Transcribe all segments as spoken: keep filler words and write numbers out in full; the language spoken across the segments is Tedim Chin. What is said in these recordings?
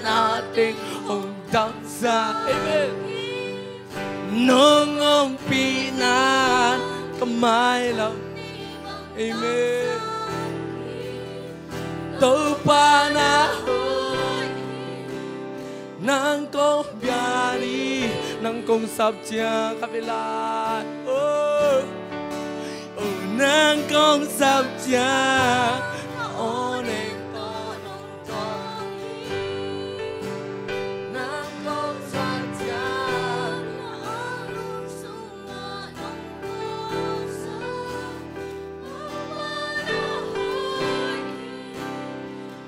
na teng hong damsak. Amen. Nong ompihna ka mailam. Amen. Topa na hoih, nang kong piang hi, nang kong sap ciang ka vei lai. Oh, oh, nang kong sap ciang, oh,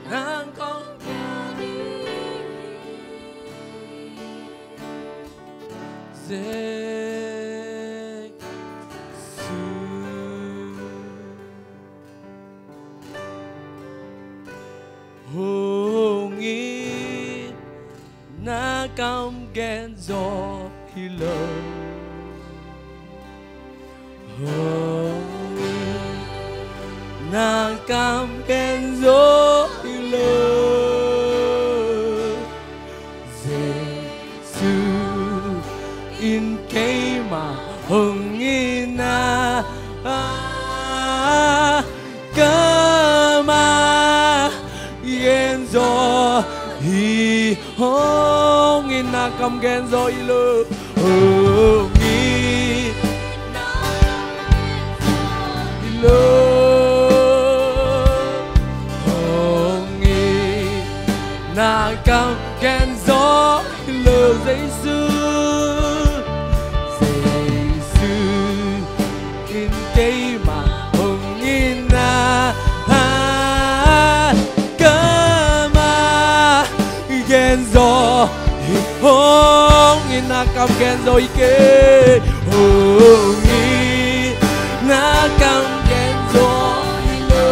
nang kong Hong it na kam gen zaw hi lo. Hong it na kam gen zaw hi lo. Jesu in keima hong itna, ah, keima gen zaw hi. Hong itna kam gen zaw hi lo. Hong itna hi lo. Hong itna kam gen zaw hi lo, Jesu. Jesu in keima hong itna, ah, keima gen zaw hi. Hong itna kam gen zaw hi kei. Hong itna kam gen zaw hi lo.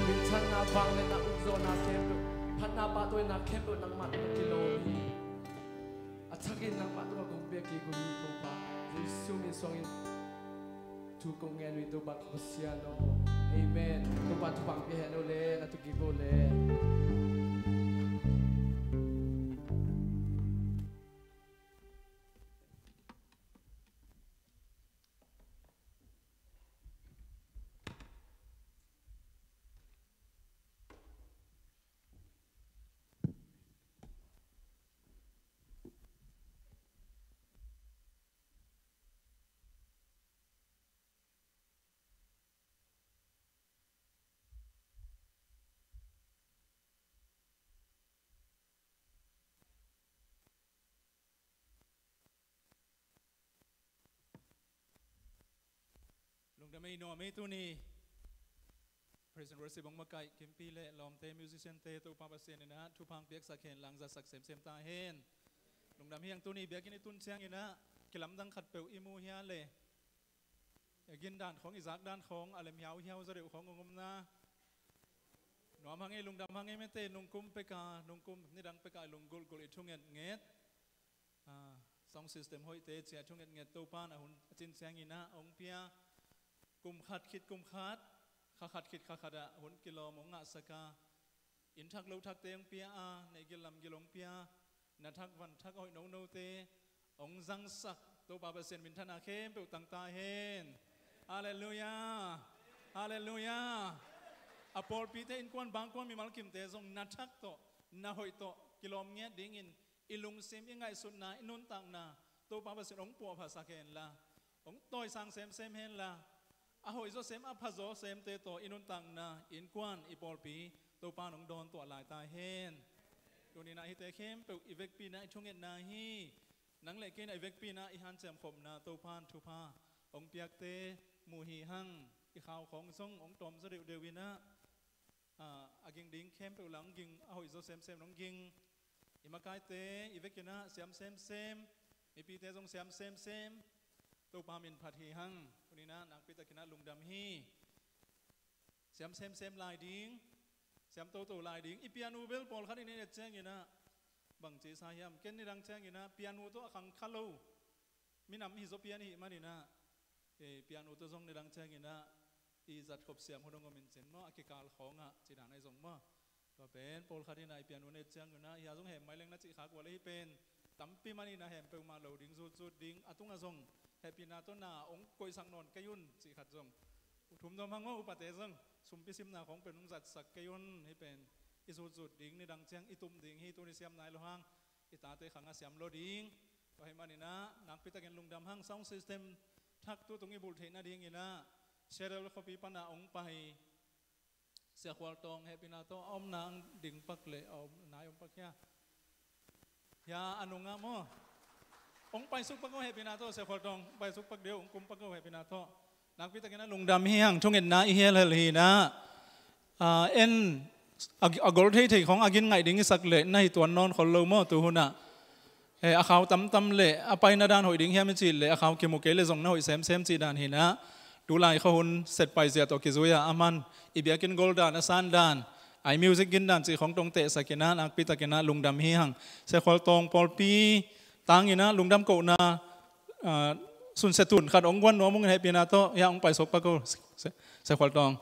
Minthanna, vangliatna, ukzawhna khempeuh, phatna, pahtawina khempeuh nangmah tungah kilawm hi. A thakin nangmah tungah kong pia kik uh hi, Topa. Jesu min suangin thu kong ngen uh hi, Topa ka Pasian aw. Amen. Topa thupha pia hen uh le, na tu kik uh le. Lungdam ei, nuam ei. Tuni praise and worship hong makaih Kimpi le lawmte, musician-te, Topa Pasian in ah thupha piaksak hen lang, zatsak semsem ta hen. Lungdam hi hang. Tuni biakinn i tun ciangin ah kilamdang khatpeuh i mu hia le, i gin dan khawng, i zak dan khawng a lem hiauhiau zaw deuh khawng hong om na. Nuam hang ei, lungdam hang ei mete. Nungkum peka, nungkum nidang peka i lunggulhgulh, i thungetnget, ah, sound system hoihte cia thungetnget, Topa in a hun a cin ciangin ah hong pia. Kum khat khit kum khat, kha khat khit kha khat ah hun kilawm hong ngahsak a, inn thak lo thakte hong pia a, neih gil lam gil hong pia, na thak van thak a hoih nonote hong zangsak Topa Pasian minthanna khempeuh tang ta hen. Halleluiah. Halleluiah. A pawlpite, innkuan bangkuan, mimal kimte zong na thak tawh, na hoih tawh kilawm ngiat dingin i lungsim, i ngaihsutna, i nuntakna Topa Pasian hong puahphasak henla, hong tawisang semsem henla, a hoih zawsem, a pha zawsemte tawh i nuntakna, i innkuan, i pawlpi Topa in hong dawntuah lai ta hen. Tuni-in ah hihte khempeuh i vekpi-in ah i thungetna hi. Nang le kei in ah i vekpi-in ah i hanciam khopna Topa in thupha hong piakte mu hi hang. I khau khawng zong hong tawm zaw deuhdeuh in ah, ah, a ging ding khempeuh lah hong ging, a hoih zaw semsem hong ging. I makaite i vekin ah siam semsem, mipite zong siam semsem. Topa min phat hi hang. Tuni-in ah nakpi takin ah lungdam hi. Siam semsem lai ding, siam toto lai ding. I piano bel pawlkhat in i et ciangin ah bangci sa hiam? Ken nidang ciangin ah piano tawh a khang kha lo minam hi zaw pian i hih manin ah, eh, piano tawh zong nidang ciangin ah i zat khop siam hun hong om in cin maw, a kikal khawngah ci dan ahi zong maw. Tua pen pawlkhat in ah i piano na et ciangin ah hia zong hem mai leng na cih khak uh a, hih pen tampi man in ah hem peuhmah lo ding, zutzut ding, a tungah zong hehpihna tawh na hong koihsak nawn kei un cih khat zong. Thum nuam hang maw, upate zong sumpi simna khawng pen hong zatsak kei un, hih pen i zutzut ding, nidang ciang i tum ding hi, tuni siam nai lo hang, i tate khang a siam lo ding. Tua ahih manin ah nakpi takin lungdam hang. Sound system thak tu tung i bulh theih nadingin ah Seattle khuapi pan ah hong pai Sia Khual Tawng, hehpihna tawh a omna ang ding pak leh, a om, nai om pak hia? Hia, a nungah maw? Hong paisuk pak o, hehpihna tawh, Sia Khual Tawng, hong paisuk pak deuh, hong kum pak o, hehpihna tawh. Nakpi takin ah lungdam hi hang, thungetna i hialhel hi-in ah, ah, en, a, a gol theithei khawng a gin ngaih ding i sak leh na hi tuan nawn khol lo maw tu hun ah? Eh, a khau tamtam leh a paina dan hoih ding hiam i cih leh a khau kimu kei leh zong na hoih semsem cih dan hi-in ah, tulai khuahun set paizia tawh kizui-a a man i biakinn gol dan, a san dan, a i music gin dan cih khawng tawh hong tehsak in ah nakpi takin ah lungdam hi hang. Sia Khual Tawng pawlpi tangin ah lungdam kohna, ah, sunsia tun khat hong guan nuam ung, hehpihna tawh, hia, hong paisuk pak o, Sia, Sia Khual Tawng.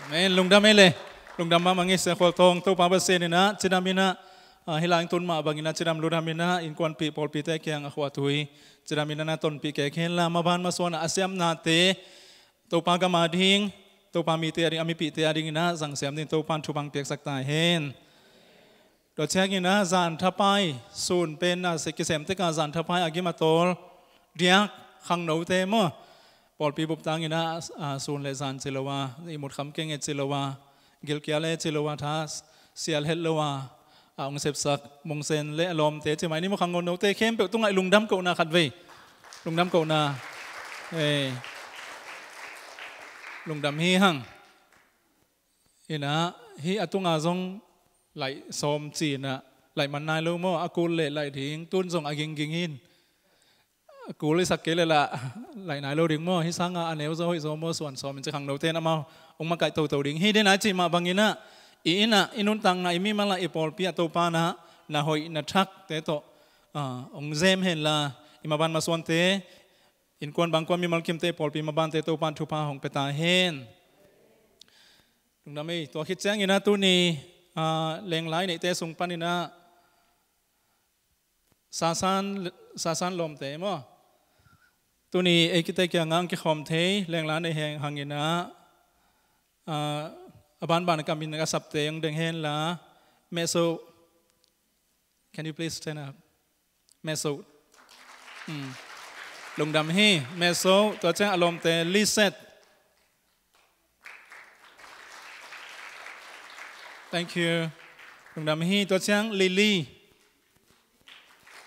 Amen. Lungdam ei le. Lungdam mahmah ing, Sia Khual Tawng. Topa Pasian in ah cidam in ah, ah, hih lai tun mah bangin ah cidam ludam in ah innkuanpih pawlpite kiang a khuatui cidam in ah na tonpih kei hen la, maban masuan ah a siamnate Topa gam ading, Topa mite ading, a mipihte adingin ah zang siam ding Topa'n thupha piaksak ta hen. Tua ciangin ah zan thapai, sun pen na se kisem tek a zan thapai a gim a tawl diak khangnote maw, pawlpi bup tangin ah, ah, sun le zan ci lo a, ihmut kham keng e ci lo a, gilkial e ci lo a, tha sial het lo a, a hong sepsak Mungsen le a lawmte ci mai ni maw, khangnote khempeuh tungah i lungdam kohna khatvei. Lungdam kohna. Ei. Lungdam hi hang. In ah, hih a tunga zong laih sawm ci-in ah, laih man nai lo maw, a kul leh laih ding, tun zong a gingging hi-in. A kul i sak kei leh lah, laih nai lo ding maw, hih sangin a neu zaw hoih zaw maw, suan sawm in ci khangnote in amau hong makaih toto ding hi. Dena i cih mah bangin ah, i inn ah, i nuntakna, i mimal ah, i pawlpi ah Topa'n ah na hoih na thakte tawh, ah, hong zem hen la, i maban masuante, innkuan bangkuan mimal kimte, pawlpi mabante Topa'n thupha hong pia ta hen. Lungdam ei. Tua khit ciangin ah tuni, ah, lenglai neihte sung panin ah Sasan, Sasan lawmte maw, tuni ei kite kiangah hong kikhawm thei lenglai nei hangin ah, ah, a banban kam in a sapte hong deng hen la, Meso, can you please stand up? Meso. Hmm. Lungdam hi, Meso. Tua ciang a lawmte, Liset. Thank you. Lungdam hi, tua ciang Lily.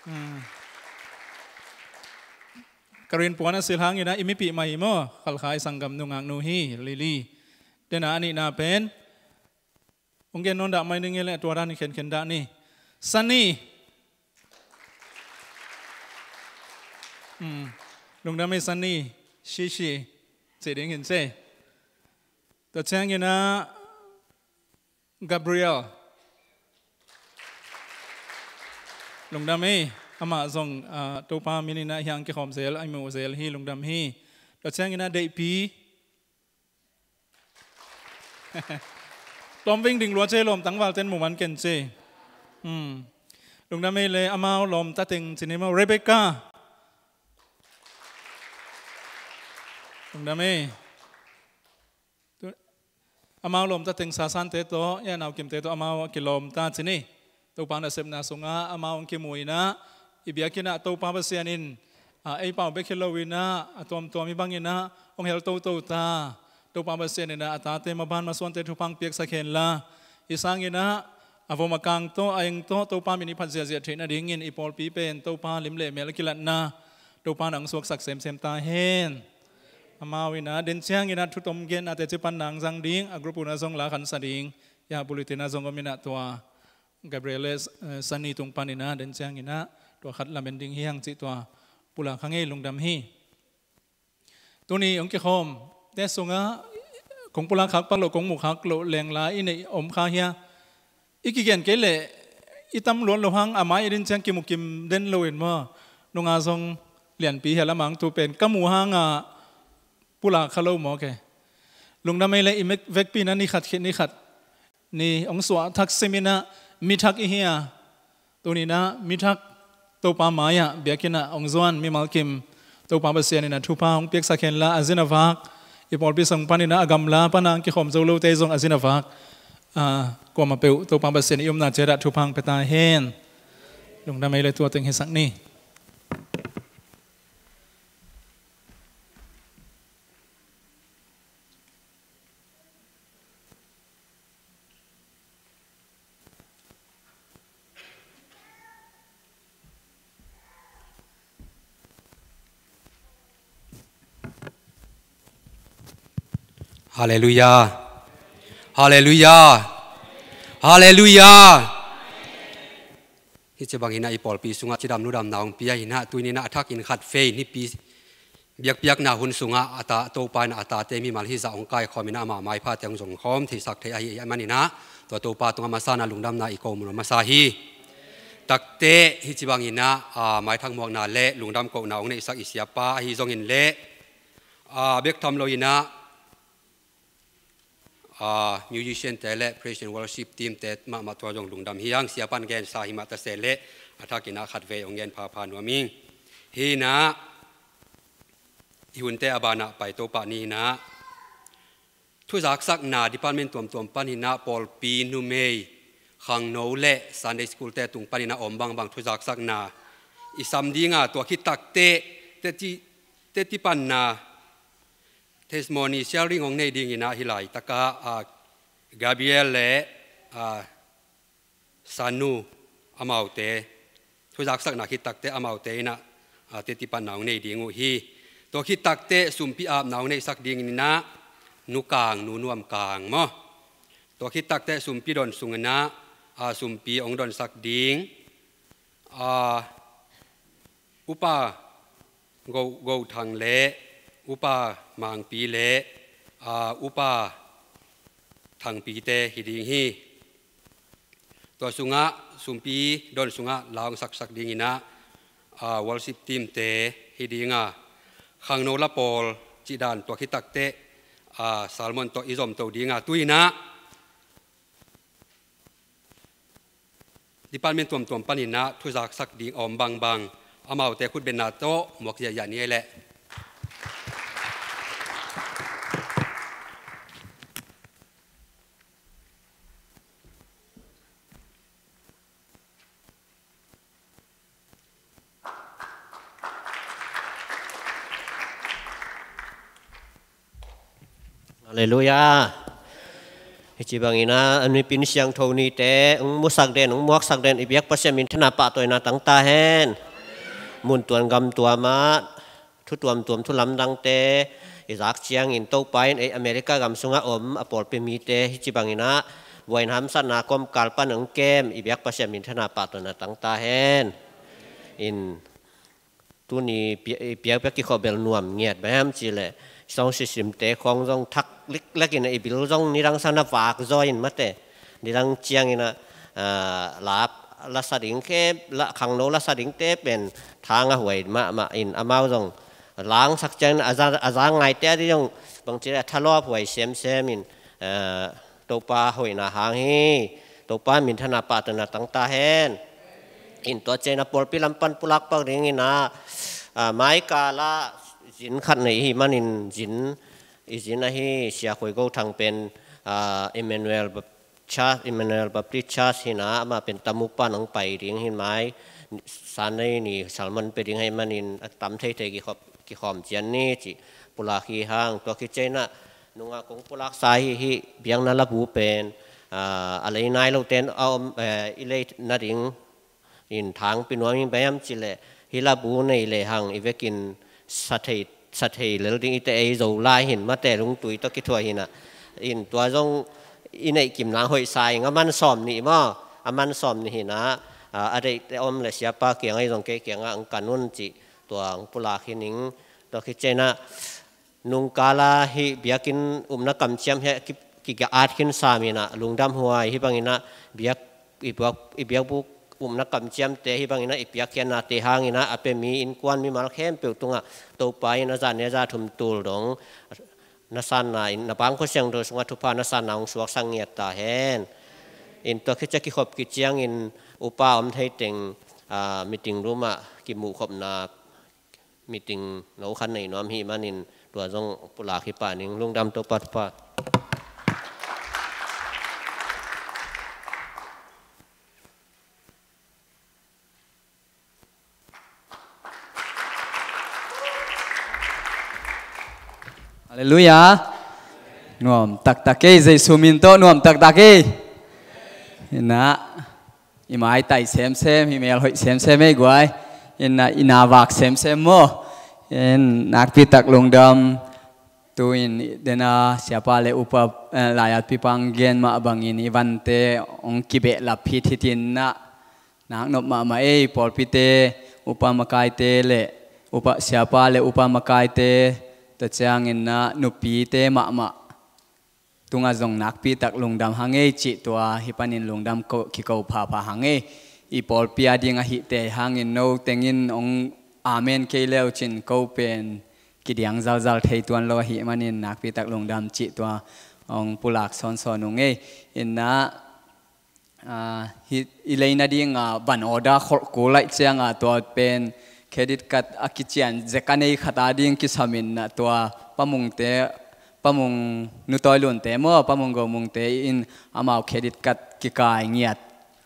Hmm. Ka rin puan a sil hangin ah i mipih mah hi maw, Khalkha i sanggam nungaknu hi, Lily. Dena a nihna pen, hong gen nawn dah mai ning e le, tua dan i khenkhen dah ni. Sunny. Hmm. Lungdam ei Sunny. Shishi. Ci ding hin ci. Tua ciangin ah Gabriel. Lungdam ei. Amah zong, ah, Topa min in ah hiang kikhawm zel, a i mu zel hi, lungdam hi. Tua ciangin ah Deihpi. Lawm ving ding lua ci, lawm tangval ten mu man ken ci. Hmm. Lungdam ei le, amau lawm tateng ci ni maw, Rebecca. Lungdam ei. Tu, amau lawm tateng Sasante tawh, ya nau kimte tawh, amau a kilawm ta ci ni. Topa nasepna sungah amau hong kimu in ah, i biakinn ah Topa Pasian in, ah, ei pau bek hi lo in ah, a tuamtuam hi bangin ah hong hel toto ta. Topa Pasian in ah a tate maban masuante thupha hong piaksak hen la. Hih sangin ah, a vom a kang tawh, a eng tawh Topa min i phat ziahziah theih nadingin i pawlpi pen Topa lim le mel a kilatna Topa na hong suaksak semsem ta hen. Amau in ah den ciangin ah thutom genna teci pan na hong zang ding, a group un ah zong la khansa ding, ya bulletin ah zong om in ah tua Gabriel le, eh, Sunny tung pan in ah den ciangin ah tua khat lamen ding hi hang cih tua pulak kha ngei, lungdam hi. Tuni hong kikhawm te sungah kong pulak khak pak loh, kong mu khak loh lengla i neih om kha hia? I kigen kei leh i tam luat lo hang, a mai i din ciang kimu kim den lo in maw? Nunga zong lianpi hia lamang tu pen ka mu hangah pulak kha lo maw ke? Lungdam ei le i mek-, vekpi in ah ni khat khit ni khat ni hong suah thak sim in ah mi thak i hi a, tuni in ah mi thak Topa mai-ah biakinn ah hong zuan mimal kim Topa Pasian in ah thupha hong piaksak henla, a zin a vak i pawlpi sung pan in ah a gamla pan a hong kikhawm zo lote zong a zin a vak, ah, kuamah peuh Topa Pasian i omna ciat ah thupha hong pia ta hen. Lungdam ei le tua teng hisak ni. Halleluiah. Halleluiah. Halleluiah. Hih ci bangin ah i pawlpi sungah cidam ludamna hong pia in ah, tuni in ah a thak in khat vei nipi biakpiakna hun sungah a ta, Topa in a tate mimal hih zah hong kaikhawm in ah ama maiphate hong zongkhawm theisak thei ahi, ahi manin ah tua Topa tungah masa in ah lungdamna i ko mun masa hi. Takte hih ci bangin ah, ah, maithak muakna le lungdam kohna hong neihsak i siapa ahi zongin le, ah, bek tham lo in ah, ah, musician te le praise and worship team te mahmah tua zong lungdam hi hang, siapa in gensa hi mah ta se le a thak in ah khat vei hong gen phapha nuam ing. Hi in ah i hunte a banah pai to pah ni in ah thuzaksakna department tuamtuam pan in ah pawlpi numei, khangno le Sunday school te tung pan in ah om bangbang thuzaksakna i sam ding a, tua khit takteh teci, teci panna testimony sharing hong nei ding in ah hih laitak ah, ah, Gabriel le, ah, Sanu amaute, thuzaksakna khit takteh amaute in ah, ah, teci panna hong nei ding uh hi. Tua khit takteh sumpi apna hong neihsak ding in ah Nu Kang, Nu Nuam Kang maw. Tua khit takteh sumpi don sung in ah, ah, sumpi hong donsak ding, ah, Upa Go, Go Thang le Upa Mangpi le, ah, Upa Thangpi te hi ding hi. Tua sungah sumpi don sungah la hong saksak ding in ah, ah, worship team te hi ding a, khangno la pawl cih dan tua khit takteh, ah, sermon tawh i zom to ding a, tu in ah department tuamtuam pan in ah thuzaksak ding a om bangbang amaute khutbenna tawh muak ziahziah ni ei leh. Halleluiah. Hih ci bangin ah a nipin siangtho nite hong musak den, hong muaksak den i biak Pasian minthanna pahtawina tang ta hen. Mun tuam gam tuam ah thu tuamtuam thu lamdangte i zak ciangin Topa in ei America gam sungah om a pawlpi mite hih ci bangin ah vuain hamsatna kawmkal pan hong kem i biak Pasian minthanna pahtawina tang ta hen. In tuni pi-, i piakpiak kikhawh bel nuam ngiat bang hiam cih leh sound system te khawng zong thak liklek in ah i bil zong nidang sang na vak zaw in mate. Nidang ciangin ah, ah, la, la sa ding khe, la, khangno la sa ding te pen thang a huai mahmah in amau zong langsak ciangin a za, a za ngaite a dih zong bangci le a thalawp huai semsem in, ah, Topa hoihna hang hi, Topa minthanna pahtawina tang ta hen. In tua ciangin ah pawlpi lam pan pulak pak ding in ah, ah, maikal ah zin khat nei hi manin zin, i zin ahi Sia Khoi Go Thang pen, ah, Emmanuel Bap-, Church, Emmanuel Baptist Church hi in ah amah pen Tamu pan hong pai ding hi in mai Sunday ni sermon pia ding hi manin a tam theithei kikhawm, kikhawm cian ni cih pulak hi hang. Tua khit ciangin ah nungah kong pulaksa hi, hih biakna labu pen, a, a lei nai lote a om, eh, i lei nading in thangpi nuam ing bang hiam cih leh, hih labu nei lehang i vekin sa thei, sa thei lel ding i te ei zo lai hi in, mate lungtui tawh kithuah hi in ah. In tua zong i neih kim nang hoih sa ing, a man sawm nih maw, a man sawm nih hi in ah, a, a deihte om leh siapa kiangah ahi zong kei kiangah hong kan un cih tua hong pulak hi ning. Tua khit ciangin ah nungkala hih biakinn upna kamciam hi a ki, ki, ki at khin sam in ah lungdam huai. Hih bangin ah biak, i biak, i biakbuk upna kamciamte hih bangin ah i piakkhiatnate hangin ah a pia mi innkuan mimal khempeuh tungah Topa in a zah nih a zah thum tul dong na sanna in, na bang Khuasiangtho sungah thupha na sanna hong suaksak ngiat ta hen. In tua khit ciang kikhop khit ciangin upa om thei teng, a, meeting room ah kimuhkhopna meeting no khat nei nuam hi manin tua zong pulak hi pah ning. Lungdam, Topa thupha. Halleluiah. Nuam taktak ei, Jesu min tawh nuam taktak ei. Hi in ah i maitai semsem, i mel hoih semsem ei guai. In ah i na vak semsem maw. In nakpi tak lungdam. Tu-in den a siapa le upa, eh, lai-at pipa hong gen mah bangin i vante hong kibehlap hithit in ah, naknop mahmah ei, pawlpite, upa makaite le upa, siapa le upa makaite, tua ciangin ah nupite mahmah tungah zong nakpi tak lungdam hang ei cih tua hih panin lungdam ko, kiko phapha hang ei. I pawlpi a ding ahihte hangin no tengin hong amen kei leu cin ko pen kidiang zalzal thei tuan lo ahih manin nakpi tak lungdam cih tua hong pulak sawnsawn ung ei. In ah, ah, hih i lei nading, ah, van order kholh kul laih ciang, ah, tua pen credit card a kician zek a nei khat a ding kisam in ah tua Pa Mungte, Pa Mung Nu Tawi Lunte maw, Pa Mung Go Mungte in amau credit card kikai ngiat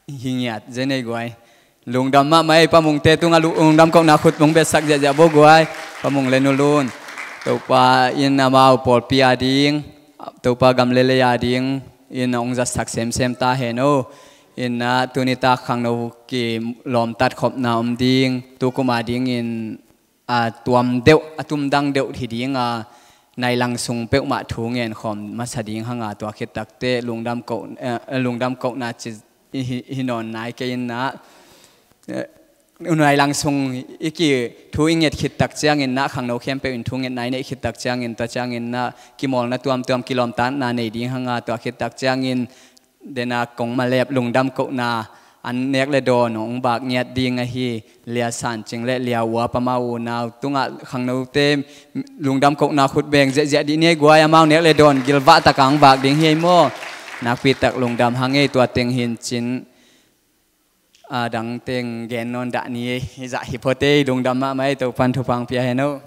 hi ngiat zen ei guai. Lungdam mahmah ei, Pa Mungte tungah lu, lungdam kohna khut hong betsak ziahziah bo guai. Pa Mung le Nu Lun, Topa in amau pawlpi a ding, Topa gam le lei a ding in hong zatsak semsem ta hen o. In ah tuni tak khangno kilawmtat khopna om ding, tukum a dingin a tuam deuh, a tumdang deuh hi ding a, nai lang sung peuhmah thu ngen khawm masa ding hang a, tua khit takteh lungdam koh, eh, lungdam kohna ci hi, hi nawn nai kei in ah, eh, nai lang sung i ki thu i nget khit tak ciangin ah, khangno khempeuh in thu ngetna i neih khit tak ciangin, tua ciangin ah kimawlna tuamtuam, kilawmtatna nei ding hang a, tua khit tak ciangin den a kong malep lungdam kohna an nek le dawn hong bak ngiat ding ahi Lia San Cing le Lia Uap, amau unau tungah khangnote lungdam kohna khut beng ziahziah dih ni ei guai, amau nek le dawn gilvah tak a hong bak ding hi ei maw. Nakpi tak lungdam hang ei, tua teng hi in cin, a dang teng gen nawn dah ni ei, hi zah hi phot ei, lungdam mahmah ei, Topan thupha hong pia hen o.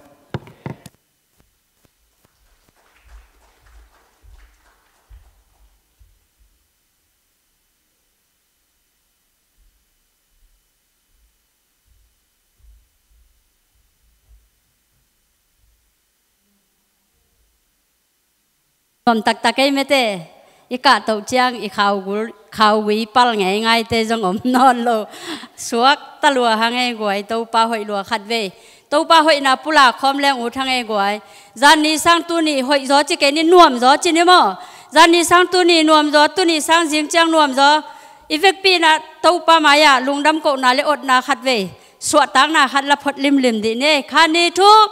Nuam taktak ei mete, i kahtoh ciang i khaugul, khaugui pal ngeingaite zong om nawn lo. Suak talua hang ei guai, Topa hoih lua khat vei. Topa hoihna pulak khawm leng ut hang ei guai. Zan ni sang tuni hoih zaw ci kei ni, nuam zaw ci ni maw. Zan ni sang tuni nuam zaw, tuni sang zing ciang nuam zaw. I vekpi in ah Topa mai-ah lungdam kohna le otna khat vei, suahtakna khat la phot limlim dih ni ei. Kha, ni, thum.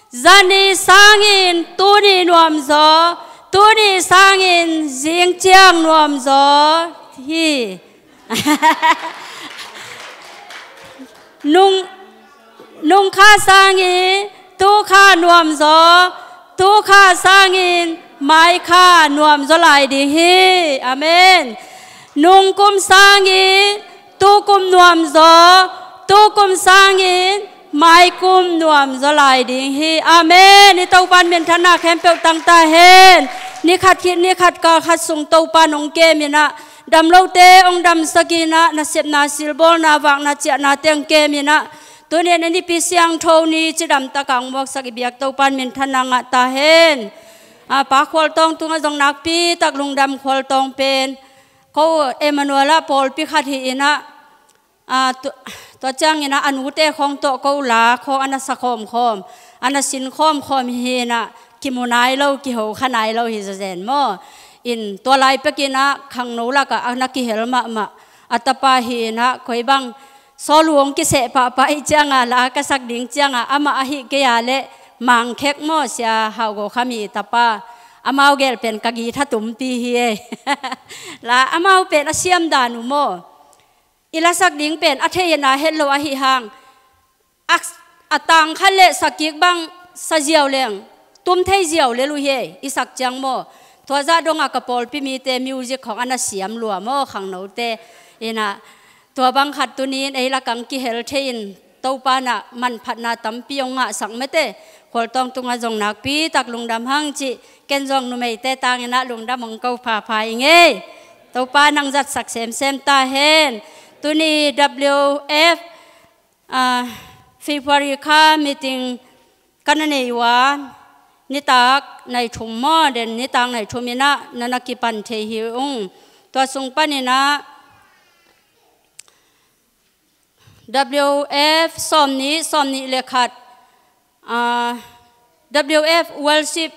Zan ni sangin tuni nuam zaw, tuni sangin zing ciang nuam zaw hi. Nung, nung kha sangin tu kha nuam zaw, tu kha sangin mai kha nuam zaw lai ding hi. Amen. Nung kum sangin tu kum nuam zaw, tu kum sangin mai kum nuam zaw lai ding hi. Amen. I Topan minthanna khempeuh tang ta hen. Ni khat khit ni khat kal khat sung Topan hong kem in ah, dam lote hong damsak in ah, nasepna, silbawlna, vakna, ciahna teng kem in ah, tuni in a nipi siangtho ni cidam tak a hong muaksak i biak Topan minthanna ngah ta hen. A, Pa Khual Tawng tungah zong nakpi tak lungdam, Khual Tawng pen ko Emmanuel ah pawlpi khat hi in ah, aa, tu-, tua ciangin ah a nute khawng tawh ko la khawng a na sa khawmkhawm, a na sin khawmkhawm hi in ah, kimu nai lo, kiho kha nai lo hi zawzen maw. In tua lai pekin ah khangno lakah a na kihel mahmah a tapa hi in ah, koi bang Sawlu hong kiseh pahpah ih cianga la ka sak ding cianga amah ahi kei a leh Mangkhek maw, Sia Hau Go Kham ih tapa, amau gel pen ka githa tumpi hi ei. La amau pen a siam dan uh maw, i lasak ding pen a thei in a het lo ahi hang, a, a tang khat le sakik bang sa ziau leng tum thei ziau le lu hi ei, i sak ciang maw. Tua zah dongah ka pawlpi mite music khawng a na siam lua maw, khangnote. In ah tua bang khat tuni in ei lakah kihel thei in Topa in ah manphatna tampi hong ngahsak mete. Khualtawng tungah zong nakpi tak lungdam hang cih ken zong numeite tangin ah lungdam hong ko phapha ing ei. Topa nang zatsak semsem ta hen. Tuni W F, ah, February kha meeting ka na nei uh a, nitak nai thum maw, den nitak nai thum in ah na na kipan thei hi ung. Tua sung panin ah W F sawmnih, sawmnih le khat, ah, W F worship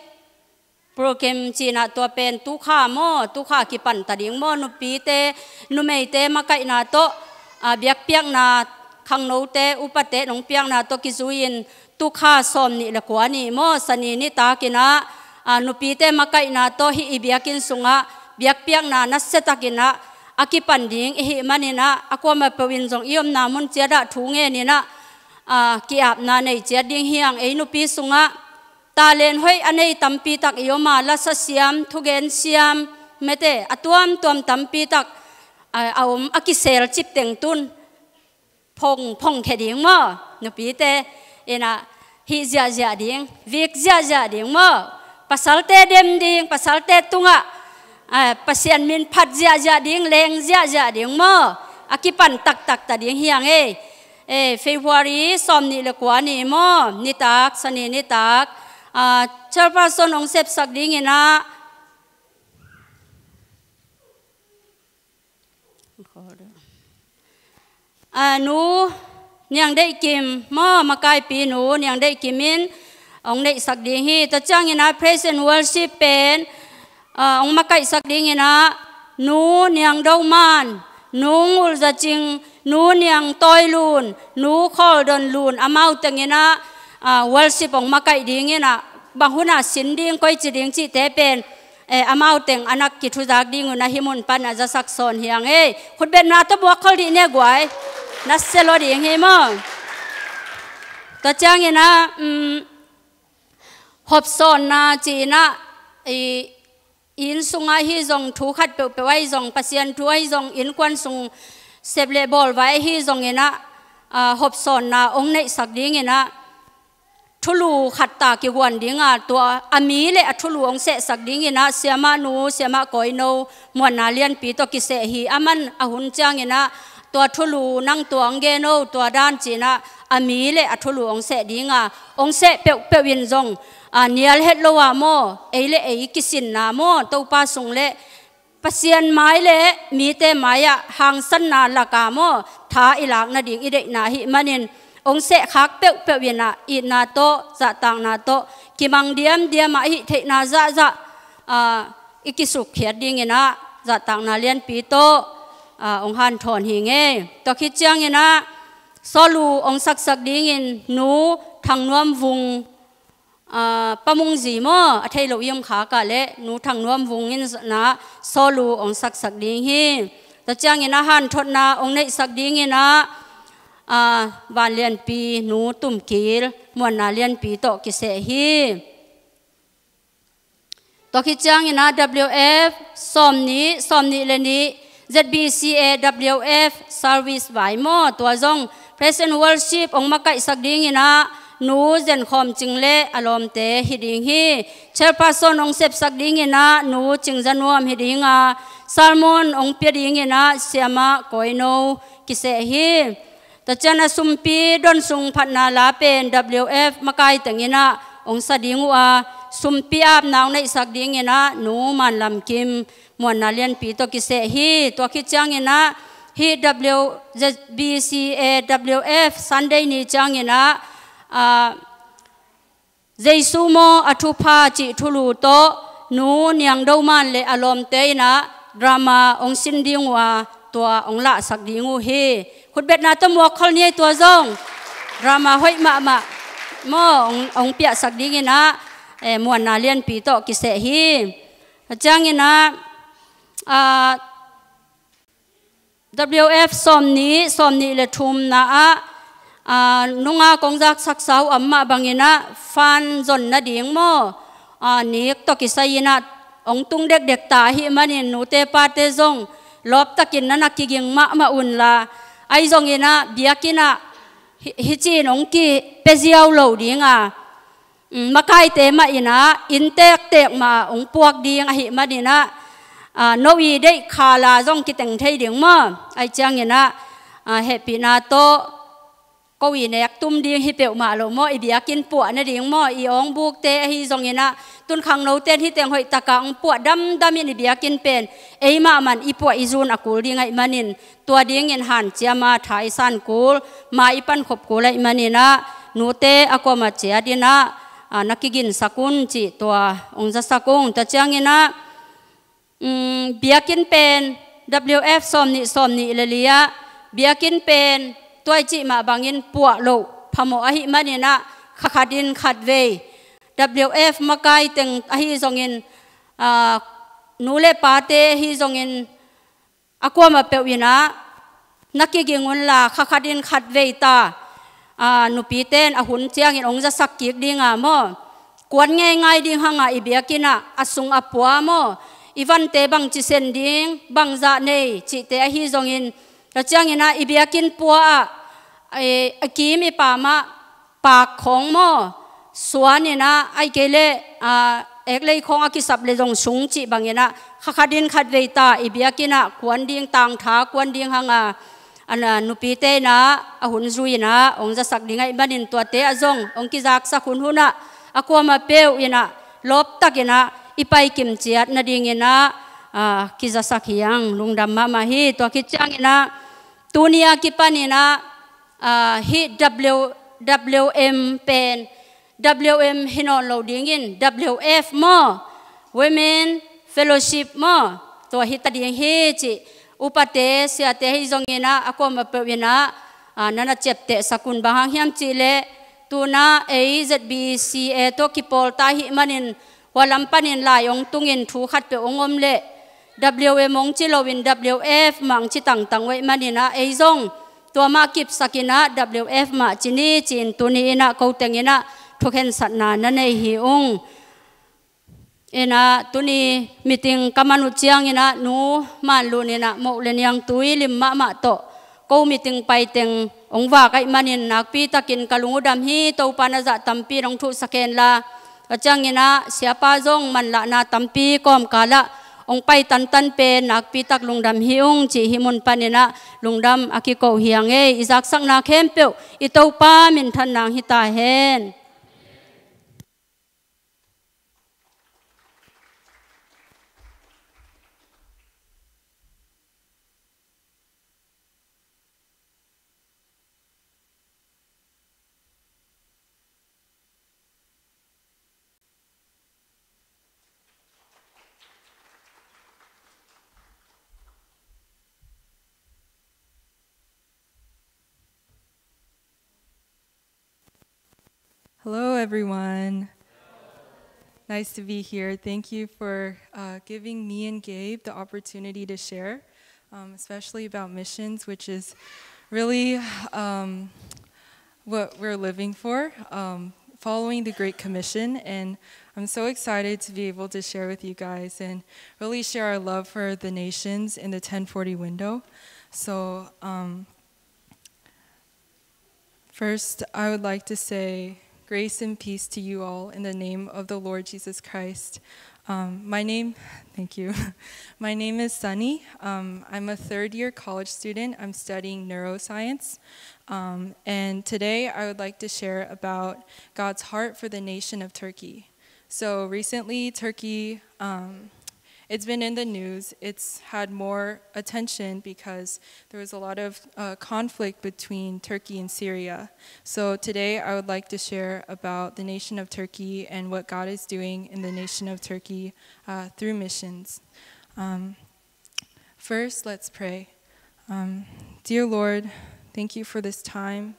program cih in ah tua pen tukha maw, tukha kipan ta ding maw, nupite, numeite makaihna tawh, ah, biakpiakna, khangnote, upate nong piakna tawh kizui in tukha sawmnih le kua ni maw, Sani nitak in ah, ah, nupite makaihna tawh hih i biakinn sungah biakpiakna nasia tak in ah a kipan ding i hih manin ah, a kuamah peuh in zong i omna mun ciat ah thu ngen in ah, ah, ki-apna nei ciat ding hi hang. Ei nupi sungah talent hoih a nei tampi tak i om a, lasa siam, thugen siam, mete, a tuamtuam tampi tak a, a om, a kisel cip teng tun phong, phong khia ding maw, nupite in ah hih ziahziah ding, vik ziahziah ding maw, pasalte dem ding, pasalte tungah, ah, Pasian min phat ziahziah ding, leng ziahziah ding maw, a kipan taktak ta ding hi hang ei. Eh, February sawmnih le kua ni maw, nitak, Sani nitak, ah, chairperson hong sepsak ding in ah, ah, Nu Niang Deih Kim maw, makaipi Nu Niang Deih Kim in hong neihsak ding hi. Tua ciangin ah praise and worship pen, ah, hong makaihsak ding in ah, Nu Niang Do Man, Nu Ngul Za Cing, Nu Niang Tawi Lun, Nu Khawl Don Lun, amau teng in ah, ah, worship hong makaih ding in ah, bang hun ah sin ding, koi ci ding cihte pen, eh, amau teng a na kithuzak ding un ah hih mun pan ah zasak sawn hi hang ei. Khutbetna tawh buak khol dih ne guai. Nasia lo ding hi maw. Tua ciangin ah, um, hopsawnna ci in ah, i, inn sungah hi zong, thu khat peuhpeuh ahi zong, Pasian thu ahi zong, innkuan sung sep le bawl vai ahi zong in ah, ah, hopsawnna hong neihsak ding in ah, thulu khat ta kiguan ding a, tua a mi le a thulu hong sehsak ding in ah, Siamah Nu, Siamah Kawino, Muanna Lianpi tawh kiseh hi. Aman a hun ciangin ah, tua thulu nang tua hong gen o, tua dan ci in ah, a mi le a thulu hong seh ding a, hong seh peuhpeuh in zong, ah, nial het lo ah maw, ei le ei kisinna maw, Topa sung le Pasian mai le mite mai-ah hangsanna laka maw, tha i lak nading i deihna ahih manin, hong sehkhak peuhpeuh in ah itna tawh, zahtakna tawh, kimang diamdiam ah hih theihna zahzah, ah, i kisukkhiat ding in ah, zahtakna lianpi tawh, ah, hong hanthawn hi ing ei. Tua khit ciangin ah, sawlu hong saksak dingin Nu Thang Nuam Vung, ah, Pa Mung Zi maw, a thei lo i om khak ah leh Nu Thang Nuam Vung in na sawlu hong saksak ding hi. Tua ciangin ah hanthotna hong neihsak dingin ah, ah, Van Lianpi, Nu Tum Kil, Muanna Lianpi tawh kiseh hi. Tua khit ciangin ah W F sawmnih, sawmnih le nih, Z B C A W F service vai maw, tua zong praise and worship hong makaihsak dingin ah Nu Zen Khawm Cing le a lawmte hi ding hi. Chairperson hong sepsak dingin ah Nu Cing Za Nuam hi ding a, sermon hong pia dingin ah Siamah Kawino kiseh hi. Tua ciang a sumpi don sung phatna la pen W F makai teng in ah hong sa ding uh a, sumpi apna hong neihsak dingin ah Nu Man Lam Kim muanna lianpi tawh kiseh hi. Tua khit ciangin ah hih W Z B C A W F Sunday ni ciangin ah, ah, Jesu maw a thupha cih thulu tawh Nu Niang Do Man le a lawmte in ah drama hong sin ding uh a, tua hong lahsak ding uh hi. Khutbetna tawh muak khol ni ei, tua zong drama hoih mahmah maw hong, hong piahsak dingin ah, eh, muanna lianpi tawh kiseh hi. Tua ciangin ah, ah, W F sawmnih, sawmnih le thumna ah, ah, nunga kong zaksak sa uh a mah bangin ah fan zon nading maw, ah, nik tawh kisai in ah hong tung dekdek ta ahih manin nute pate zong lawptakin na na kiging mahmah unla, ahi zongin ah biakinn ah hi, hi ci-in hong kipia ziau lo ding a, mm, makaite mah in ah inn tektek mah hong puak ding ahih manin ah, ah, no i deih khala zong kiteng thei ding maw. Ahi ciangin ah, ah, hehpihna tawh ko i nek tum ding hi peuhmah lo maw, i biakinn puah nading maw, i awngbukte ahi zongin ah, tun khangnote in hih teng hoih taka hong puah damdamin i biakinn pen ei mahmah in i puah i zun a kul ding ahih manin, tua dingin hanciam a tha i san kul, ma i pankhop kul ahih manin ah, nute a kuamah ciat in ah, ah, na kiginsak un cih tua hong zasak ung. Tua ciangin ah, mm, biakinn pen W F sawmnih, sawmnih le li ah, biakinn pen tua i cih mah bangin puah loh phamawh ahih manin ah, kha khatin khatvei W F makai teng ahi zongin, ah, nu le pate ahi zongin, a kuamah peuh in ah na kiging unla, kha khatin khatvei ta, ah, nupite in a hun ciangin hong zasak kik ding a maw, kuan ngeingai ding hang a, i biakinn ah a sung a pua maw, i vante bangci sen ding, bangzah nei cihte ahi zongin, tua ciangin ah i biakinn pua ah, eh, a kim i pam ah pak khawng maw, suan in ah, ahih kei leh, ah, eklei khawng a kisap le zong sung cih bangin ah, kha khatin khatvei ta i biakinn ah kuan ding, tangtha kuan ding hang a, a na nupite in ah a hun zui in ah hong zasak ding ahih manin, tuate ah zong hong kizaksak hunhun ah, a kuamah peuh in ah lawptakin ah i paikim ciat nadingin ah, ah, kizasak hi hang. Lungdam mahmah hi. Tua khit ciangin ah, tuni a kipanin ah, ah, hih W, W M pen W M hi nawn lo dingin W F maw, Women Fellowship maw, tua hi ta ding hi cih upate, siate ahi zongin ah, a kuamah peuh in ah, ah, na na ciaptehsak un. Bang hang hiam cih leh, tu-in ah ei Z B C A tawh kipawl ta ahih manin, hua lam panin lai hong tungin thu khatpeuh hong om leh W M hong ci loin W F mah hong ci tangtang uh ahih manin ah, ei zong tua mah kipsakin ah W F mah ci ni ci-in tuni in ah ko teng in ah thukhensatna na nei hi ung. In ah tuni meeting ka man uh ciangin ah Nu Man Lun in ah moh le niangtui lim mahmah tawh ko meeting pai teng hong vak ahih manin nakpi takin ka lung uh dam hi. Topa na zah tampi in hong thuhsak hen la, tua ciangin ah siapa zong manlahna tampi kawmkal ah hong pai tantan pen nakpi tak lungdam hi ung cih hih mun panin ah lungdam a kiko hi hang ei. I zaksakna khempeuh i Topa minthan nang hi ta hen. Hello, everyone. Nice to be here. Thank you for, uh, giving me and Gabe the opportunity to share, um, especially about missions, which is really, um, what we're living for, um, following the Great Commission. And I'm so excited to be able to share with you guys and really share our love for the nations in the ten forty window. So, um, First, I would like to say grace and peace to you all in the name of the Lord Jesus Christ. Um, my name, thank you. My name is Sunny. Um, I'm a third year college student. I'm studying neuroscience. Um, and today I would like to share about God's heart for the nation of Turkey. So recently, Turkey, um, it's been in the news. It's had more attention because there was a lot of uh, conflict between Turkey and Syria. So today, I would like to share about the nation of Turkey and what God is doing in the nation of Turkey uh, through missions. Um, First, let's pray. Um, dear Lord, thank you for this time.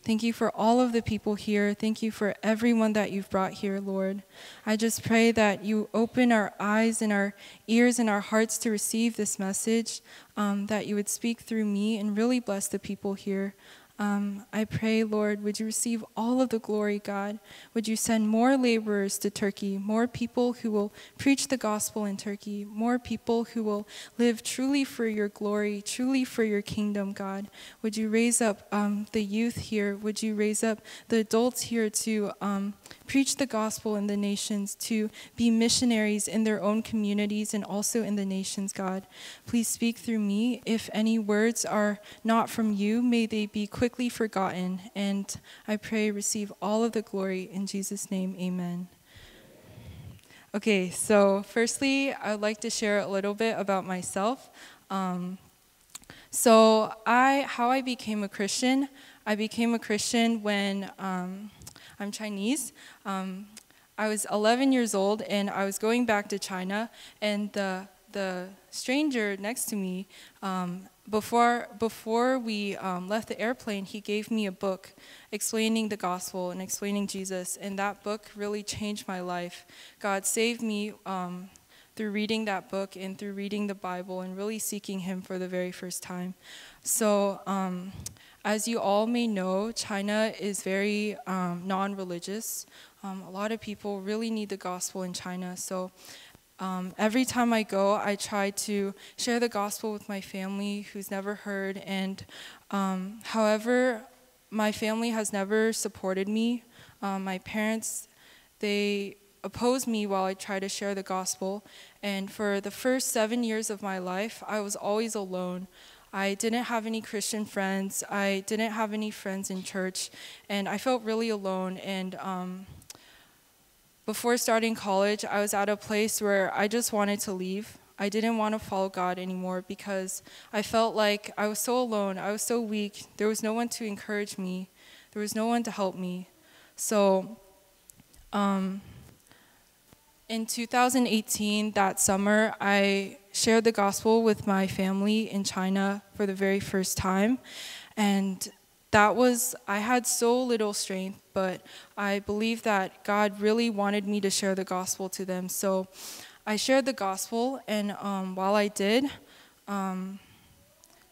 Thank you for all of the people here. Thank you for everyone that you've brought here, Lord. I just pray that you open our eyes and our ears and our hearts to receive this message, um, that you would speak through me and really bless the people here. Um, I pray, Lord, would you receive all of the glory, God? Would you send more laborers to Turkey, more people who will preach the gospel in Turkey, more people who will live truly for your glory, truly for your kingdom, God? Would you raise up um, the youth here? Would you raise up the adults here to um, preach the gospel in the nations, to be missionaries in their own communities and also in the nations, God? Please speak through me. If any words are not from you, may they be quickly forgotten. And I pray, receive all of the glory in Jesus' name. Amen. Okay, so firstly, I would like to share a little bit about myself. Um, so I, how I became a Christian, I became a Christian when um, I'm Chinese. Um, I was eleven years old and I was going back to China, and the the stranger next to me, um, before before we um, left the airplane, he gave me a book explaining the gospel and explaining Jesus, and that book really changed my life. God saved me um, through reading that book and through reading the Bible and really seeking Him for the very first time. So, um, as you all may know, China is very um, non-religious. Um, a lot of people really need the gospel in China. So um, every time I go, I try to share the gospel with my family who's never heard. And um, however, my family has never supported me. Um, my parents, they oppose me while I try to share the gospel. And for the first seven years of my life, I was always alone. I didn't have any Christian friends. I didn't have any friends in church. And I felt really alone. And um, before starting college, I was at a place where I just wanted to leave. I didn't want to follow God anymore because I felt like I was so alone. I was so weak. There was no one to encourage me. There was no one to help me. So, um, in two thousand eighteen, that summer, I shared the gospel with my family in China for the very first time. And that was, I had so little strength, but I believe that God really wanted me to share the gospel to them. So I shared the gospel, and um, while I did, um,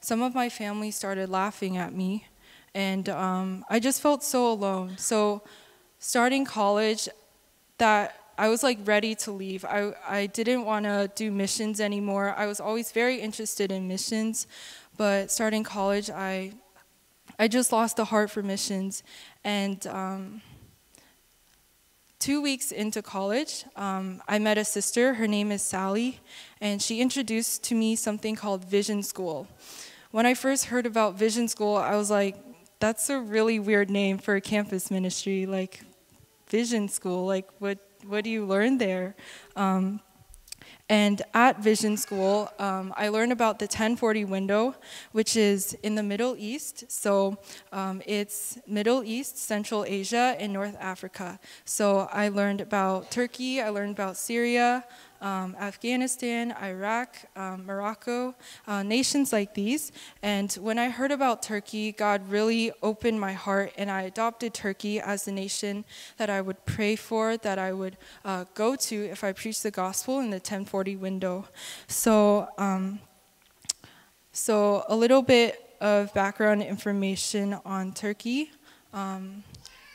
some of my family started laughing at me, and um, I just felt so alone. So starting college, that I was like ready to leave. I, I didn't want to do missions anymore. I was always very interested in missions, but starting college, I I just lost the heart for missions. And um, two weeks into college, um, I met a sister. Her name is Sally, and she introduced to me something called Vision School. When I first heard about Vision School, I was like, that's a really weird name for a campus ministry. Like, Vision School, like, what what do you learn there? Um, and at Vision School, um, I learned about the ten forty window, which is in the Middle East. So um, it's Middle East, Central Asia, and North Africa. So I learned about Turkey, I learned about Syria, um, Afghanistan, Iraq, um, Morocco, uh, nations like these. And when I heard about Turkey, God really opened my heart, and I adopted Turkey as the nation that I would pray for, that I would uh, go to if I preach the gospel in the ten forty window. So, um, so a little bit of background information on Turkey. Um,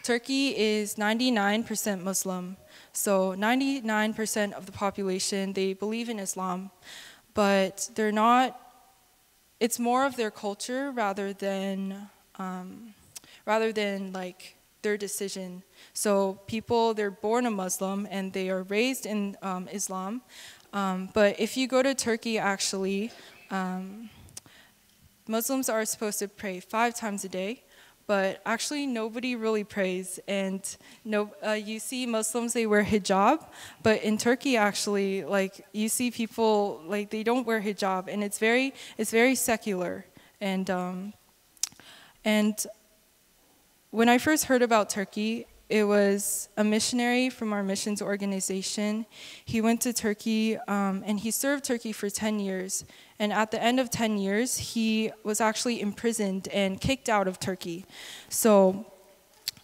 Turkey is ninety-nine percent Muslim. So ninety-nine percent of the population, they believe in Islam, but they're not, it's more of their culture rather than, um, rather than like their decision. So people, they're born a Muslim and they are raised in um, Islam. Um, but if you go to Turkey, actually, um, Muslims are supposed to pray five times a day, but actually nobody really prays. And no, uh, you see Muslims, they wear hijab, but in Turkey, actually, like, you see people, like, they don't wear hijab, and it's very, it's very secular. And um, and when I first heard about Turkey, it was a missionary from our missions organization. He went to Turkey, um, and he served Turkey for ten years. And at the end of ten years, he was actually imprisoned and kicked out of Turkey. So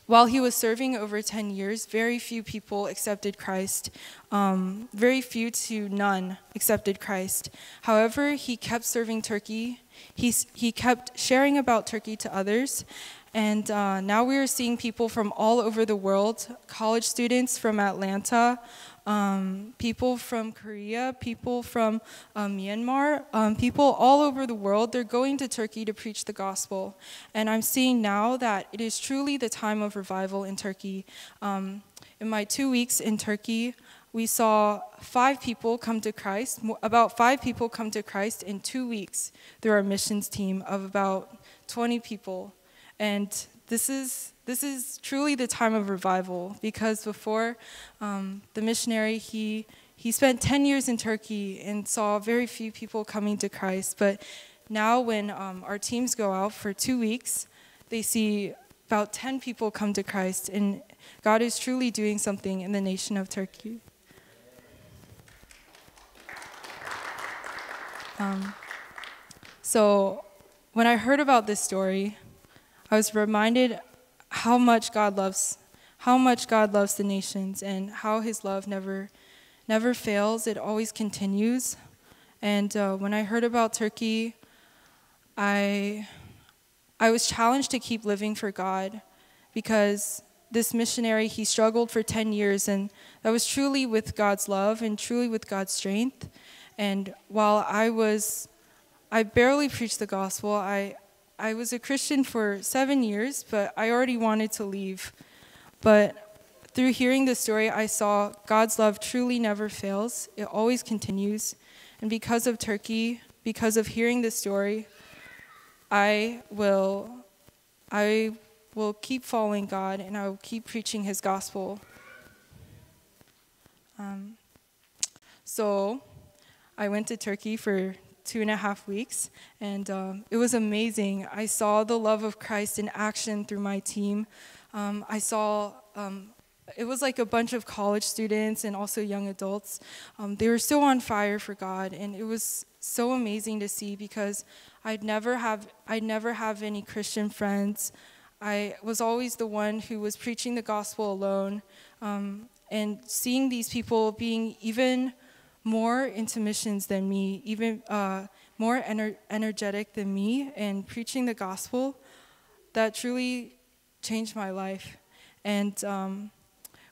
while he was serving over ten years, very few people accepted Christ. Um, very few to none accepted Christ. However, he kept serving Turkey. He, he kept sharing about Turkey to others. And uh, now we are seeing people from all over the world, college students from Atlanta, um, people from Korea, people from uh, Myanmar, um, people all over the world. They're going to Turkey to preach the gospel. And I'm seeing now that it is truly the time of revival in Turkey. Um, in my two weeks in Turkey, we saw five people come to Christ, about five people come to Christ in two weeks through our missions team of about twenty people. And this is this is truly the time of revival, because before, um, the missionary, he he spent ten years in Turkey and saw very few people coming to Christ. But now when um, our teams go out for two weeks, they see about ten people come to Christ, and God is truly doing something in the nation of Turkey. Um, so when I heard about this story, I was reminded how much God loves, how much God loves the nations, and how His love never, never fails. It always continues. And uh, when I heard about Turkey, I I was challenged to keep living for God, because this missionary, he struggled for ten years, and that was truly with God's love and truly with God's strength. And while I was, I barely preached the gospel. I, I was a Christian for seven years, but I already wanted to leave. But through hearing this story, I saw God's love truly never fails. It always continues. And because of Turkey, because of hearing this story, I will I will keep following God, and I will keep preaching His gospel. Um, so I went to Turkey for two and a half weeks, and um, it was amazing. I saw the love of Christ in action through my team. Um, I saw um, it was like a bunch of college students and also young adults. Um, they were so on fire for God, and it was so amazing to see, because I'd never have I'd never have any Christian friends. I was always the one who was preaching the gospel alone, um, and seeing these people being even more into missions than me, even uh, more ener- energetic than me, and preaching the gospel, that truly changed my life. And um,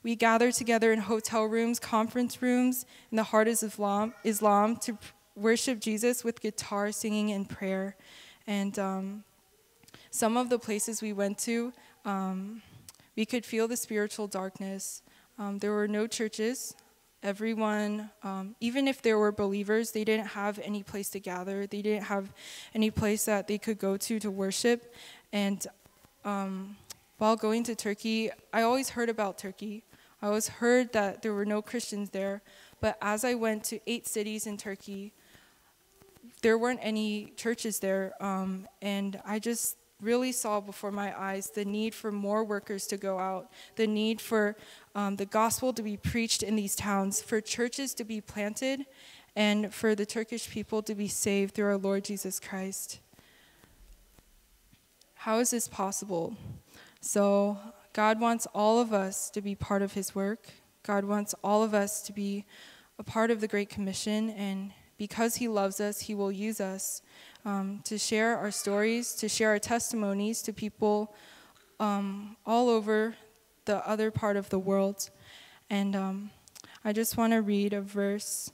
we gathered together in hotel rooms, conference rooms, in the heart of Islam, Islam to worship Jesus with guitar singing and prayer. And um, some of the places we went to, um, we could feel the spiritual darkness. Um, there were no churches. Everyone, um, even if there were believers, they didn't have any place to gather. They didn't have any place that they could go to to worship. And um, while going to Turkey, I always heard about Turkey. I always heard that there were no Christians there. But as I went to eight cities in Turkey, there weren't any churches there. Um, and I just really saw before my eyes the need for more workers to go out, the need for um, the gospel to be preached in these towns, for churches to be planted, and for the Turkish people to be saved through our Lord Jesus Christ. How is this possible? So, God wants all of us to be part of His work. God wants all of us to be a part of the Great Commission, and because He loves us, He will use us um, to share our stories, to share our testimonies to people um, all over the other part of the world. And um, I just want to read a verse.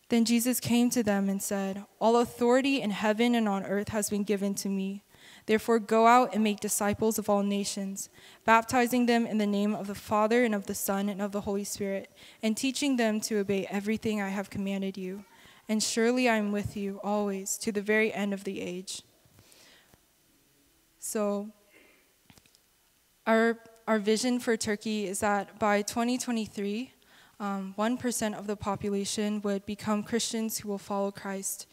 Then Jesus came to them and said, "All authority in heaven and on earth has been given to me. Therefore, go out and make disciples of all nations, baptizing them in the name of the Father and of the Son and of the Holy Spirit, and teaching them to obey everything I have commanded you. And surely I am with you always to the very end of the age." So, Our, our vision for Turkey is that by twenty twenty-three, um, one percent of the population would become Christians who will follow Christ.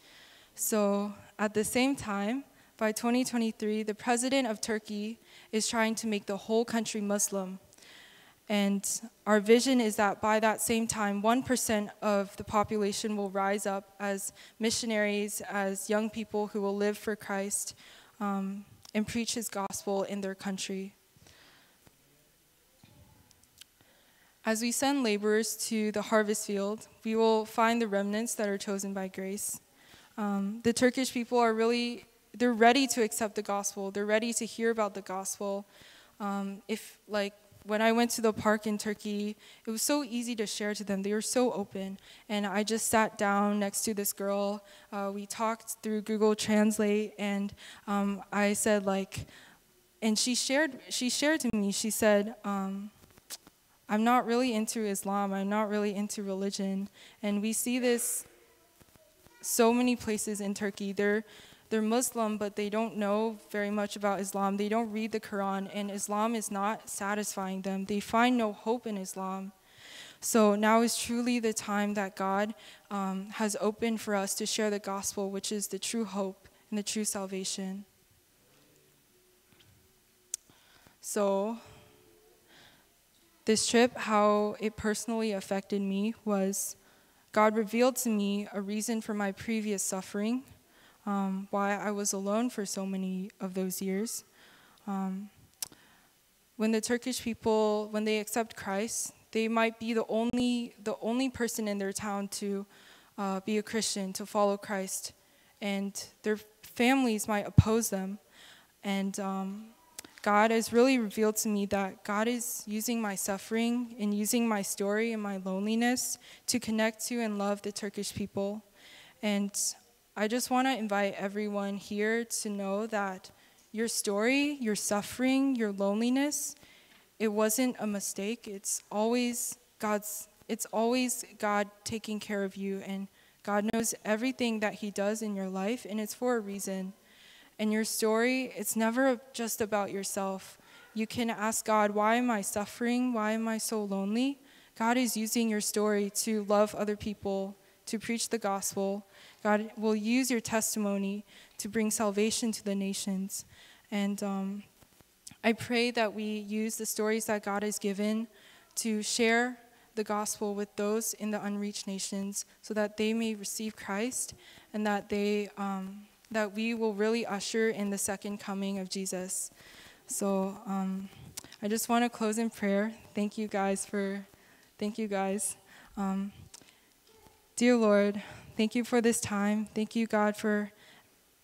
So at the same time, by twenty twenty-three, the president of Turkey is trying to make the whole country Muslim. And our vision is that by that same time, one percent of the population will rise up as missionaries, as young people who will live for Christ, um, and preach his gospel in their country. As we send laborers to the harvest field, we will find the remnants that are chosen by grace. Um, the Turkish people are really, they're ready to accept the gospel. They're ready to hear about the gospel. Um, if, like, when I went to the park in Turkey, it was so easy to share to them. They were so open. And I just sat down next to this girl. Uh, we talked through Google Translate, and, um, I said, like, and she shared, she shared to me, she said, um, "I'm not really into Islam. I'm not really into religion." And we see this so many places in Turkey. They're, they're Muslim, but they don't know very much about Islam. They don't read the Quran, and Islam is not satisfying them. They find no hope in Islam. So now is truly the time that God, um, has opened for us to share the gospel, which is the true hope and the true salvation. So, this trip, how it personally affected me was God revealed to me a reason for my previous suffering, um, why I was alone for so many of those years. Um, when the Turkish people, when they accept Christ, they might be the only, the only person in their town to, uh, be a Christian, to follow Christ, and their families might oppose them. And, um, God has really revealed to me that God is using my suffering and using my story and my loneliness to connect to and love the Turkish people. And I just want to invite everyone here to know that your story, your suffering, your loneliness, it wasn't a mistake. It's always God's, it's always God taking care of you, and God knows everything that he does in your life, and it's for a reason. And your story, it's never just about yourself. You can ask God, "Why am I suffering? Why am I so lonely?" God is using your story to love other people, to preach the gospel. God will use your testimony to bring salvation to the nations. And, um, I pray that we use the stories that God has given to share the gospel with those in the unreached nations so that they may receive Christ, and that they, um, that we will really usher in the second coming of Jesus. So, um, I just want to close in prayer. Thank you guys for, thank you guys. Um, dear Lord, thank you for this time. Thank you, God, for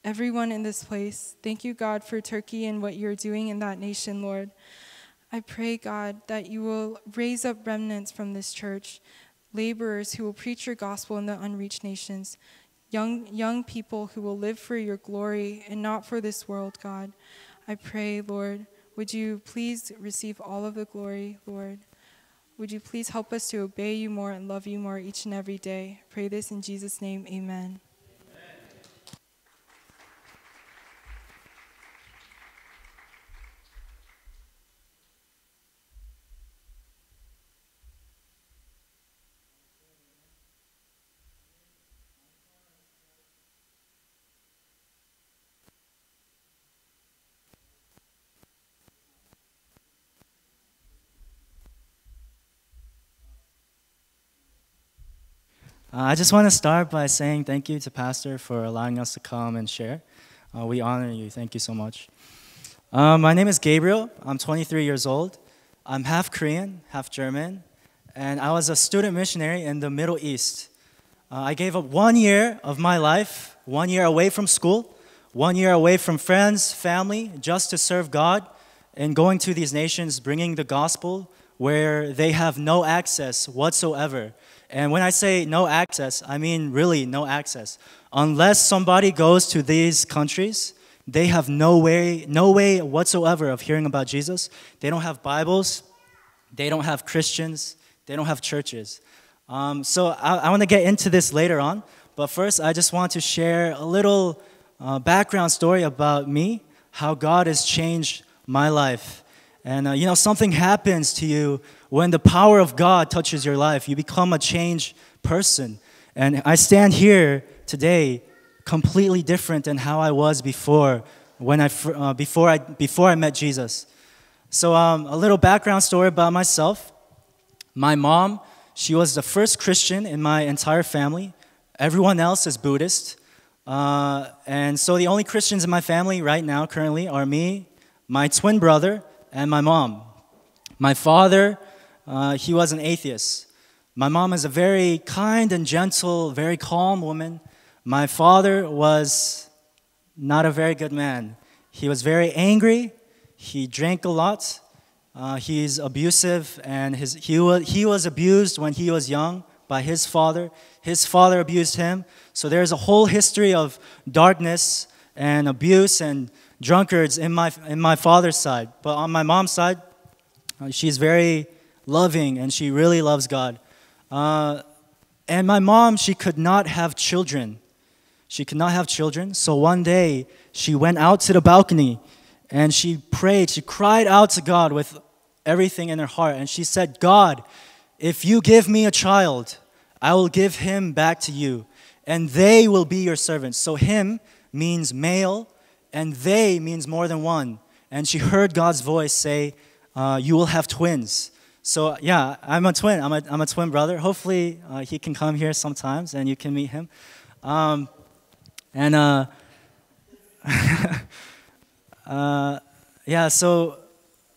everyone in this place. Thank you, God, for Turkey and what you're doing in that nation, Lord. I pray, God, that you will raise up remnants from this church, laborers who will preach your gospel in the unreached nations, young, young people who will live for your glory and not for this world, God. I pray, Lord, would you please receive all of the glory, Lord? Would you please help us to obey you more and love you more each and every day? I pray this in Jesus' name, amen. Uh, I just want to start by saying thank you to Pastor for allowing us to come and share. Uh, we honor you. Thank you so much. Uh, my name is Gabriel. I'm twenty-three years old. I'm half Korean, half German, and I was a student missionary in the Middle East. Uh, I gave up one year of my life, one year away from school, one year away from friends, family, just to serve God and going to these nations, bringing the gospel where they have no access whatsoever. And when I say no access, I mean really no access. Unless somebody goes to these countries, they have no way, no way whatsoever of hearing about Jesus. They don't have Bibles. They don't have Christians. They don't have churches. Um, so I, I want to get into this later on. But first, I just want to share a little, uh, background story about me, how God has changed my life. And uh, you know, something happens to you when the power of God touches your life. You become a changed person. And I stand here today completely different than how I was before when I fir- uh, before I before I met Jesus. So um, a little background story about myself. My mom, she was the first Christian in my entire family. Everyone else is Buddhist. Uh, and so the only Christians in my family right now, currently, are me, my twin brother, and my mom. My father, uh, he was an atheist. My mom is a very kind and gentle, very calm woman. My father was not a very good man. He was very angry. He drank a lot. Uh, he's abusive, and his, he, was, he was abused when he was young by his father. His father abused him. So there's a whole history of darkness and abuse and drunkards in my, in my father's side. But on my mom's side, uh, she's very loving, and she really loves God. Uh, and my mom, she could not have children. She could not have children. So one day, she went out to the balcony and she prayed. She cried out to God with everything in her heart. And she said, "God, if you give me a child, I will give him back to you, and they will be your servants." So him means male, and they means more than one. And she heard God's voice say, uh, "You will have twins." So yeah, I'm a twin. I'm a, I'm a twin brother. Hopefully, uh, he can come here sometimes and you can meet him. Um, and uh, uh, yeah, so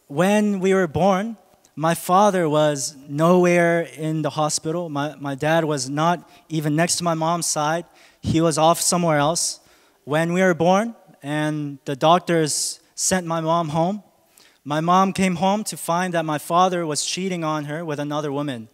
when we were born, my father was nowhere in the hospital. My, my dad was not even next to my mom's side. He was off somewhere else. When we were born and the doctors sent my mom home, my mom came home to find that my father was cheating on her with another woman.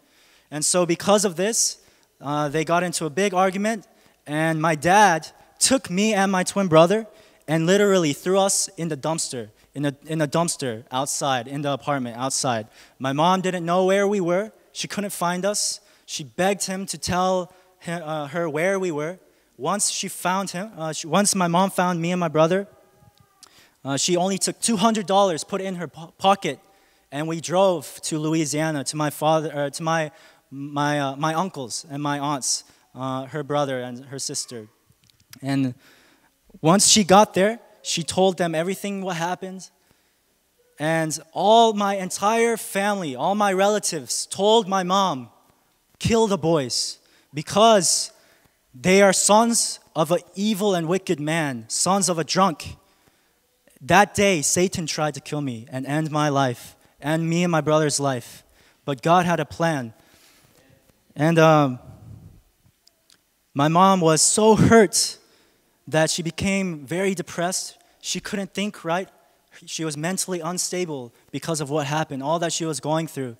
And so, because of this, uh, they got into a big argument, and my dad took me and my twin brother and literally threw us in the dumpster, in a, in a dumpster outside, in the apartment outside. My mom didn't know where we were. She couldn't find us. She begged him to tell her, uh, her where we were. Once she found him, uh, she, once my mom found me and my brother, uh, she only took two hundred dollars, put it in her po- pocket, and we drove to Louisiana to my father, uh, to my my uh, my uncles and my aunts, uh, her brother and her sister. And once she got there, she told them everything what happened. And all my entire family, all my relatives told my mom, "Kill the boys, because they are sons of an evil and wicked man, sons of a drunk." That day, Satan tried to kill me and end my life and me and my brother's life. But God had a plan. And um, my mom was so hurt that she became very depressed. She couldn't think right. She was mentally unstable because of what happened, all that she was going through.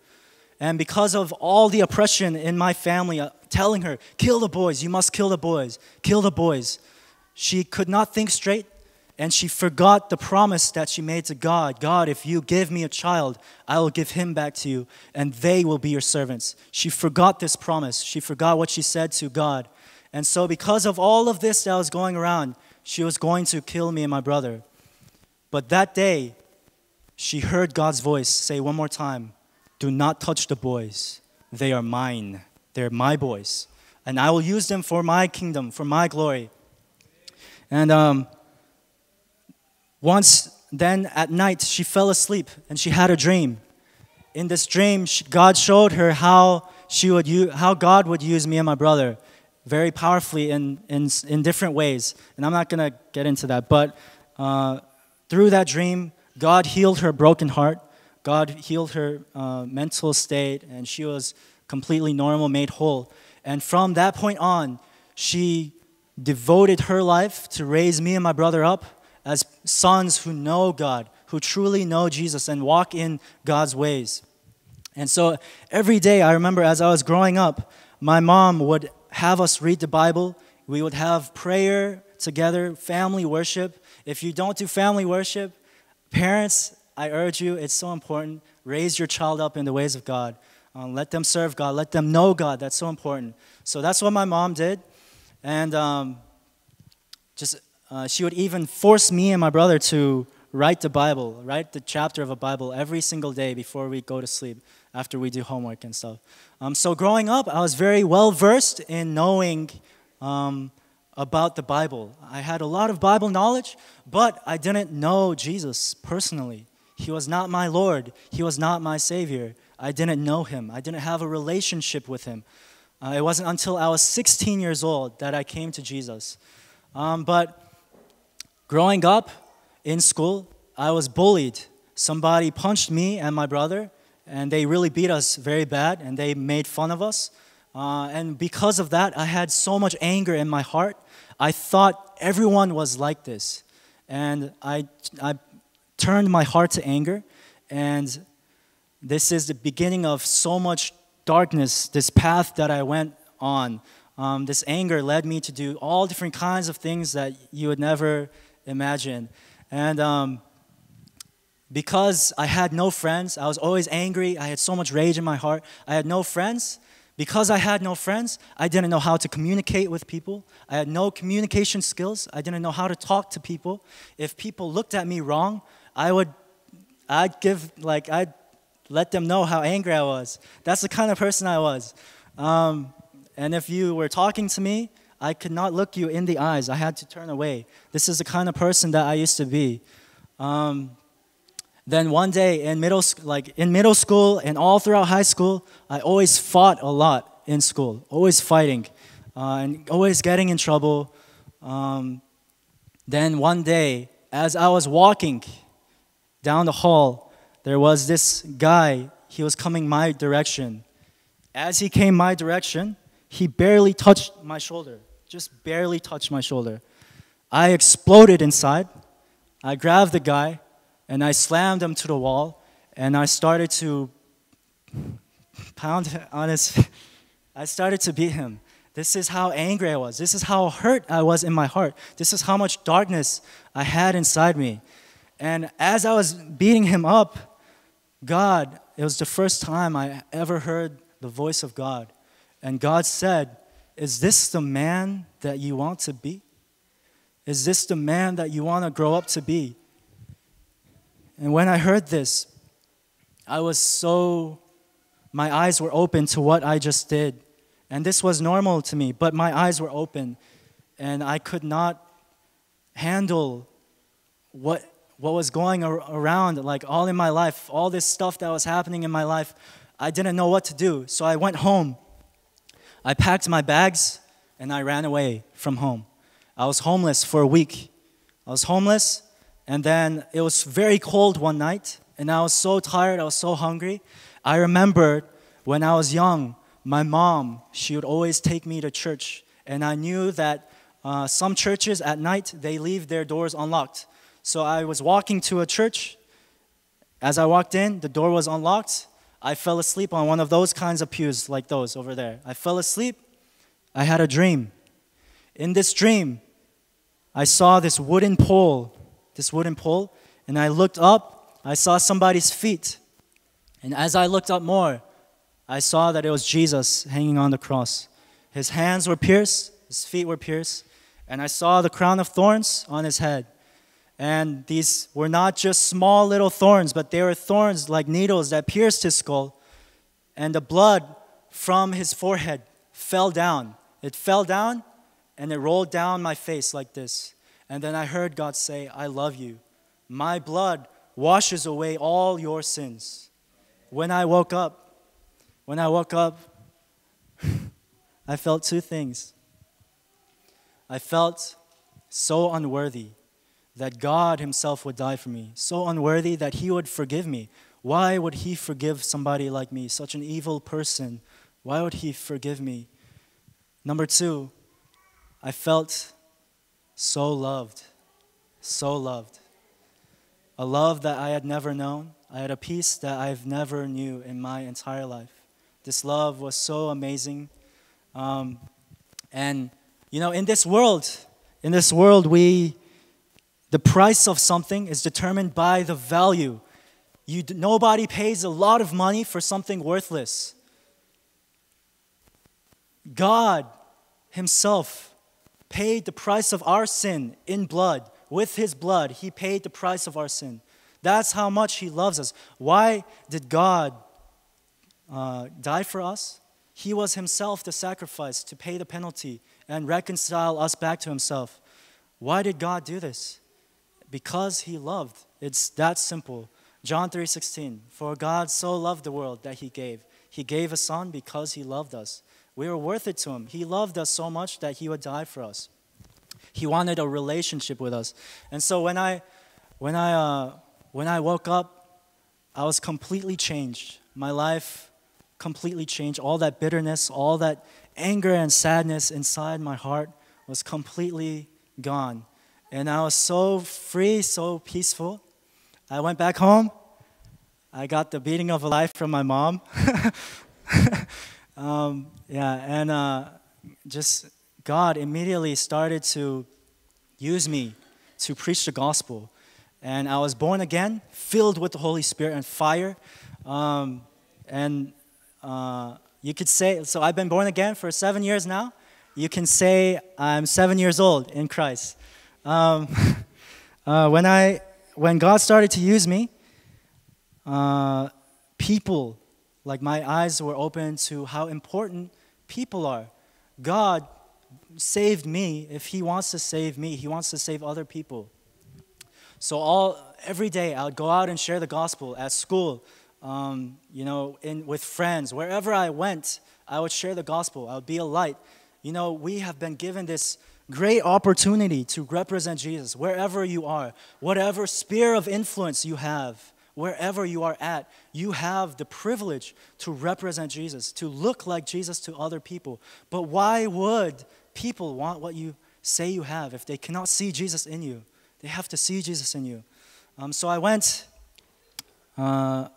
And because of all the oppression in my family, uh, telling her, "Kill the boys, you must kill the boys, kill the boys," she could not think straight, and she forgot the promise that she made to God. "God, if you give me a child, I will give him back to you, and they will be your servants." She forgot this promise. She forgot what she said to God. And so, because of all of this that was going around, she was going to kill me and my brother. But that day, she heard God's voice say one more time, "Do not touch the boys. They are mine. They're my boys. And I will use them for my kingdom, for my glory." And um, once then at night, she fell asleep and she had a dream. In this dream, sh- God showed her how she would u- how God would use me and my brother very powerfully in, in, in different ways. And I'm not going to get into that. But uh, through that dream, God healed her broken heart. God healed her uh, mental state, and she was completely normal, made whole. And from that point on, she devoted her life to raise me and my brother up as sons who know God, who truly know Jesus and walk in God's ways. And so every day, I remember as I was growing up, my mom would have us read the Bible. We would have prayer together, family worship. If you don't do family worship, parents, I urge you, it's so important. Raise your child up in the ways of God. Uh, let them serve God. Let them know God. That's so important. So that's what my mom did. And um, just uh, she would even force me and my brother to write the Bible, write the chapter of a Bible every single day before we go to sleep, after we do homework and stuff. Um, so growing up, I was very well versed in knowing um, about the Bible. I had a lot of Bible knowledge, but I didn't know Jesus personally. He was not my Lord. He was not my Savior. I didn't know him. I didn't have a relationship with him. Uh, it wasn't until I was sixteen years old that I came to Jesus. Um, but growing up in school, I was bullied. Somebody punched me and my brother, and they really beat us very bad, and they made fun of us. Uh, and because of that, I had so much anger in my heart. I thought everyone was like this. And I, I turned my heart to anger. And this is the beginning of so much darkness, this path that I went on. Um, this anger led me to do all different kinds of things that you would never imagine. And um, because I had no friends, I was always angry. I had so much rage in my heart. I had no friends. Because I had no friends, I didn't know how to communicate with people. I had no communication skills. I didn't know how to talk to people. If people looked at me wrong, I would, I'd give, like, I'd let them know how angry I was. That's the kind of person I was. Um, and if you were talking to me, I could not look you in the eyes. I had to turn away. This is the kind of person that I used to be. Um, then one day in middle, sc- like in middle school and all throughout high school, I always fought a lot in school, always fighting, uh, and always getting in trouble. Um, then one day, as I was walking down the hall, there was this guy. He was coming my direction. As he came my direction, he barely touched my shoulder, just barely touched my shoulder. I exploded inside. I grabbed the guy and I slammed him to the wall and I started to pound on his I started to beat him. This is how angry I was. This is how hurt I was in my heart. This is how much darkness I had inside me. And as I was beating him up, God, it was the first time I ever heard the voice of God. And God said, "Is this the man that you want to be? Is this the man that you want to grow up to be?" And when I heard this, I was so, my eyes were open to what I just did. And this was normal to me, but my eyes were open and I could not handle what what was going ar- around, like, all in my life, all this stuff that was happening in my life. I didn't know what to do, so I went home. I packed my bags and I ran away from home. I was homeless for a week. I was homeless, and then it was very cold one night, and I was so tired, I was so hungry. I remembered when I was young, my mom, she would always take me to church, and I knew that uh, some churches at night, they leave their doors unlocked. So I was walking to a church. As I walked in, the door was unlocked. I fell asleep on one of those kinds of pews, like those over there. I fell asleep. I had a dream. In this dream, I saw this wooden pole, this wooden pole, and I looked up. I saw somebody's feet. And as I looked up more, I saw that it was Jesus hanging on the cross. His hands were pierced, his feet were pierced, and I saw the crown of thorns on his head. And these were not just small little thorns, but they were thorns like needles that pierced his skull. And the blood from his forehead fell down. It fell down and it rolled down my face like this. And then I heard God say, "I love you. My blood washes away all your sins." When I woke up, when I woke up, I felt two things. I felt so unworthy that God himself would die for me, so unworthy that he would forgive me. Why would he forgive somebody like me, such an evil person? Why would he forgive me? Number two, I felt so loved, so loved. A love that I had never known. I had a peace that I've never knew in my entire life. This love was so amazing. Um, and, you know, in this world, in this world, we, the price of something is determined by the value. You, nobody pays a lot of money for something worthless. God himself paid the price of our sin in blood With his blood, he paid the price of our sin. That's how much he loves us. Why did God uh, die for us? He was himself the sacrifice to pay the penalty and reconcile us back to himself. Why did God do this? Because he loved. It's that simple. John three sixteen, "For God so loved the world that he gave. He gave a son because he loved us. We were worth it to him. He loved us so much that he would die for us." He wanted a relationship with us. And so when I, when I, uh, when I woke up, I was completely changed. My life completely changed. All that bitterness, all that anger and sadness inside my heart was completely gone. And I was so free, so peaceful. I went back home. I got the beating of a life from my mom. Um, yeah, and uh, just God immediately started to use me to preach the gospel. And I was born again, filled with the Holy Spirit and fire. Um, and uh, you could say, so I've been born again for seven years now. You can say I'm seven years old in Christ. Um, uh, when I, when God started to use me, uh, people, like, my eyes were open to how important people are. God saved me. If he wants to save me, he wants to save other people. So all, every day I would go out and share the gospel at school, um, you know, in, with friends. Wherever I went, I would share the gospel. I would be a light. You know, we have been given this great opportunity to represent Jesus wherever you are, whatever sphere of influence you have, wherever you are at, you have the privilege to represent Jesus, to look like Jesus to other people. But why would people want what you say you have if they cannot see Jesus in you? They have to see Jesus in you. Um, so I went, uh,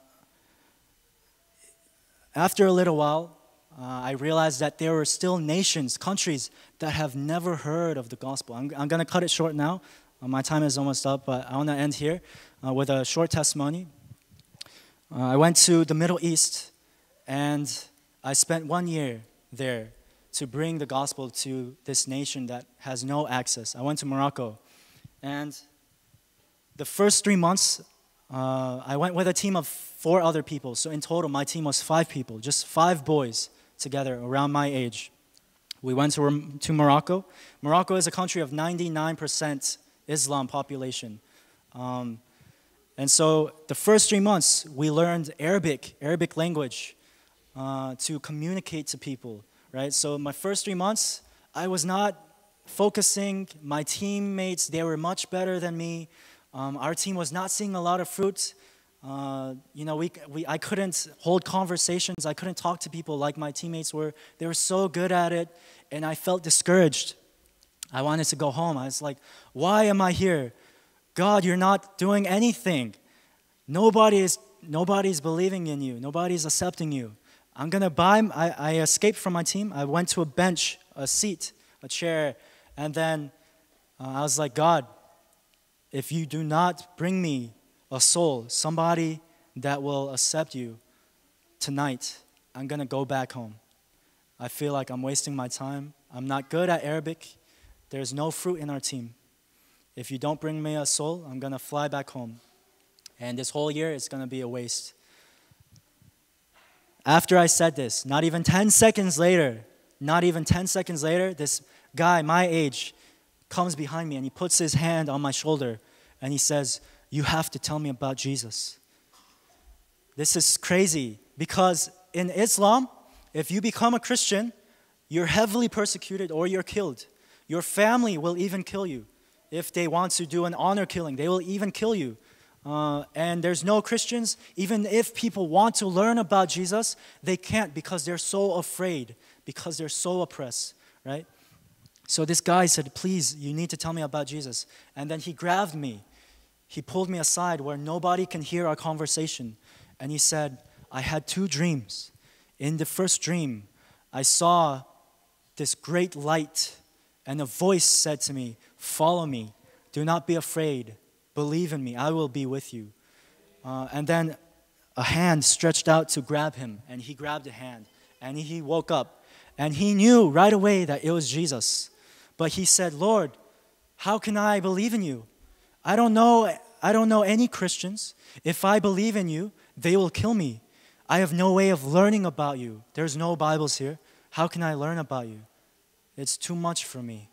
after a little while, uh, I realized that there were still nations, countries that have never heard of the gospel. I'm, I'm going to cut it short now. Uh, my time is almost up, but I want to end here uh, with a short testimony. Uh, I went to the Middle East, and I spent one year there to bring the gospel to this nation that has no access. I went to Morocco, and the first three months, uh, I went with a team of four other people. So in total, my team was five people, just five boys together around my age. We went to, to Morocco. Morocco is a country of ninety-nine percent Islam population. Um, and so the first three months, we learned Arabic, Arabic language, uh, to communicate to people, right? So my first three months, I was not focusing. My teammates, they were much better than me. Um, our team was not seeing a lot of fruit. Uh, you know, we, we, I couldn't hold conversations. I couldn't talk to people like my teammates were. They were so good at it, and I felt discouraged. I wanted to go home. I was like, "Why am I here? God, you're not doing anything. Nobody is, nobody's believing in you. Nobody's accepting you." I'm gonna buy. I, I escaped from my team. I went to a bench, a seat, a chair, and then uh, I was like, "God, if you do not bring me a soul, somebody that will accept you tonight, I'm gonna go back home. I feel like I'm wasting my time. I'm not good at Arabic. There's no fruit in our team. If you don't bring me a soul, I'm gonna fly back home. And this whole year is gonna be a waste." After I said this, not even ten seconds later, not even ten seconds later, this guy my age comes behind me and he puts his hand on my shoulder and he says, "You have to tell me about Jesus." This is crazy because in Islam, if you become a Christian, you're heavily persecuted or you're killed. Your family will even kill you. If they want to do an honor killing, they will even kill you. Uh, and there's no Christians, even if people want to learn about Jesus, they can't because they're so afraid, because they're so oppressed, right? So this guy said, "Please, you need to tell me about Jesus." And then he grabbed me. He pulled me aside where nobody can hear our conversation. And he said, "I had two dreams. In the first dream, I saw this great light, and a voice said to me, 'Follow me. Do not be afraid. Believe in me. I will be with you.'" Uh, and then a hand stretched out to grab him, and he grabbed a hand, and he woke up. And he knew right away that it was Jesus. But he said, "Lord, how can I believe in you? I don't know, I don't know any Christians. If I believe in you, they will kill me. I have no way of learning about you. There's no Bibles here. How can I learn about you? It's too much for me.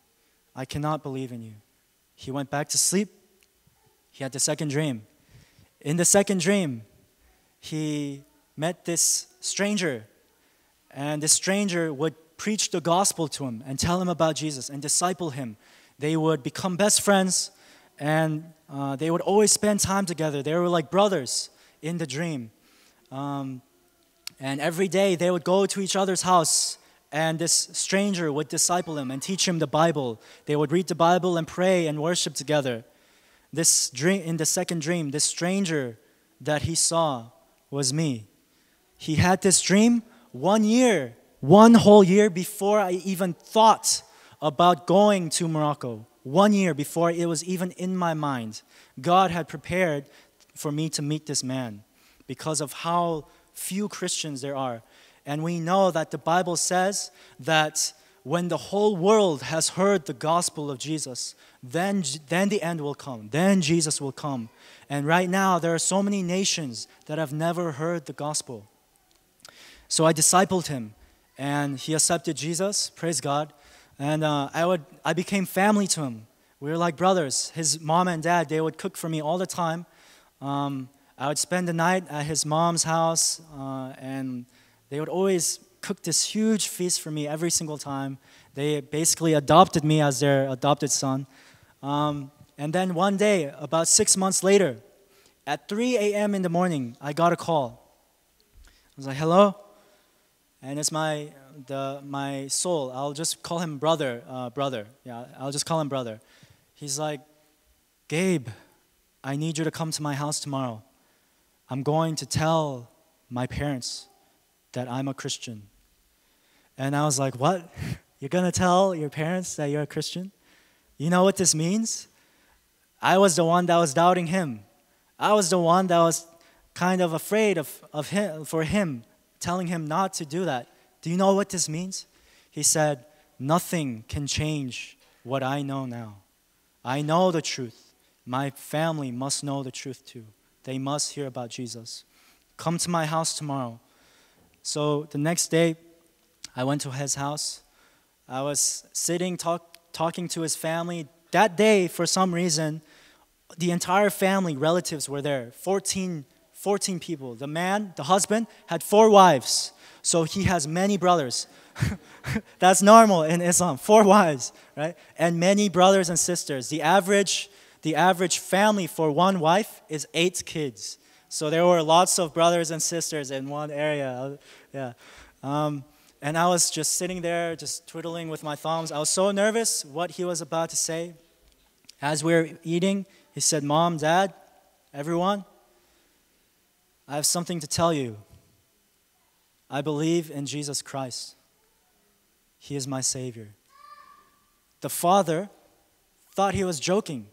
I cannot believe in you." He went back to sleep. He had the second dream. In the second dream, he met this stranger, and this stranger would preach the gospel to him and tell him about Jesus and disciple him. They would become best friends, and uh, they would always spend time together. They were like brothers in the dream. Um, and every day they would go to each other's house, and this stranger would disciple him and teach him the Bible. They would read the Bible and pray and worship together. This dream, in the second dream, this stranger that he saw was me. He had this dream one year, one whole year before I even thought about going to Morocco. One year before it was even in my mind, God had prepared for me to meet this man because of how few Christians there are. And we know that the Bible says that when the whole world has heard the gospel of Jesus, then, then the end will come. Then Jesus will come. And right now, there are so many nations that have never heard the gospel. So I discipled him, and he accepted Jesus. Praise God. And uh, I, would, I became family to him. We were like brothers. His mom and dad, they would cook for me all the time. Um, I would spend the night at his mom's house, uh, and they would always cook this huge feast for me every single time. They basically adopted me as their adopted son. Um, and then one day, about six months later, at three a m in the morning, I got a call. I was like, "Hello?" And it's my, the, my soul. I'll just call him brother, uh, brother. Yeah, I'll just call him brother. He's like, "Gabe, I need you to come to my house tomorrow. I'm going to tell my parents that I'm a Christian." And I was like, "What? You're going to tell your parents that you're a Christian? You know what this means?" I was the one that was doubting him. I was the one that was kind of afraid of, of him, for him, telling him not to do that. "Do you know what this means?" He said, "Nothing can change what I know now. I know the truth. My family must know the truth too. They must hear about Jesus. Come to my house tomorrow." So the next day, I went to his house. I was sitting, talk, talking to his family. That day, for some reason, the entire family, relatives were there. Fourteen, fourteen people. The man, the husband, had four wives. So he has many brothers. That's normal in Islam, four wives, right? And many brothers and sisters. The average, the average family for one wife is eight kids. So there were lots of brothers and sisters in one area. Yeah. Um, and I was just sitting there, just twiddling with my thumbs. I was so nervous what he was about to say. As we were eating, he said, "Mom, Dad, everyone, I have something to tell you. I believe in Jesus Christ. He is my Savior." The father thought he was joking.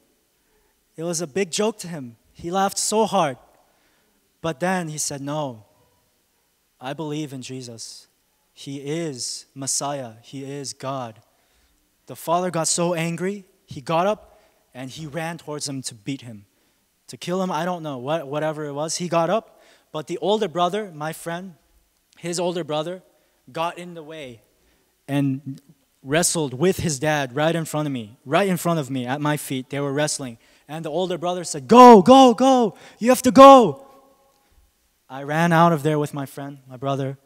It was a big joke to him. He laughed so hard. But then he said, "No, I believe in Jesus. He is Messiah. He is God." The father got so angry, he got up and he ran towards him to beat him, to kill him. I don't know, what, whatever it was. He got up, but the older brother, my friend, his older brother, got in the way and wrestled with his dad right in front of me, right in front of me at my feet. They were wrestling. And the older brother said, "Go, go, go. You have to go." I ran out of there with my friend, my brother.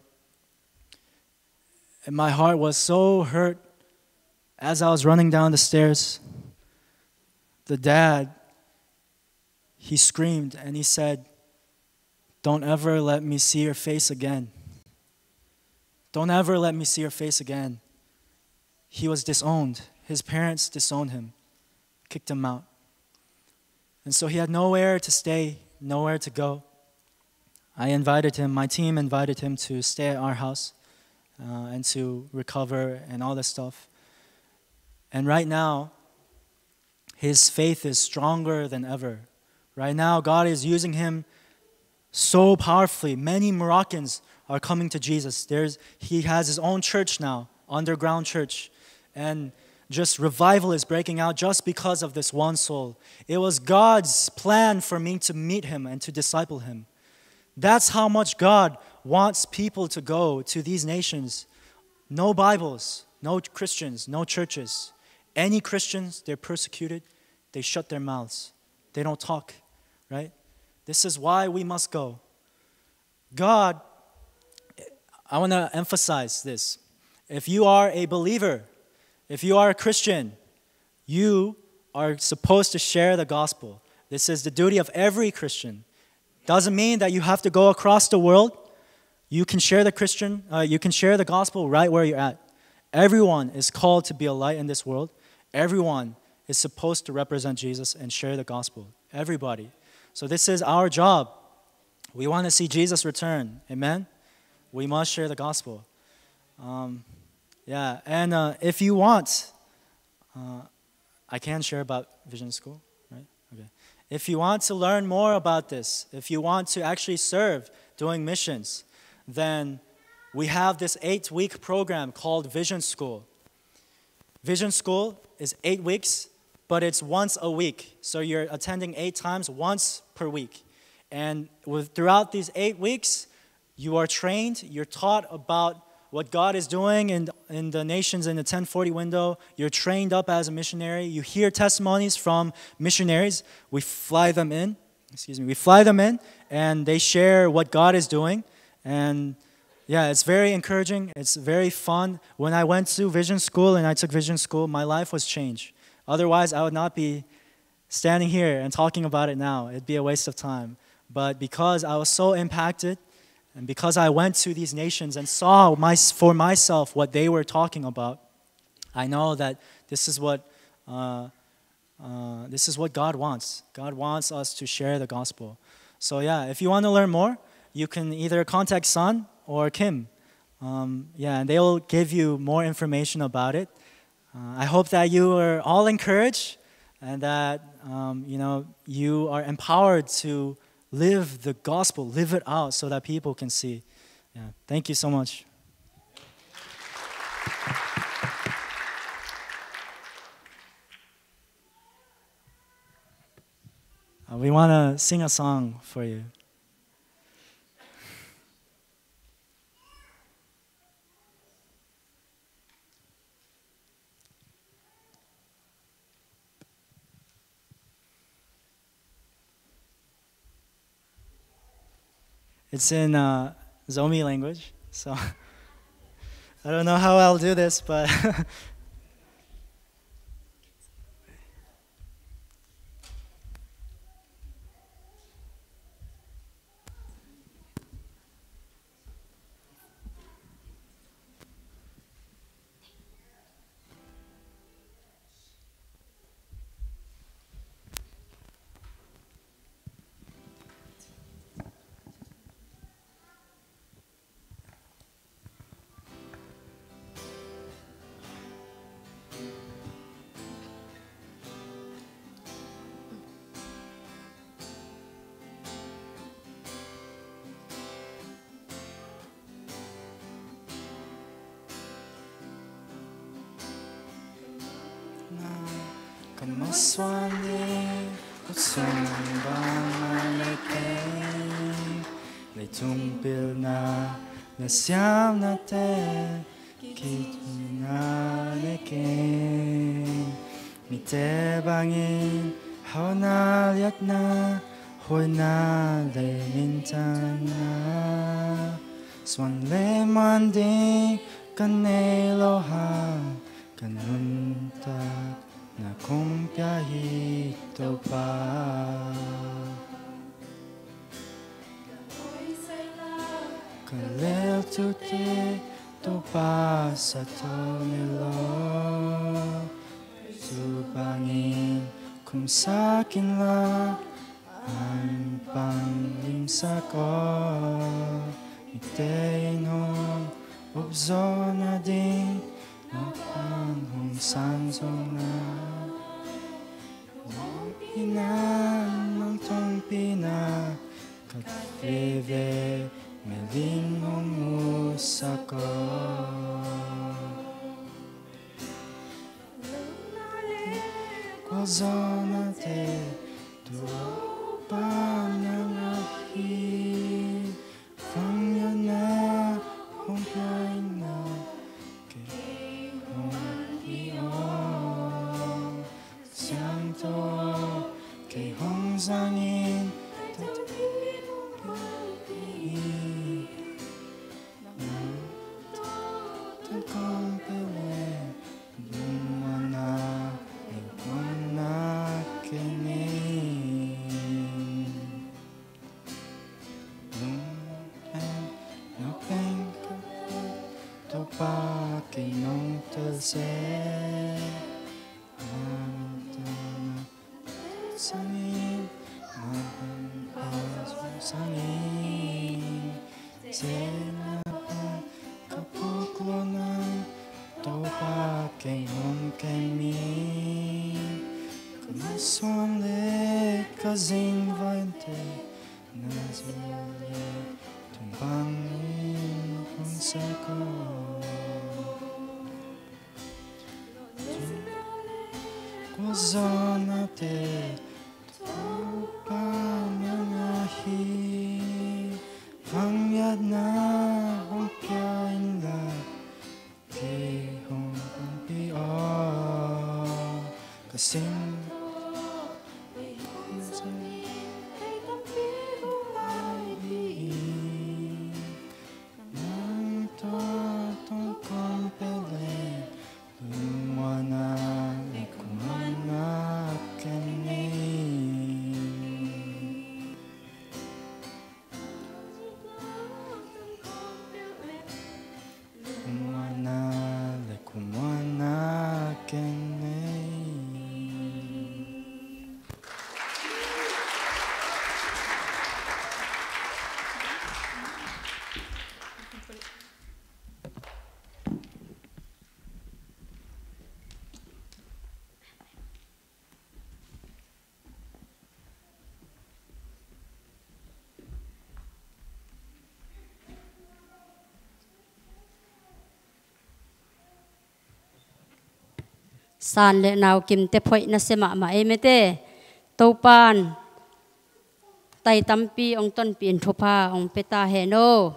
And my heart was so hurt as I was running down the stairs. The dad, he screamed and he said, "Don't ever let me see your face again. Don't ever let me see your face again." He was disowned. His parents disowned him, kicked him out. And so he had nowhere to stay, nowhere to go. I invited him, my team invited him to stay at our house, uh, and to recover and all this stuff. And right now, his faith is stronger than ever. Right now, God is using him so powerfully. Many Moroccans are coming to Jesus. There's, he has his own church now, underground church. And just revival is breaking out just because of this one soul. It was God's plan for me to meet him and to disciple him. That's how much God wants people to go to these nations. No Bibles, no Christians, no churches. Any Christians, they're persecuted. They shut their mouths. They don't talk, right? This is why we must go. God, I want to emphasize this. If you are a believer, if you are a Christian, you are supposed to share the gospel. This is the duty of every Christian. Doesn't mean that you have to go across the world. You can share the Christian, uh, you can share the gospel right where you're at. Everyone is called to be a light in this world. Everyone is supposed to represent Jesus and share the gospel. Everybody. So this is our job. We want to see Jesus return. Amen? We must share the gospel. Um, yeah, and uh, if you want, uh, I can share about Vision School, right? Okay. If you want to learn more about this, if you want to actually serve doing missions, then we have this eight-week program called Vision School. Vision School is eight weeks, but it's once a week. So you're attending eight times, once per week. And with, throughout these eight weeks, you are trained, you're taught about what God is doing in, in the nations in the ten forty window. You're trained up as a missionary. You hear testimonies from missionaries. We fly them in, excuse me, we fly them in, and they share what God is doing. And yeah, it's very encouraging. It's very fun. When I went to Vision School and I took Vision School, my life was changed. Otherwise, I would not be standing here and talking about it now. It'd be a waste of time. But because I was so impacted, and because I went to these nations and saw my, for myself what they were talking about, I know that this is what uh, uh, this is what God wants. God wants us to share the gospel. So yeah, if you want to learn more, you can either contact San or Kim. Um, yeah, and they will give you more information about it. Uh, I hope that you are all encouraged and that um, you know, you are empowered to live the gospel, live it out, so that people can see. Yeah, thank you so much. Uh, we want to sing a song for you. It's in uh, Zomi language, so I don't know how I'll do this, but Ka masuan ding, ka suan bangmah nei keng. Leitung pilna, na siamnate, kituina nei keng. Mite bangin, hauhna liatna, huaina le minthanna. Suan le man ding, ka nei lo hang, ka nuntakna kong pia hi Topa. Ka leltute Topa sa tho ni lo. Tua bangin khumsak inla, an pan limsak aw. Mite in hong upzawh nading, naupang hong sang zawhna. Mawhpihna, mangthangpihna, khat veve, mel in hong musak aw. Zawhnate Topa nang ahi, vangliatna hong pia in la, kei hong pi aw. Siangtho kei hong zangin, nang tawh kong pia leng, lungmuanna, lungmuanna kei nei. Lungmuanna kei nei, Topa kei nong tel seh. Sangin, sangin, sena ka puk lo nang, Topa kei hong kem in, ka masuan le ka zingvaite, na zia le tung bangin hong sa ko. Zawhnate Topa nang ahi, vangliatna hong pia in la, kei hong pumpi aw. Ka sin nang tawh tong kong pia leng, lungmuanna le lungmuanna kei nei. Lungmuanna le lungmuanna kei nei. San le nau kimte phoih nasia mahmah ei mete. Topan tai tampi hong tonpih in thupha hong pia ta hen aw.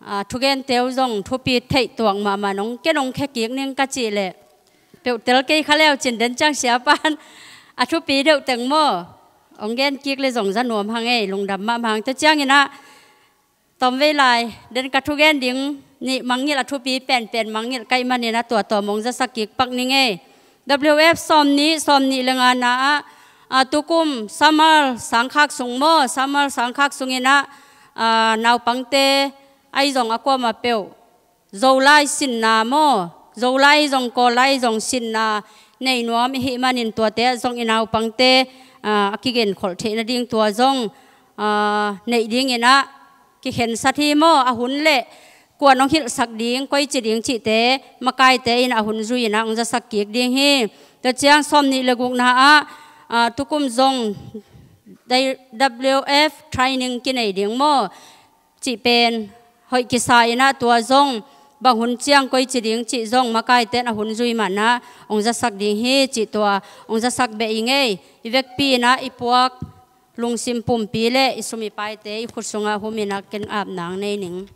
A, thugente uh zong thupi theih tuak mahmah nong, ken hong khia kik ning ka cih leh, peuh tel kei kha leu cin den ciang siapan a thupi deuh teng maw, hong gen kik le zong za nuam hang ei, lungdam mahmah hang. Tua ciangin ah, tawmvei lai den ka thugen ding nih mangngilh, a thupi penpen mangngilh ka hih manin ah tua tawm hong zasak kik pak ning ei. W F sawm nih, sawm nih le nga na ah, a, tukum summer sangkhak sung maw, summer sangkhak sungin ah, a, naupangte ahi zong a kuamah peuh Zolai sinna maw, Zolai zong, Kawllai zong sinna nei nuam i hih manin tuate ah zong i naupangte, a, a kigenkholh theih nading tua zong, a, neih dingin ah kikhensat hi maw. A hun le kua hong hilhsak ding, koici ding cihte makaite in a hun zui in ah hong zasak kik ding hi. Tua ciang sawm nih le guk na ah, a, tukum zong W F training kinei ding maw cih pen hoih kisa in ah tua zong bang hun ciang koici ding cih zong makaite in a hun zui man ah hong zasak ding hi cih tua hong zasak beh ing ei. I vekpi in ah i puak lungsim pumpi le i sum i paite i khut sungah hum in ah ken ap nang nei ning.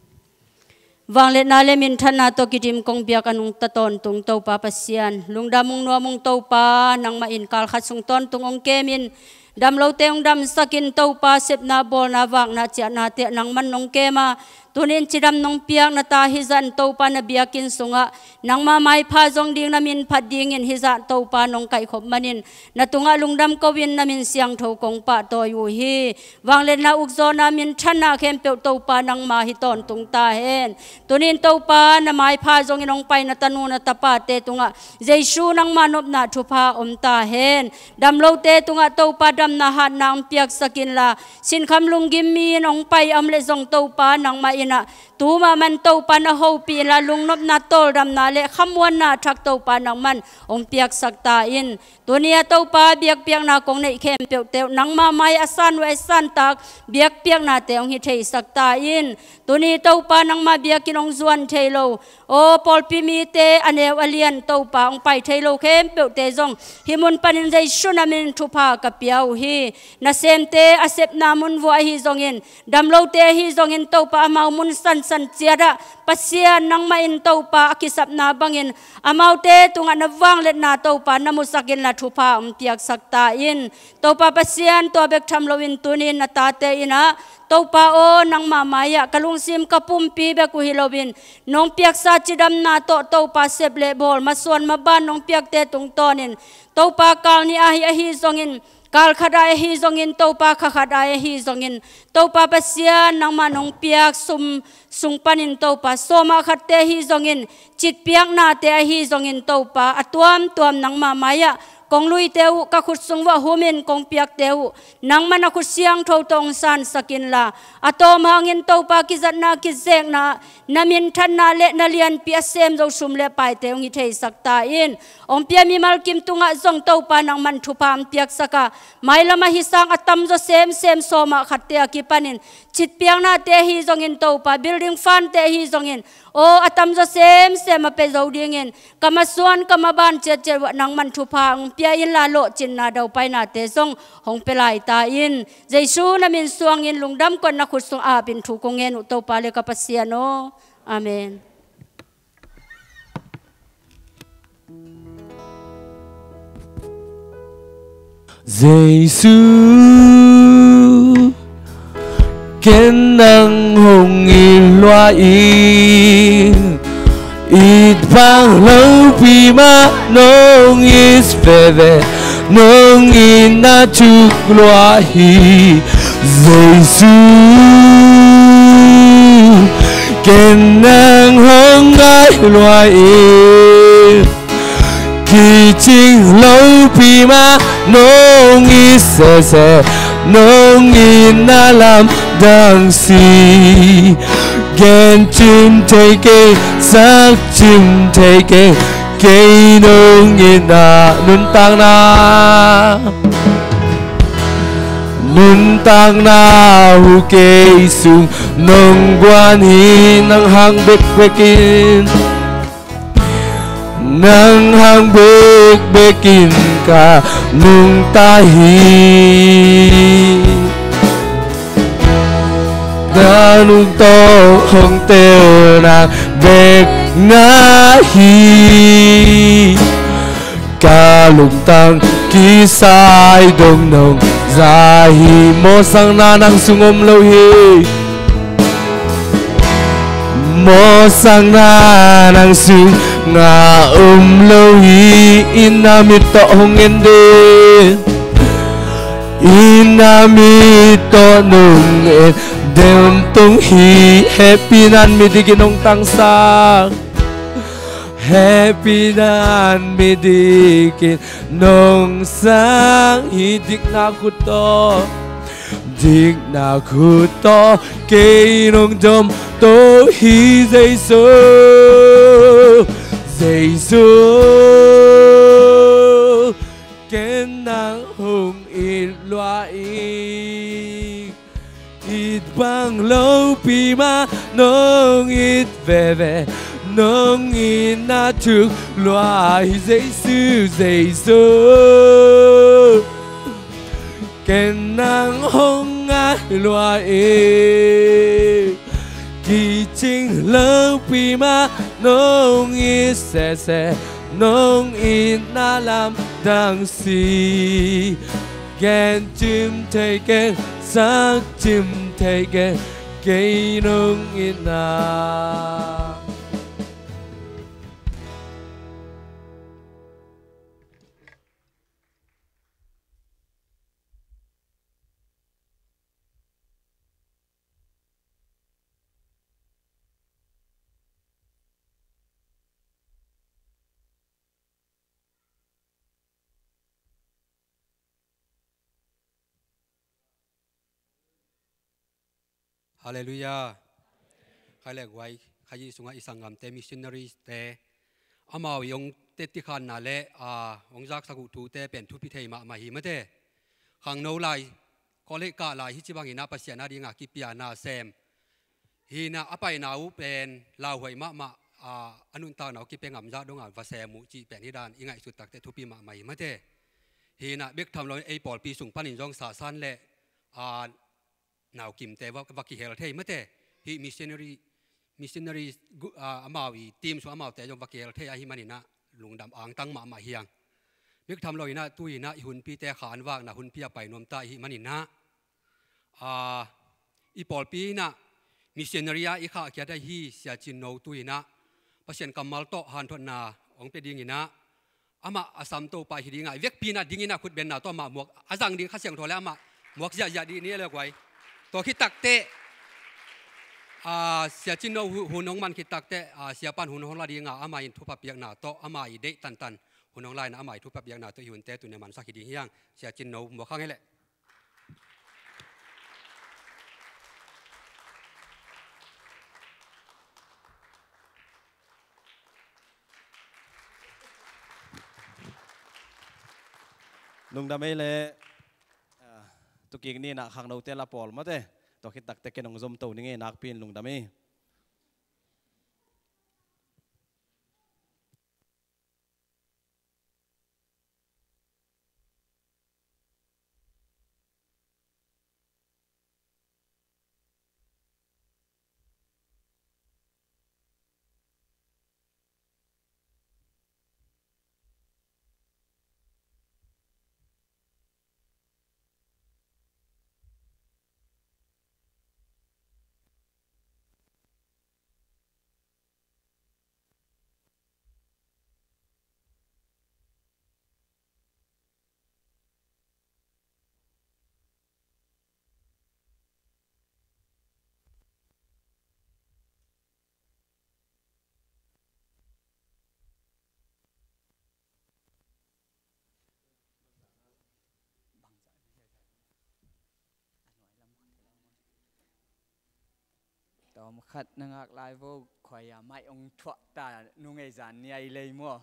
Vangliatna le minthanna tawh kidim kong biak a nungta tawntung Topa Pasian, lungdam ung nuam ung Topa, nangmah in kal khat sung tawntung hong kem in, dam lote hong damsak in Topa, sepna, bawlna, vakna, ciahnate ah nangman nong kem a, tuni in cidam nong piak na ta hi zah in Topa, na biakinn sungah nangma maipha zong ding, na min phat dingin hi zah Topa nong kaihkhop manin na tungah lungdam ko-in na min siangtho kong pahtawi uh hi. Vangliatna, ukzawhna, minthanna khempeuh Topa nangma hi tawntung ta hen. Tuni in Topa na maipha zongin hong pai na tanu na tapate tungah Jesu nangma nopna thupha om ta hen. Dam lote tungah Topa damna hatna hong piaksak inla, sinkham lunggim mi in hong pai a om leh zong Topa nangmah inah, tu mahmah in Topa na hopih inla, lungnopna, tawldamna le khamuanna a thak Topa nangman hong piaksak ta in. Tuni a Topa biakpiakna kong neih khempeuhte uh nangma mai-ah a san uh a santak biakpiaknate hong hi theisak ta in. Tuni Topa nangma biakinn hong zuan thei lo, aw pawlpi mite a neu a lian Topa hong pai thei lo khempeuhte zong hih mun panin Jesu na min thupha ka pia uh hi. Nasemte a sepna mun vuah ahi zongin, damlote ahi zongin Topa amau mun sansan ciatah Pasian nangmah in Topa a kisapna bangin amaute tungah na vangliatna Topa na musak inla thupha hong piaksak ta in. Topa Pasian tua bek tham loin tuni in na tate inah Topa aw nangma mai-ah ka lungsim ka pumpi bek uh hi loin nong piaksa cidamna tawh Topa sep le bawl masuan maban nong piakte tungtawnin Topa kal nih ah ahi zongin, kal khat ah ahi zongin, Topa kha khat ah ahi zongin, Topa Pasian nangmah nong piak sum sung panin Topa sawmah khatte ahi zongin, citpiaknate ahi zongin Topa a tuamtuam nangma mai-ah kong luite uh ka khut sung vuah humin kong piakte uh nangmah na khut siangtho tawh hong sansak inla, a tawm hangin Topa kizatna kizekna, na minthanna le na lianpi a sem zo sum le paite hong hi theisak ta in. Hong pia mimal kim tungah zong Topa nangman thupha hong piaksak a, mailam ahi sang a tamzaw semsem sawmah khatte a kipanin citpiaknate ahi zongin Topa building fund-te ahi zongin, aw a tamzaw semsem a pia zo dingin ka masuan ka maban ciatciat uh ah nangman thupha hong pia inla lawhcinna daupainate zong hong pia lai ta in. Jesu na min suangin lungdam kawh na khut sung apin thu kong ngen uh Topa le ka Pasian aw. Amen. Jesu, ken nang hong it lua ing, it bang lopi mah nong it veve, nong itna thuk lua hi. Jesu, ken nang hong ngai lua ing, kicing lopi mah nong it sese, nong itna lamdang si. Gen cim thei keng, sak cim thei keng, kei nong itna nuntakna, nuntakna uh kei sung nong guan hi. Nang hang bekbekin, nang hang bekbekin ka nungta hi. Na nung tawh hong tel nang bek na hi. Ka lungtang kisai dong nong za hi. Mawhsakna nang sung om lo hi. Mawhsakna nang sungah om lo hi. Itna mit tawh hong en den, itna mit tawh nong en den tung hi. Hehpihna in midikin hong tangsak, hehpihna in midikin nong sang hi. Dikna khut tawh, dikna khut tawh kei nong dom to hi. Jesu, Jesu, ken nang hong it lua ing, it bang lopi mah nong it veve, nong itna thuk lua hi. Jesu, Jesu, ken nang hong ngai lua ing, kicing lopi mah nong it sese, nong itna lamdang si. Gen cim thei keng, sak cim thei keng, kei nong itna. Halleluiah. Khai le guai, khayi sungah i sanggamte, missionaries te, amau i hong tetti khanna le, a, hong zaksak uh thute pen thupi thei mahmah hi mate. Khangno lai, college kah lai hi ci bangin ah Pasian a dingah kipiana sem. Hi in ah a paina uh pen lauhuai mahmah, a, a nuntakna uh kipia ngamzah dongah va sem uh cih pen hi dan i ngaihsut takteh thupi mahmah hi mate. Hi in ah bek tham lo ei pawlpi sung panin zong sasan le, a, naukimte va, va kihel thei mate. Hih missionary, missionary gu-, a, amau i team sung amaute zong va kihel thei ahih manin ah lungdam angtang mahmah hi hang. Bek tham lo in ah tu in ah i hunpite khanvakna hunpi a pai nuam ta ahih manin ah, a, i pawlpi in ah missionary a i khahkhiat ahi Sia Cin No tu in ah Pasian kammal tawh hanthotna hong pia dingin ah, amah a sam to pa hi dingah, i vekpi in ah dingin ah khutbenna tawh amah muak a zang ding, Kha Siangtho le amah muak ziahziah dih ni le guai. Tua khit takteh, a, Sia Cin No hu-, hun hong man khit takteh, a, Sia pan hun hong la dingah amah in thupha piakna tawh, amah i deih tantan hun hong la in ah amah i thupha piakna tawh i hunte tuni a mansak hi ding hi hang. Sia Cin No muak hang hi leh. Lungdam ei le, ah, tukik ni in ah khangnote la pawl mate. Tua khit takteh ken hong zom to ning ei, nakpi in lungdam ei. Tawm khat na ngak lai vo, khuai a mai ong thuah ta, nung ei zan ni ai lei maw.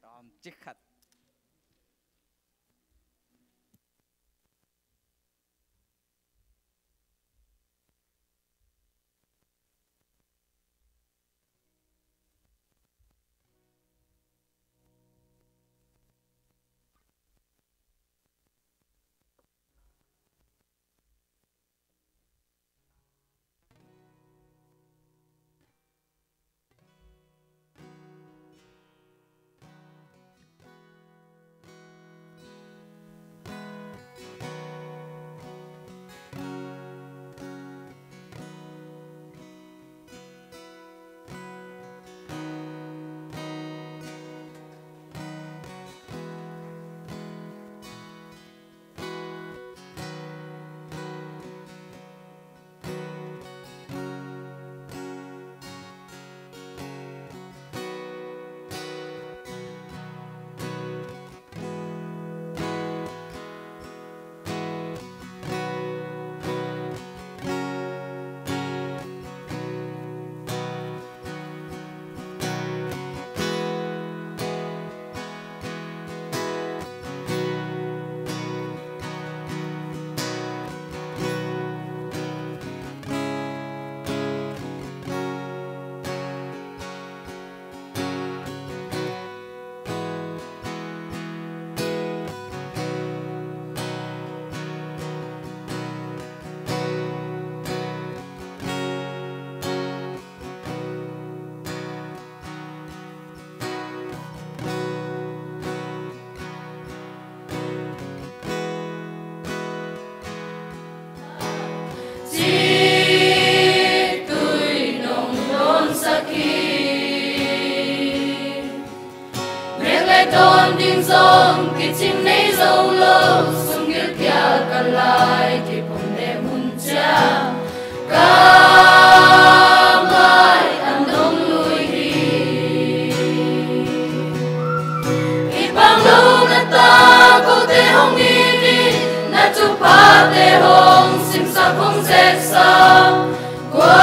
Tawm cik khat. Ci tui nong dawnsak hi. Mek le dawn ding zong kicing nei zo lo, sunggil kia ka lai, kipom le mun ciang ka mai an dong lui hi. Kipang lo na ta kote hong it in, na thuphate hong simsak hong zeksak, kua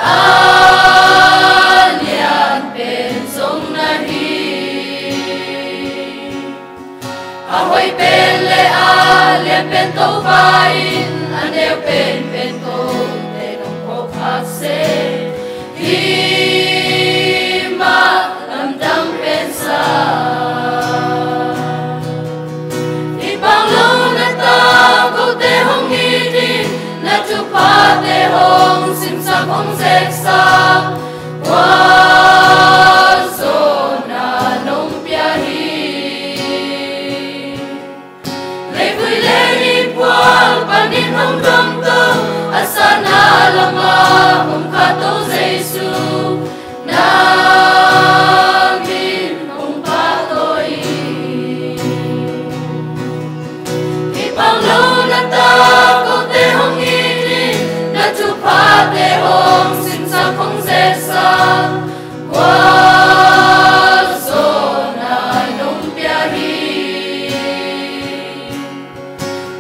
A lian pen zong na hi. A hoih pen le a lian pen Topa in, a neu pen pen kote nong phawk khak se. Hi mah lamdang pen sa. I pang lo na ta kote hong it in, na thuphate hong simsak hong zeksak. Kua zaw na nong pia hi. Leivui le i phual panin hong domto, a sana lamah hong khato Jesu, na min hong pahtawi. I pang lo na ta kote hong it in, na thuphate hong simsak hong zeksak. Kua zaw na nong pia hi.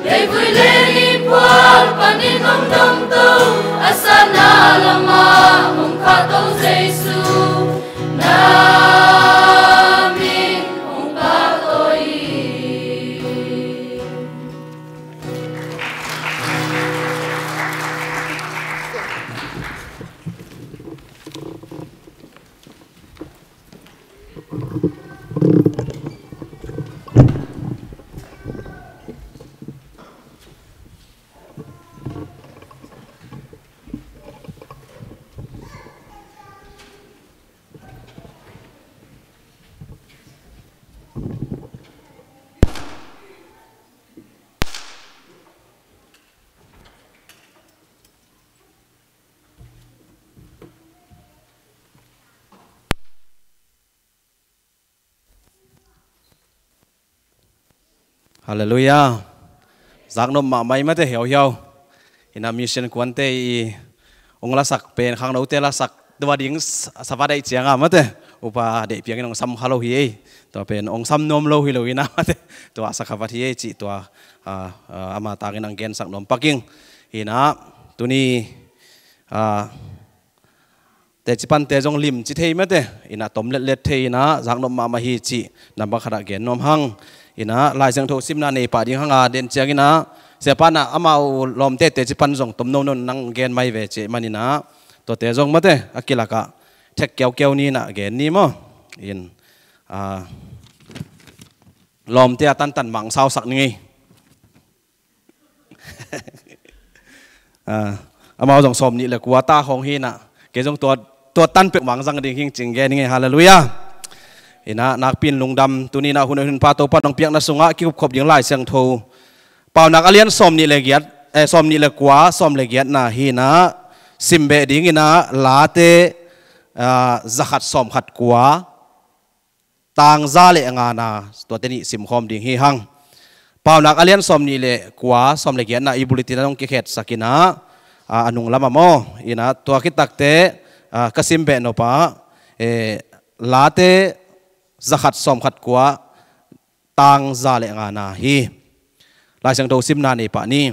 Leivui le i phual panin hong domto, a sana lamah hong khato Jesu, na min hong pahtawi. Halleluiah. Zaknop mahmah i mate, hiauhiau. Ina mission kuante i ong lasak pen khangnote lasak tua ding sa-, sava deih cianga mate, upa deih piangin ong sam kha lo hi ei. Tua pen ong sam nuam lo hi lo ina mate, tua sa kha vat hi ei cih tua, ah, ah, ama tangin ang gensak nuam paking. Ina tuni, ah, teci pante zong limci thei mate, ina tom letlet thei ina zaknop mahmah hi cih namba khatah gen nuam hang. Ina Lai Siangtho simna nei pah ding hanga den ciang ina siapa na amau lawmte teci pan zong tom nono nang gen mai ve cih man ina tuate zong mate a kilakah thek kiaukiau ni ina gen ni maw. In, ah, lawmte a tantan mang sausak ni ngei. Ah, amau zong sawm nih le kua ta khawng hi ina, kei zong tua, tua tan pek mang zang ding hing cing gen hi ngei. Halleluiah. Ina nakpin lungdam tuni ina hun, hun pha Topa nong piakna sungah kikupkhop ding Lai Siangtho Paunak a lian sawm nih le giat, eh, sawm nih le kua, sawm le giatna hi ina sim beh ding ina Late, ah, zakhat sawmkhat kua tang za le ngana, tuate nih simkhawm ding hi hang. Paunak a lian sawm nih le kua, sawm le giatna i bulletin a nong kikhetsak ina, a, a nung lama maw. Ina tua khit takte, a, ka sim beh nop a, e, Late zakhat sawmkhat kua tang za le ngana hi. Lai Siangtho simna nei pah ni.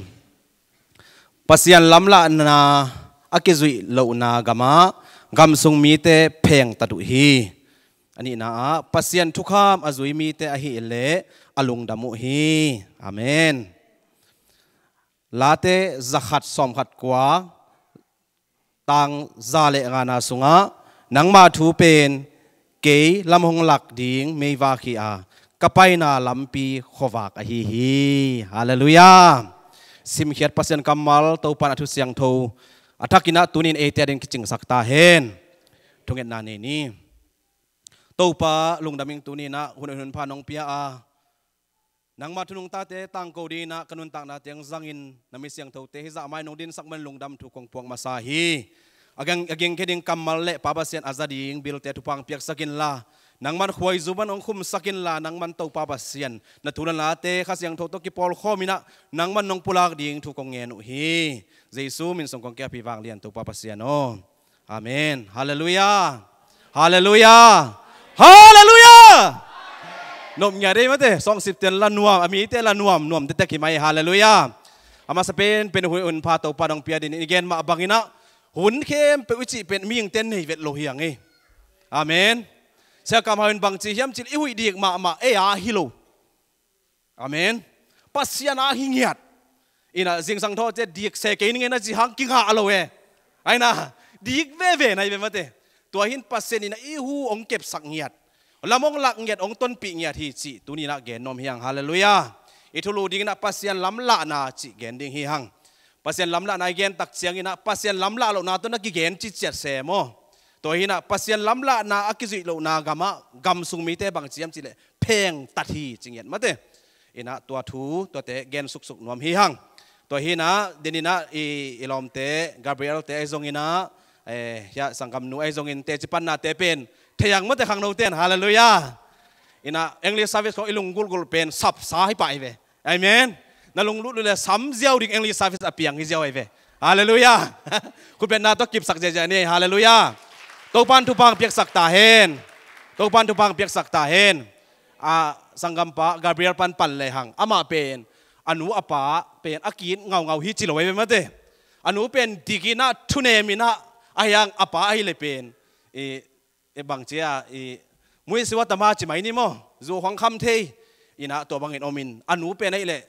Pasian lamlahna a kizuih lohna gamah gamsung mite phengtat uh hi. A nihna ah Pasian thukham a zui mite ahih leh a lungdam uh hi. Amen. Late zakhat sawmkhat kua tang za le ngana sungah nangma thu pen kei lam hong lak ding meivak hi a, ka paina lampi khuavak ahi hi. Halleluiah. Simkhiat Pasian kammal Topa in a thu siangtho a thakin ah tunin eite ading kicingsak ta hen. Thungetna nei ni. Topa lungdam ing, tunin ah hun, hun pha nong pia a, nangma thu nungtate tangko dingin ah ka nuntakna teng zangin na mi siangthote hizah mai nong dinsak man lungdam thu kong puak masa hi. A ging, a ging khe ding kammal le Pa Pasian a za ding bilte thupha piaksak inla, nangman khuaizu man hong khumsak inla, nangman Topa Pasian na thu le late Kha Siangtho tawh kipawlkhawm in ah nangman nong pulak ding thu kong ngen uh hi. Jesu min sung kong kiapi vanglian Topa Pasian aw. Amen. Halleluiah. Halleluiah. Halleluiah. Nop ngiat ei mate, sawngsipte la nuam, a mite la nuam, nuam tektek hi mai. Halleluiah. A masa penpen hun, hun pha Topa nong pia dingin i gen mah bangin ah Hun khempeuh i cih pen mihingte nei vet lo hi hang ei. Amen. Sia Kam Hau in bang ci hiam cih leh i huih dik mahmah ei a hi lo. Amen. Pasian a hi ngiat. Ina zingsang thaw cia dik se kei ning ei na ci hang kingah lo e. Aina dik veve na hi ve mate. Tua hin Pasian ina i hu hong kepsak ngiat, lam hong lak ngiat, hong tonpih ngiat hi cih tuni ina gen nuam hi hang. Halleluiah. I thulu ding ina Pasian lamlahna cih gen ding hi hang. Pasian lamlahna i gen tak ciang ina Pasian lamlah lohna tawh na kigen ci ciat se maw? Tua hi ina Pasian lamlahna a kizuih lohna gamah gam sung mite bang ci hiam cih leh phengtat hi ci ngiat mate. Ina tua thu tuate gen suksuk nuam hi hang. Tua hi ina den ina i, i lawmte Gabriel te ahi zong ina, eh, hia sanggamnu ahi zongin teci pannate pen thei hang mate khangno ten. Halleluiah. Ina English service khawng i lunggulhgulh pen sapsa hi pah hi ve. Amen. Na lunggulh leh sam ziau ding English service a piang hi ziau hi ve. Halleluiah. Khutbetna tawh kipsak ziahziah ni. Halleluiah. Topan thupha hong piaksak ta hen. Topan thupha hong piaksak ta hen. A sanggampa Gabriel pan pan le hang amah pen a nu a pa pen a ki-it ngaungau hi ci lo hi ve mate. A nu pen dik ina thunem ina ahi hang a pa ahi le pen i, i bang ci a i muisiwa tama ci mai ni maw? Zu huang kham thei ina tua bangin om in a nu pen ahi leh,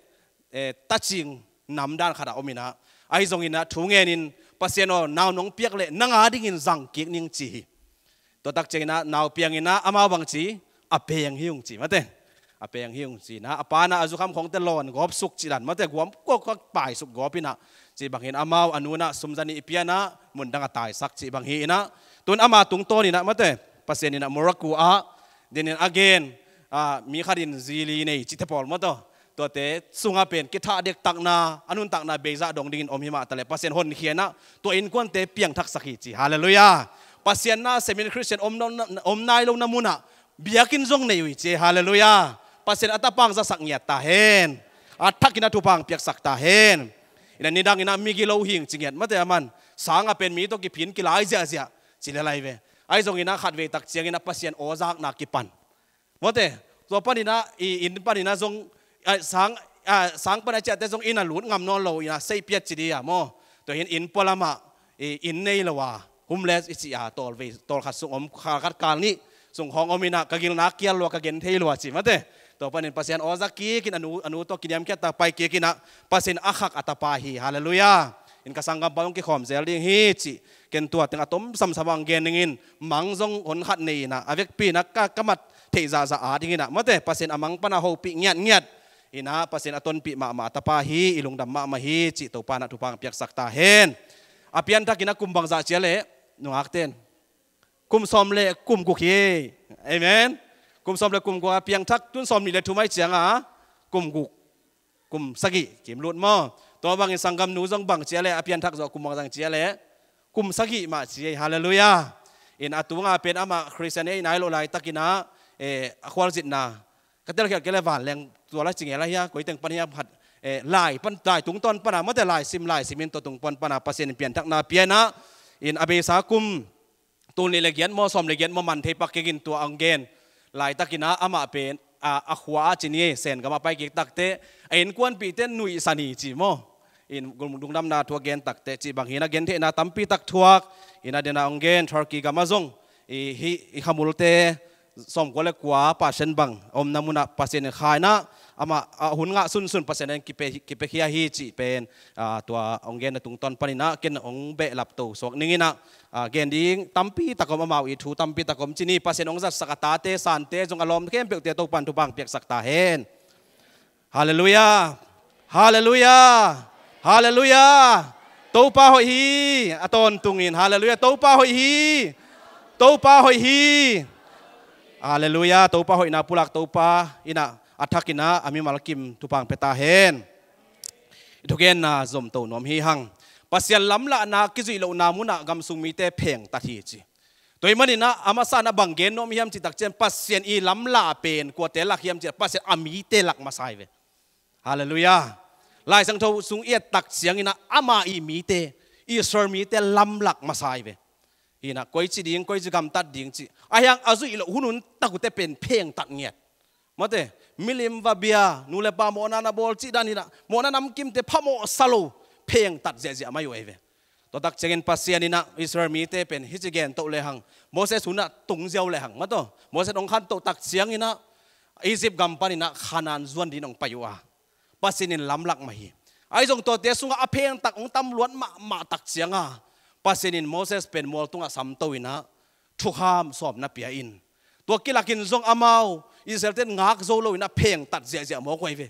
eh, tacing namdan khat a om ina ahi zong ina thu ngen in Pasian aw nau nong piak leh nang a dingin zang kik ning ci hi. Tua tak ciang ina nau piang ina amau bang ci a peng hi ung ci mate. A peng hi ung ci ina a pa ina a zukham khawngte lawn gawp suk ci dan mate guam kuak kuak pai suk gawp ina ci bang hi ina amau a nu ina sum za nih pia ina mundang a taisak ci bang hi ina tun ama tungtawn ina mate Pasian ina Morocco ah den in a gen, ah, mi khat in zi li nei ci te pawl maw taw. Tuate sungah pen kithah dektakna a nuntakna beizah dong dingin om hi mah ta leh Pasian honkhia ina tua innkuante piangthaksak hi ci. Halleluiah. Pasian na semin Khristian om, om nai lo na munah biakinn zong nei uh hi ci. Halleluiah. Pasian a tapa hong zasak ngiat ta hen. A thak ina thupha hong piaksak ta hen. Ina nidang ina migi lo hing ci ngiat mate a man sang a pen mi tawh kiphin kilai ziahziah ci le lai ve. Ahi zong ina khatvei tak ciang ina Pasian aw zakna kipan mawte, tua pan ina i inn pan ina zong, a, sang, a, sang pan a ciahte zong inn a lut ngam nawn lo ina seih piat ci di a maw? Tua hin inn pualam ah i inn nei lo a homeless i ci a tawlvei, tawlkhat sung om, khalkhat kal nih sung khawng om ina ka gilna kial lua ka gen thei lua ci mate. Tua panin Pasian aw zak kik in a nu, a nu tawh kiniamkhiat tak pai kik ina Pasian a khak a tapa hi. Halleluiah. In ka sanggampa zong kikhawm zel ding hi ci. Ken tua teng a tom samsam hong gen ning in mang zong hon khat nei ina a vekpi ina ka, ka mat theih zahzah a ding ina mate Pasian a mang pana hopih ngiatngiat ina Pasian a tonpih mahmah a tapa hi. I lungdam mahmah hi cih Topa ina thupha hong piaksak ta hen. A pianthak ina kum bangzah cia leh nungakten kum sawm le kum guk hi. Amen. Kum sawm le kum guk a piangthak tun sawm nih le thum ahi cianga kum guk kum sagih kimlut maw? Tua bangin sanggamnu zong bang cia leh a pianthak zawh kum bangzah cia leh kum sagih mah ci ei. Halleluiah. In a tunga pen amah Khristian ei nai loh laitak ina, eh, a khualzinna ka telkhialh kei leh vanleng tua la ci ngei la hia koiteng pan hia phat, eh, lai pan lai tungtawn pana mawte lai sim lai simin tua tungtawn pana Pasian in pianthakna pia ina in a beisa kum tul nih le giat maw sawm le giat maw man thei pak kik in tua hong gen laitak ina amah pen, a, a khua a ci ni ei Sen gam a pai kik takte a innkuanpihte nuihsan hi ci maw? In lungdamna thu a gen takte cih bang hi ina gentheihna tampi tak thuak ina den a hong gen Turkey gam a zong i, hi, i khamulte sawmkua le kua percent bang a omna munah Pasian in kha ina amah a hun ngah sunsun Pasian in kipe, kipekhia hi cih pen, a, tua hong genna tungtawn pan ina ken hong behlap to suak ning ina, a, gen ding tampi tak om amau i thu tampi tak om ci ni. Pasian hong zatsak a tate sante zong a lawm khempeuhte Topan thupha hong piaksak ta hen. Halleluiah. Halleluiah. Halleluiah. Topa hoih hi. A tawntungin halleluiah. Topa hoih hi. Topa hoih hi. Halleluiah. Topa hoihna pulak Topa ina a thak ina a mimal kim thupha hong pia ta hen. I thugenna zomto nuam hi hang. Pasian lamlahna kizuih lohna munah gamsung mite phengtat hi ci. Tua hi manin a masa in a bang gen nuam hiam cih tak ciang Pasian i lamlah pen kuate lak hiam cih Pasian a mite lak masa hi ve. Halleluiah. Laisiangtho sung i et tak ciangin a ama i mite, Israel mite lamlak masa hi ve. Hi ina koici ding koici gamtat ding cih a hiang a zuih loh hun hun tak uhte pen phengtat ngiat. Mawte, milim va bia, nu le pa mawhna na bawl cih dan hi ina mawhna namkimte phamawh sa lo phengtat ziahziah mai uh ahi ve. Tua tak ciangin Pasian in ah Israel mite pen hih ci gen toh lehang, Moses hun ah tung ziau lehang, mataw, Moses hong khantoh tak ciangin ah Egypt gam panin ah Kanaan zuan dingin hong pai uh a, Pasian in lamlak mah hi. Ahi zong tuate sungah a phengtak hong tam luat mahmah tak ciangah Pasian in Moses pen mual tungah samto in ah thukham sawm na pia in. Tua kilakin zong amau Israel-te in ngak zo lo in ah phengtat ziahziah mawk uh ahi ve.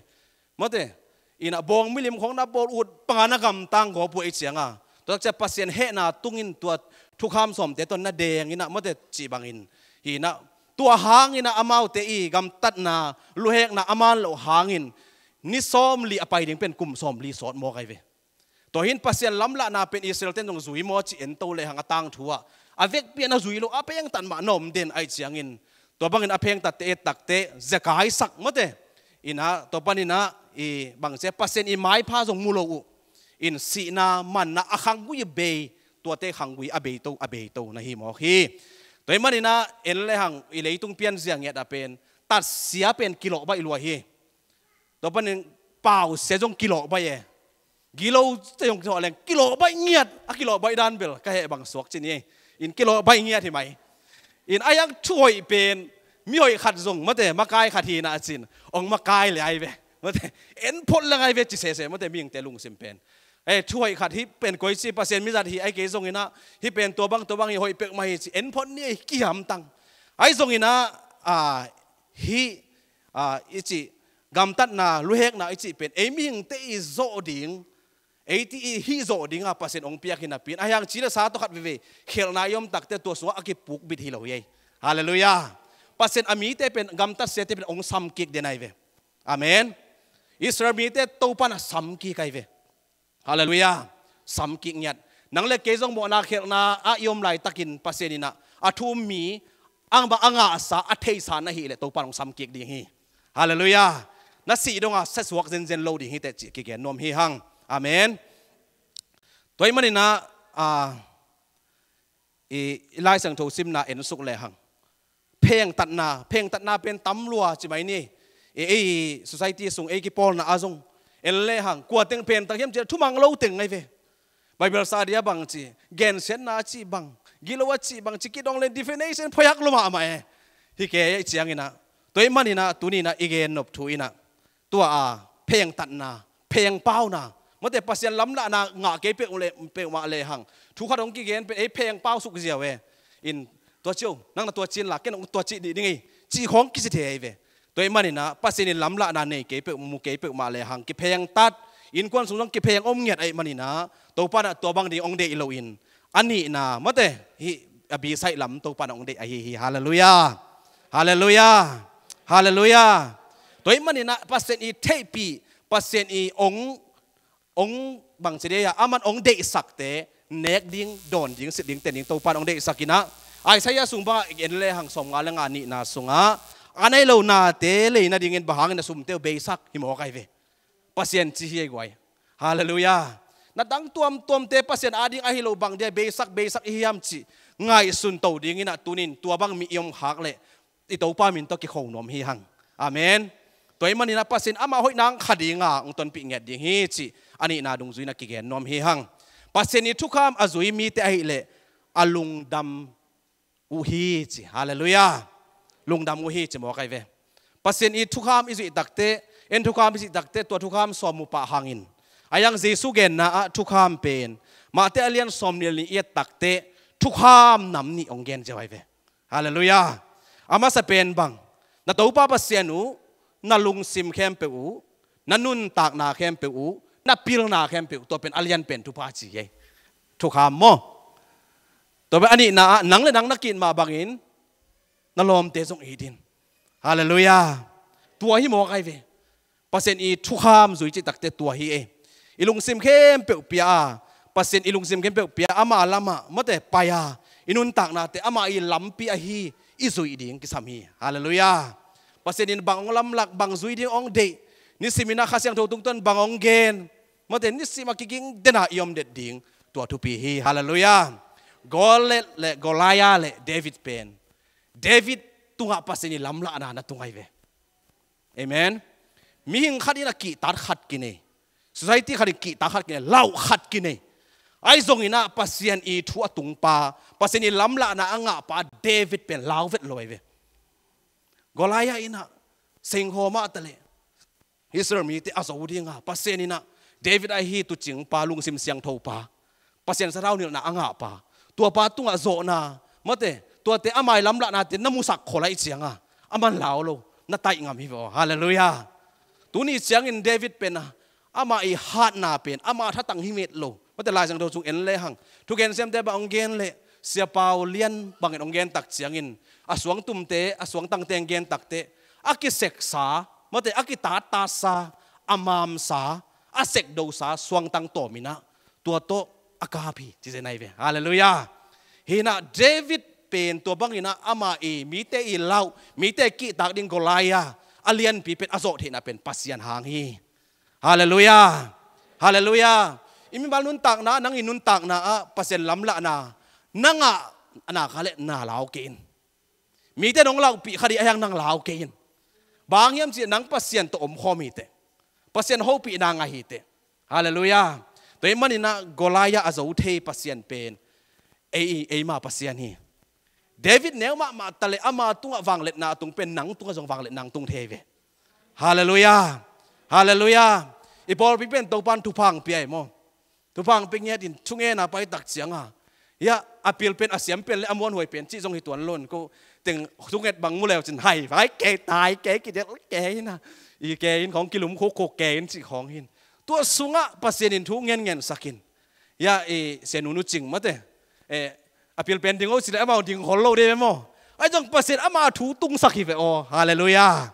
Mate, in ah bawng milim khawng na bawl, ut panga na gamtang gawp uh ahih ciangah, tua tak ciang Pasian hehna tungin tua thukham sawmte tawh na deng in ah, mate, cih bangin hi in ah, tua hangin ah amaute i gamtatna, luhekna a man loh hangin ni sawmli a pai ding pen kum sawmli sawt mawk ahi ve. Tua hi in Pasian lamlahna pen Israel-te in zong zui maw cih en to lehang a tangthu ah, a vekpi ah na zui lo, a phengtat mah na om den ahih ciangin, tua bangin a phengtatte, et takte, zekai sak, mate, in ah tua panin ah i bangci a, Pasian i maipha zong mu lo uh in, sihna manna a khanggui bei, tuate khanggui a beito, a beito na hi mawk hi. Tua ahih manin ah en lehang i leitung pianzia ngiat ah pen tatsia pen kilawh baih lua hi. Tua panin pausia zong kilawh baih e. Gilo te zong kilawh leng, kilawh baih ngiat, a kilawh baih dan bel ka heh bang suak ci ni. In kilawh baih ngiat hi mai. In a hiang thu hoih pen, mi hoih khat zong, mate, makai khat hi in ah a cin, hong makai le ahi ve. Mate, en phot leng ahi ve ci sese, mate, mihingte lungsim pen. Eh, thu hoih khat hih pen koici, Pasian mizat hi, ahih kei zongin ah hih pen tua bang tua bang hi, hoih peuhmah hi ci en phot ni, kihamtang. Ahi zongin ah, ah, hih, ah, i cih gamtatna, luhekna i cih pen ei mihingte i zawh ding, ei ti i hih zawh ding a Pasian hong piak hi napi in, a hiang ci le sa tawh khat veivei khelhna i om takte tua sungah a kipukbit hi lo hi ei. Halleluiah. Pasian a mite pen, gamtat siate pen hong samkik den ahi ve. Amen. Israel mite Topa in a samkik ahi ve. Halleluiah. Samkik ngiat. Nang le kei zong mawhna khelhna ah i om laitakin Pasian in ah a thu um mi, a ngahsa, a theihsa na hih leh Topa in hong samkik ding hi. Halleluiah. Na sih dongah siasuak zenzen lo ding hi teh cih kigen nuam hi hang. Amen. Tua ahih manin ah, ah, i, i Lai Siangtho simna en suk lehang, phengtatna, phengtatna pen tam lua ci mai ni. Ei, ei society sung, ei kipawlna ah zong en lehang, kua teng phengtat hiam cih leh thumang lo teng ahi ve. Bible study a bang ci, gensiatna a cih bang, gilo a cih bang ci kidong leng definition phoiak lua mahmah e. Hi kei ahih ciangin ah, tua ahih manin ah tuni in ah i gen nop thu in ah, tua a phengtatna, phengpauna, mate, Pasian lamlahna ngah kei peuh le, peuhmah lehang, thu khat hong kigen pen ei phengpau suk ziau e. In, tua ci o, nang na tua ci inla, ken hong tua ci dih ding hi, cih khawng kici thei ahi ve. Tua ahih manin ah Pasian in lamlahna nei kei peuh, mu kei peuhmah lehang kiphengtat, innkuan sung zong kipheng om ngiat ahih manin ah Topa in ah tua bang ding hong deih loin, a nihna, mate, hih a B side lam Topa in hong deih ahi hi. Halleluiah. Halleluiah. Halleluiah. Tua ahih manin ah Pasian i theihpih, Pasian i hong, hong bangci dei a, aman hong deihsakte nek ding, dawn ding, silh ding, ten ding Topa in hong deihsak in ah, Isaiah sung bangah i en lehang sawmnga le nga nihna sungah, a nei lo nate lei nadingin bang hangin a sumte uh beisak, hi mawk ahi ve. Pasian ci hi ei guai. Halleluiah. Na dang tuamtuamte Pasian ading ahi lo bang dia beisak, beisak i hiam cih ngaihsun to dingin ah tunin tua bang mi i om khak leh i Topa min tawh kikho nuam hi hang. Amen. Tua ahih manin ah Pasian amah hoih nang kha dinga hong tonpih ngiat ding hi cih a nihna dungzui in ah kigen nuam hi hang. Pasian i thukham a zui mite ahih leh a lungdam uh hi ci. Halleluiah. Lungdam uh hi ci mawk ahi ve. Pasian i thukham i zuih takte, en thukham i zuih takte, tua thukham sawm uh pah hangin, a hiang Jesu genna ah thukham pen, Mate a lian sawmnih le nih i et takte, thukham nam nih hong gen ziau ahi ve. Halleluiah. A masa pen bang, na Topa Pasian uh na lungsim khempeuh uh, na nuntakna khempeuh uh, na pilna khempeuh, tua pen a lian pen thupha ci hi ei. Thukham maw. Tua pen a nihna ah, nang le nang na ki-it mah bangin na lawmte zong it in. Halleluiah. Tua hi mawk ahi ve. Pasian i thukham zui cih takte tua hi ei. I lungsim khempeuh pia a, Pasian i lungsim khempeuh pia, ama lamah, mate, pai a, i nuntaknate ama i lampi ahi i zuih ding kisam hi. Halleluiah. Pasian in bang hong lamlak, bang zui ding hong deih, nisimin a Kha Siangtho tungtawn bang hong gen, mate, nisim a kiging dena i om det ding, tua thupi hi. Halleluiah. Goliath le, Goliath le David pen, David tungah Pasian i lamlahna na tung ahi ve. Amen. Mihing khat in a kihtak khat kinei. Society khat in kihtak khat kinei. Lauh khat kinei. Ahi zongin ah Pasian i thu a tungpa, Pasian i lamlahna a ngahpa David pen lau vet lo ahi ve. Goliath in ah sengkhawm ah ta leh Israel mite a zo ding a, Pasian in ah David ahi tuucingpa, lungsim siangthopa, Pasian sathau nilhna a ngahpa, tuapa tungah zawhna, mate, tuate ama i lamlahnate na musak khol ahih ciangin a man lau lo, na taih ngam hi ve aw. Halleluiah. Tuni ciangin David pen a, ama i hatna pen ama thatang hi met lo. Mate, Lai Siangtho sung en lehang, thugen siamte bang hong gen leh, Sia Pau Lian bangin hong gen tak ciangin, a suangtumte, a suangtangte hong gen tak teh, a kiseksa, mate, a kitattatsa, a mamsa, a sekdosa suangtang tawm in ah tua tawh a kap hi, ci zen ahi ve. Halleluiah. Hi in ah David pen tua bangin ah ama i mite i lauh, mite kihtak ding Goliath a lianpi pen a zawh theihna pen Pasian hang hi. Halleluiah. Halleluiah. I mimal nuntakna, nang i nuntakna ah Pasian lamlahna na ngah, na ngah kha leh na lau kei in. Mite nong lauhpih kha ding a, hiang nang lau kei in. Bang hang hiam cih leh nang Pasian tawh omkhawm hi teh, Pasian hopihna ngah hi teh. Halleluiah. Tua ahih manin ah Goliath a zo thei Pasian pen ei, eima Pasian hi. David neu mahmah ta leh ama tungah vangliatna a tung pen nang tungah zong vangliatna hong tung thei ve. Halleluiah. Halleluiah. I pawlpi pen Topan thupha hong pia hi maw. Thupha hong pia ngiat in thungetna pai tak ciangin, hiah, a pil pen, a siam pen leh a muanhuai pen cih zong hi tuan lo in, ko teng thunget bang mu leu cin hai vai kei, tai kei, kidelh kei in ah, i kei in khawng kilum khukkhuk kei in cih khawng hi in. Tua sungah Pasian in thu ngen ngen sak in. Hiah, i, Sia Nu Nu Cing, mate, eh, a pil pen ding o ci leh amau ding khol lo ding maw. Ahi zong Pasian ama thu tungsak hi ve aw. Halleluiah.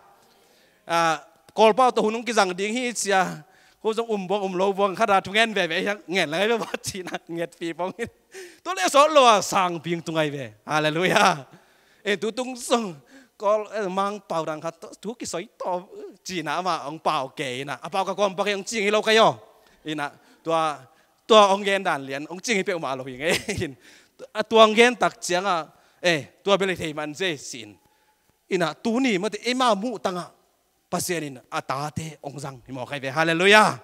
Ah, Kawlpau tawh hun hong kizang ding hi cia, ko zong um buang um lo buang khat a thungen veve hiang ngen lai ve maw, ci in ah ngetpih pong in. Tua leh sawt lo a sang ping tung ahi ve. Halleluiah. Eh, tu tung zong Kawl, eh, Mangpau dang khat tawh thu kisoi tawh, ci in ah amah hong pau kei in ah, a pau ka kawm pak hi, hong cing hi lo kei aw. In ah tua, tua hong gen dan lian, hong cing hi peuhmah lo hi ngei in. A tua hong gen tak ciangin, eh, tua bel hi thei man zel ci in. In ah tuni, mate, eima muh tangah Pasian in a tate hong zang hi mawk ahi ve. Halleluiah.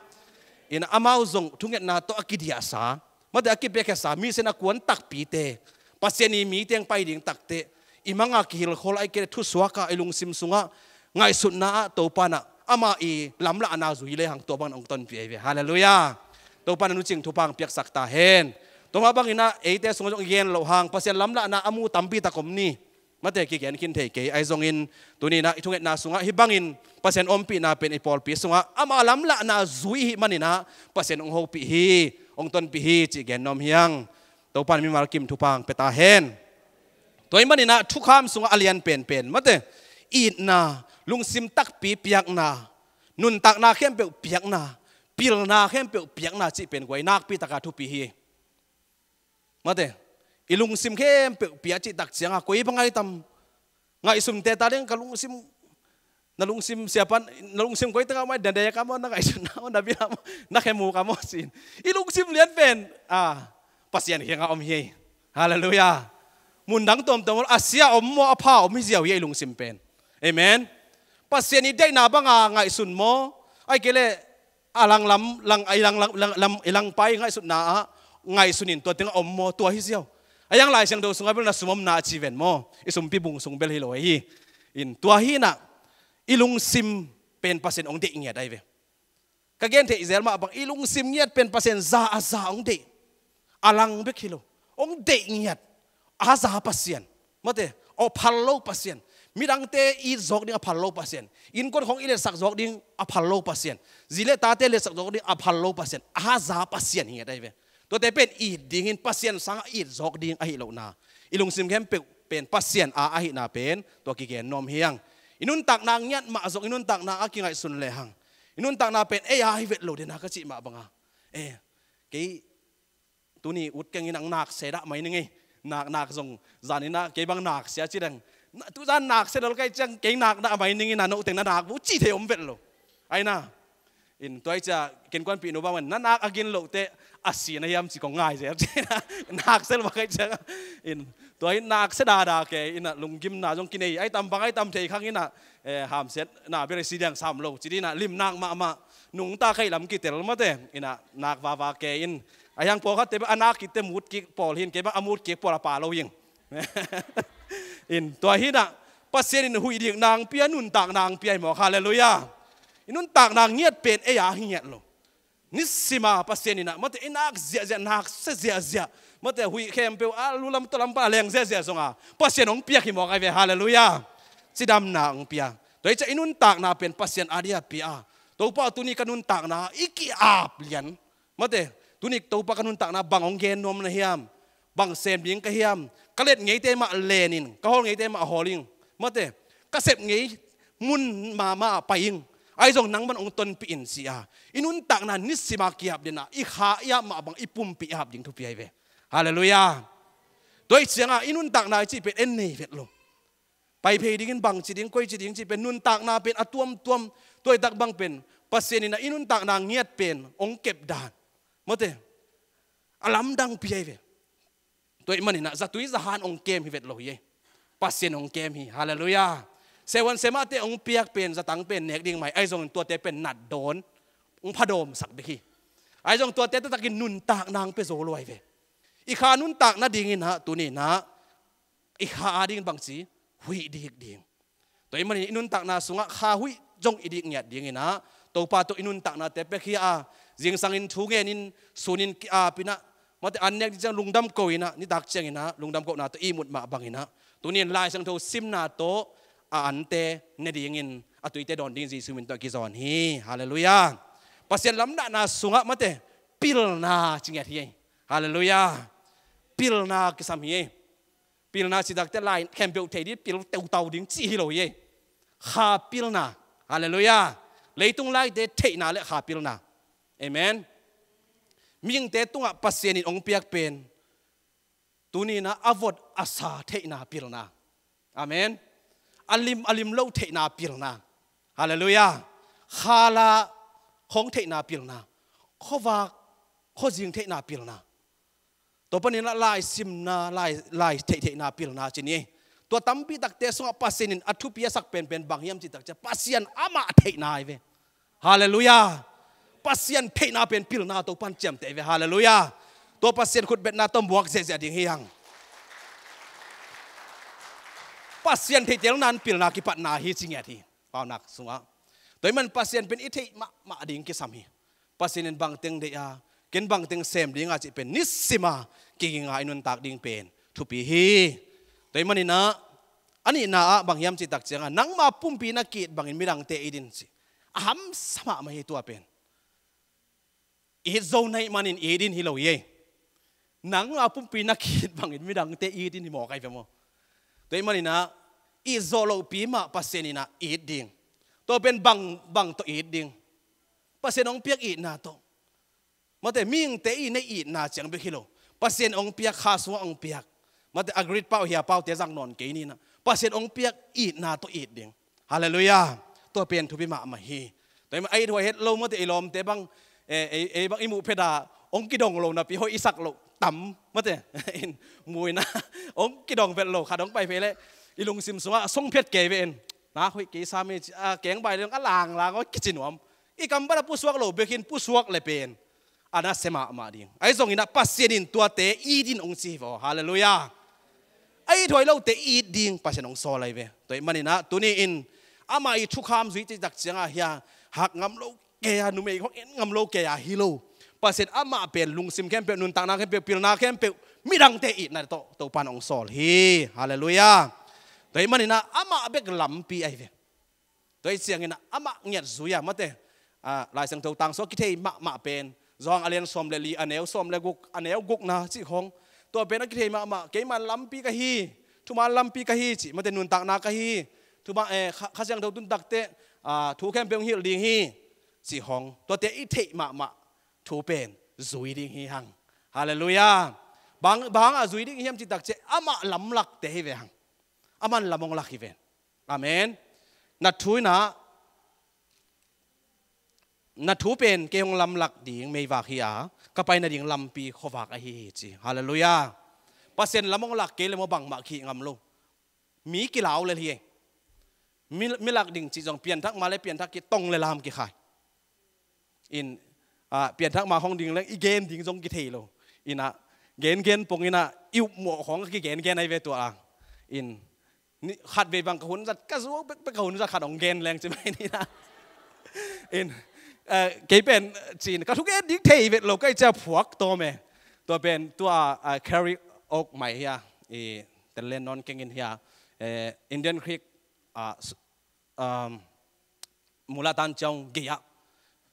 In ah amau zong thungetna tawh a kidiahsa, mate, a kipiakhesa, mission a kuan takpite, Pasian i mi teng pai ding tak teh, i mang a kihilhkholh, ahih kei leh thusuak a, i lungsim sungah ngaihsutna ah Topa in ah ama i lamlahna zui lehang tua bangin hong tonpih ahi ve. Halleluiah. Topa in a Nu Cing thupha hong piaksak ta hen. Tua mah bangin ah eite sungah zong i gen loh hang Pasian lamlahna a mu tampi tak om ni. Mate, kigen khin thei kei. Ahi zongin tuni in ah i thungetna sungah hih bangin Pasian ompihna pen i pawlpi sungah ama lamlahna zui i hih manin ah Pasian hong hopih hi, hong tonpih hi cih gen nuam hi hang. Topa in mimal kim thupha hong pia ta hen. Tua ahih manin ah thukham sungah a lian penpen, mate, itna, lungsim takpi piakna, nuntakna khempeuh piakna, pilna khempeuh piakna cih pen guai nakpi taka thupi hi. Mate, i lungsim khempeuh pia cih tak ciangin koi bang ahi tam, ngaihsun teh ta ding, ka lungsim, na lungsim siapa, na lungsim koi teng ah om, na dek ah maw, na ngaihsutna ah maw, na bil ah maw, na khe muk ah maw ci in. I lungsim lian pen, ah, Pasian kiangah om hi. Halleluiah. Mundang tuamtuam a sia om maw, a pha om hi ziau hi, i lungsim pen. Amen. Pasian i deihna banga ngaihsun maw, ahih kei leh a langlam, lang, i lang, lang, lang, lang, i langpai ngaihsutna ah ngaihsun in tua teng ah om maw, tua hi ziau. A hiang Lai Siangtho sungah bel na sum omna a ci ven maw, i sumpi bung sung bel hi lo hi. In tua hi in ah i lungsim pen Pasian hong deih ngiat ahi ve. Ka gen theih zel mah bang, i lungsim ngiat pen Pasian za a za hong deih. A lang bek hi lo, hong deih ngiat. A za Pasian. Mate, a phal lo Pasian. Midangte it zawk ding a phal lo Pasian. Innkuan khawng i letsak zawk ding a phal lo Pasian. Zi le tate letsak zawk ding a phal lo Pasian. A za Pasian hi ngiat ahi ve. Tuate pen it dingin, Pasian sangah it zawk ding ahi lohna, i lungsim khempeuh pen Pasian a ahihna pen tua kigen nuam hi hang. I nuntakna ngiat mah zong i nuntakna a kingaihsun lehang, i nuntakna pen ei a hi vet lo dena ka cih mah banga, eh, kei tuni ut keng in ang nak se dah mai ning ei. Nak, nak zong zan in ah kei bang nak sia ci dang. Na, tu zan nak se lol kai ciang kei nak dah mai ning in ah, no teng na nak bu ci thei om vet lo. Ai na. In tua i cia ken kuanpih nu bang wen, na nak a gin loh teh a si na hiam ci kong ngai zel ci na. Nak se lo kai ciang. In tua i nak se dada kei in ah lunggimna zong kinei. Ai tam bang ai tam thei khang in ah, eh, hamsiatna bel si diang sam lo. Ci di in ah lim nak mahmah. Nungta kai lam kitel mate. In ah nak vava kei in A hiang pawlkhatte bang a nak kik te mut kik pawl hi in, kei bang a mut kik pawl a pha lo ing. In tua hi in ah, Pasian in huih dik nang pia, nuntak nang pia hi mawk. Halleluiah. I nuntak nang ngiat pen ei a hi ngiat lo. Nisima Pasian in ah, mate, i nak ziahziah, nak sia ziahziah, mate, huih khempeuh a lu lam tawh lam pan a leng ziahziah zong a, Pasian hong piak hi mawk ahi ve. Halleluiah. Cidamna hong pia. Tua hi ciang i nuntakna pen Pasian a dia pia a, Topa, tuni ka nuntakna i ki-ap lian. Mate, tuni Topa, ka nuntakna bang hong gen nuam na hiam? Bang sem ding ka hiam? Ka let ngeite mah len in, ka hawl ngeite mah hawl ing. Mate, ka sep ngei mun mahmah ah pai ing. Ahi zong nangman hong tonpih in, ci a, i nuntakna nisima ki-ap lian a, i kha i ap mah bang i pumpi i ap ding thupi ahi ve. Halleluiah. Tua hi ciang a, i nuntakna i cih pen en nei vet lo. Pai phei dingin bang ci ding, koi ci ding cih pen, nuntakna pen a tuamtuam. Tua i tak bang pen Pasian in ah i nuntakna ngiat pen hong kep dan, mate, a lamdang pia hi ve. Tua ahih manin ah zatui zahan hong kem hi vet lo hi ei. Pasian hong kem hi. Halleluiah. Seven semate hong piak pen zatang pen nek ding mah hi. Ahi zongin tuate pen natdawn, hong phadawmsak bek hi. Ahi zong tuate taktakin nuntakna hong pia zo lo ahi ve. I kha nuntak nadingin ah, tuni in ah i kha adingin bangci, huih dik ding. Tua ahih manin i nuntakna sungah kha huih zong i dik ngiat dingin ah, Topa tawh i nuntaknate pia khia a, zingsangin thu ngenin, sunin ki-ap in ah, mate, an nek ding ciang lungdam ko in ah, nitak ciangin ah lungdam kohna tawh ihmut mah bangin ah, tuni in Lai Siangtho simna tawh a ante ne dingin, a tuite dawn dingin Jesuh min tawh kizawn hi. Halleluiah. Pasian lamdangna sungah, mate, pilna ci ngiat hi ei. Halleluiah. Pilna kisam hi ei. Pilna cih takte lai khempeuh thei ding, pil teutau ding cih hi lo hi ei. Kha pilna. Halleluiah. Leitung laite theihna le kha pilna. Amen. Mihingte tungah Pasian in hong piak pen, tuni in ah a vot a sa theihna pilna. Amen. A lim a lim lo theihna pilna. Halleluiah. Kha la khong theihna pilna. Khuavak khuazing theihna pilna. Tua panin ah lai simna, lai, lai theihtheihna pilna ci ni. Tua tampi takte sungah Pasian in a thupi a sak penpen bang hiam cih tak ciang, Pasian amah theihna hi ve. Halleluiah. Pasian theihna pen pilna, Topan ciamteh hi ve. Halleluiah. Tua Pasian khutbetna tawh muak ziahziah ding hi hang. Pasian theihtelna in pilna kipatna hi ci ngiat hi. Paunak sungah. Tua ahih man Pasian pen i theih mahmah ding kisam hi. Pasian in bangteng deih a, ken bangteng sem ding a cih pen nisima kiginga i nuntak ding pen thupi hi. Tua ahih manin ah, a nihna ah bang hiam cih tak ciangah, nangma pumpi na ki-it bangin midangte it in ci. A hamsa mahmah hi tua pen. It zo na hih manin it in hi lo hi ei. Nangma pumpi na ki-it bangin midangte it in hi mawk ahi ve maw. Tua ahih manin ah, it zawh lohpi mah Pasian in ah it ding. Tua pen bang, bang tawh it ding? Pasian hong piak itna tawh. Mate, mihingte in na itna ciang bek hi lo. Pasian hong piak, kha sungah hong piak. Mate, a Greek pau hia paute zang nawn kei ni in ah, Pasian hong piak itna tawh it ding. Halleluiah. Tua pen thupi mahmah hi. Tua ahih man a it huai het lo, mate, i lawmte bang, eh, ei, ei bang i muh phet a hong kidong lo napi hoih i sak loh tam, mate, in mu in ah hong kidong vet lo, khat hong pai phei leh i lungsim sungah song phet kei ve in. Na hoih kei sam hi ci a, keng bai leng a langlang aw kici nuam. I kam pan a pusuak lo bek in, pusuak le pen a nasia mahmah ding. Ahi zongin ah Pasian in tuate it in hong ci hi vaw. Halleluiah. A it huai lote it ding Pasian hong sawl ahi ve. Tua ahih manin ah tuni in amah i thukham zui cih tak ciangah hia, hak ngam lo kei a, numei hong en ngam lo kei a hi lo. Pasian amah pen lungsim khempeuh, nuntakna khempeuh, pilna khempeuh, midangte itna tawh Topan hong sawl hi. Halleluiah. Tua ahih manin ah amah bek lampi ahi ve. Tua ahih ciangin ah amah ngiat zui a, mate, ah, Lai Siangtho tangsuah kithei mahmah pen, Johan a lian sawm le li, a neu sawm le guk, a neu gukna cih khong. Tua pen a kithei mahmah, keima lampi ka hi, thuman lampi ka hi cih, mate, nuntakna ka hi, thuman, eh, Kha, Kha Siangtho tun takte, ah, thu khempeuh hong hilh ding hi cih khong. Tuate i theih mahmah thu pen zui ding hi hang. Halleluiah. Bang, bang a zui ding hiam cih tak ciang, amah lamlakte hi ve hang. Aman lam hong lak hi ven. Amen. Na thu in ah, na thu pen kei hong lamlak ding meivak hi a, ka pai nading lampi khuavak ahi hi ci. Halleluiah. Pasian lam hong lak kei le maw bangmah kihih ngam lo. Mi kilau lel hi ei. Mi, mi lak ding cih zong pianthak mah le pianthak, kitong le lam kikhai. In, ah, pianthak mah khong ding leng i gen ding zong kithei lo. Inah, gengen pong inah i upmawh khong a kigengen ahi ve tua a. In, ni khatvei bang ka hun zat, ka zuak bekbek ka hun zat khat hong gen leng ci mai ni na. In, eh, kei pen cin ka thugen ding thei vet lo ka i cia phuak tawm e. Tua pen tua, ah, Carrie Oak mai hi a, i Tel Lennon kengin hi a, eh, Indian Creek, ah, s-, um, Mulatan Ciang gei ah,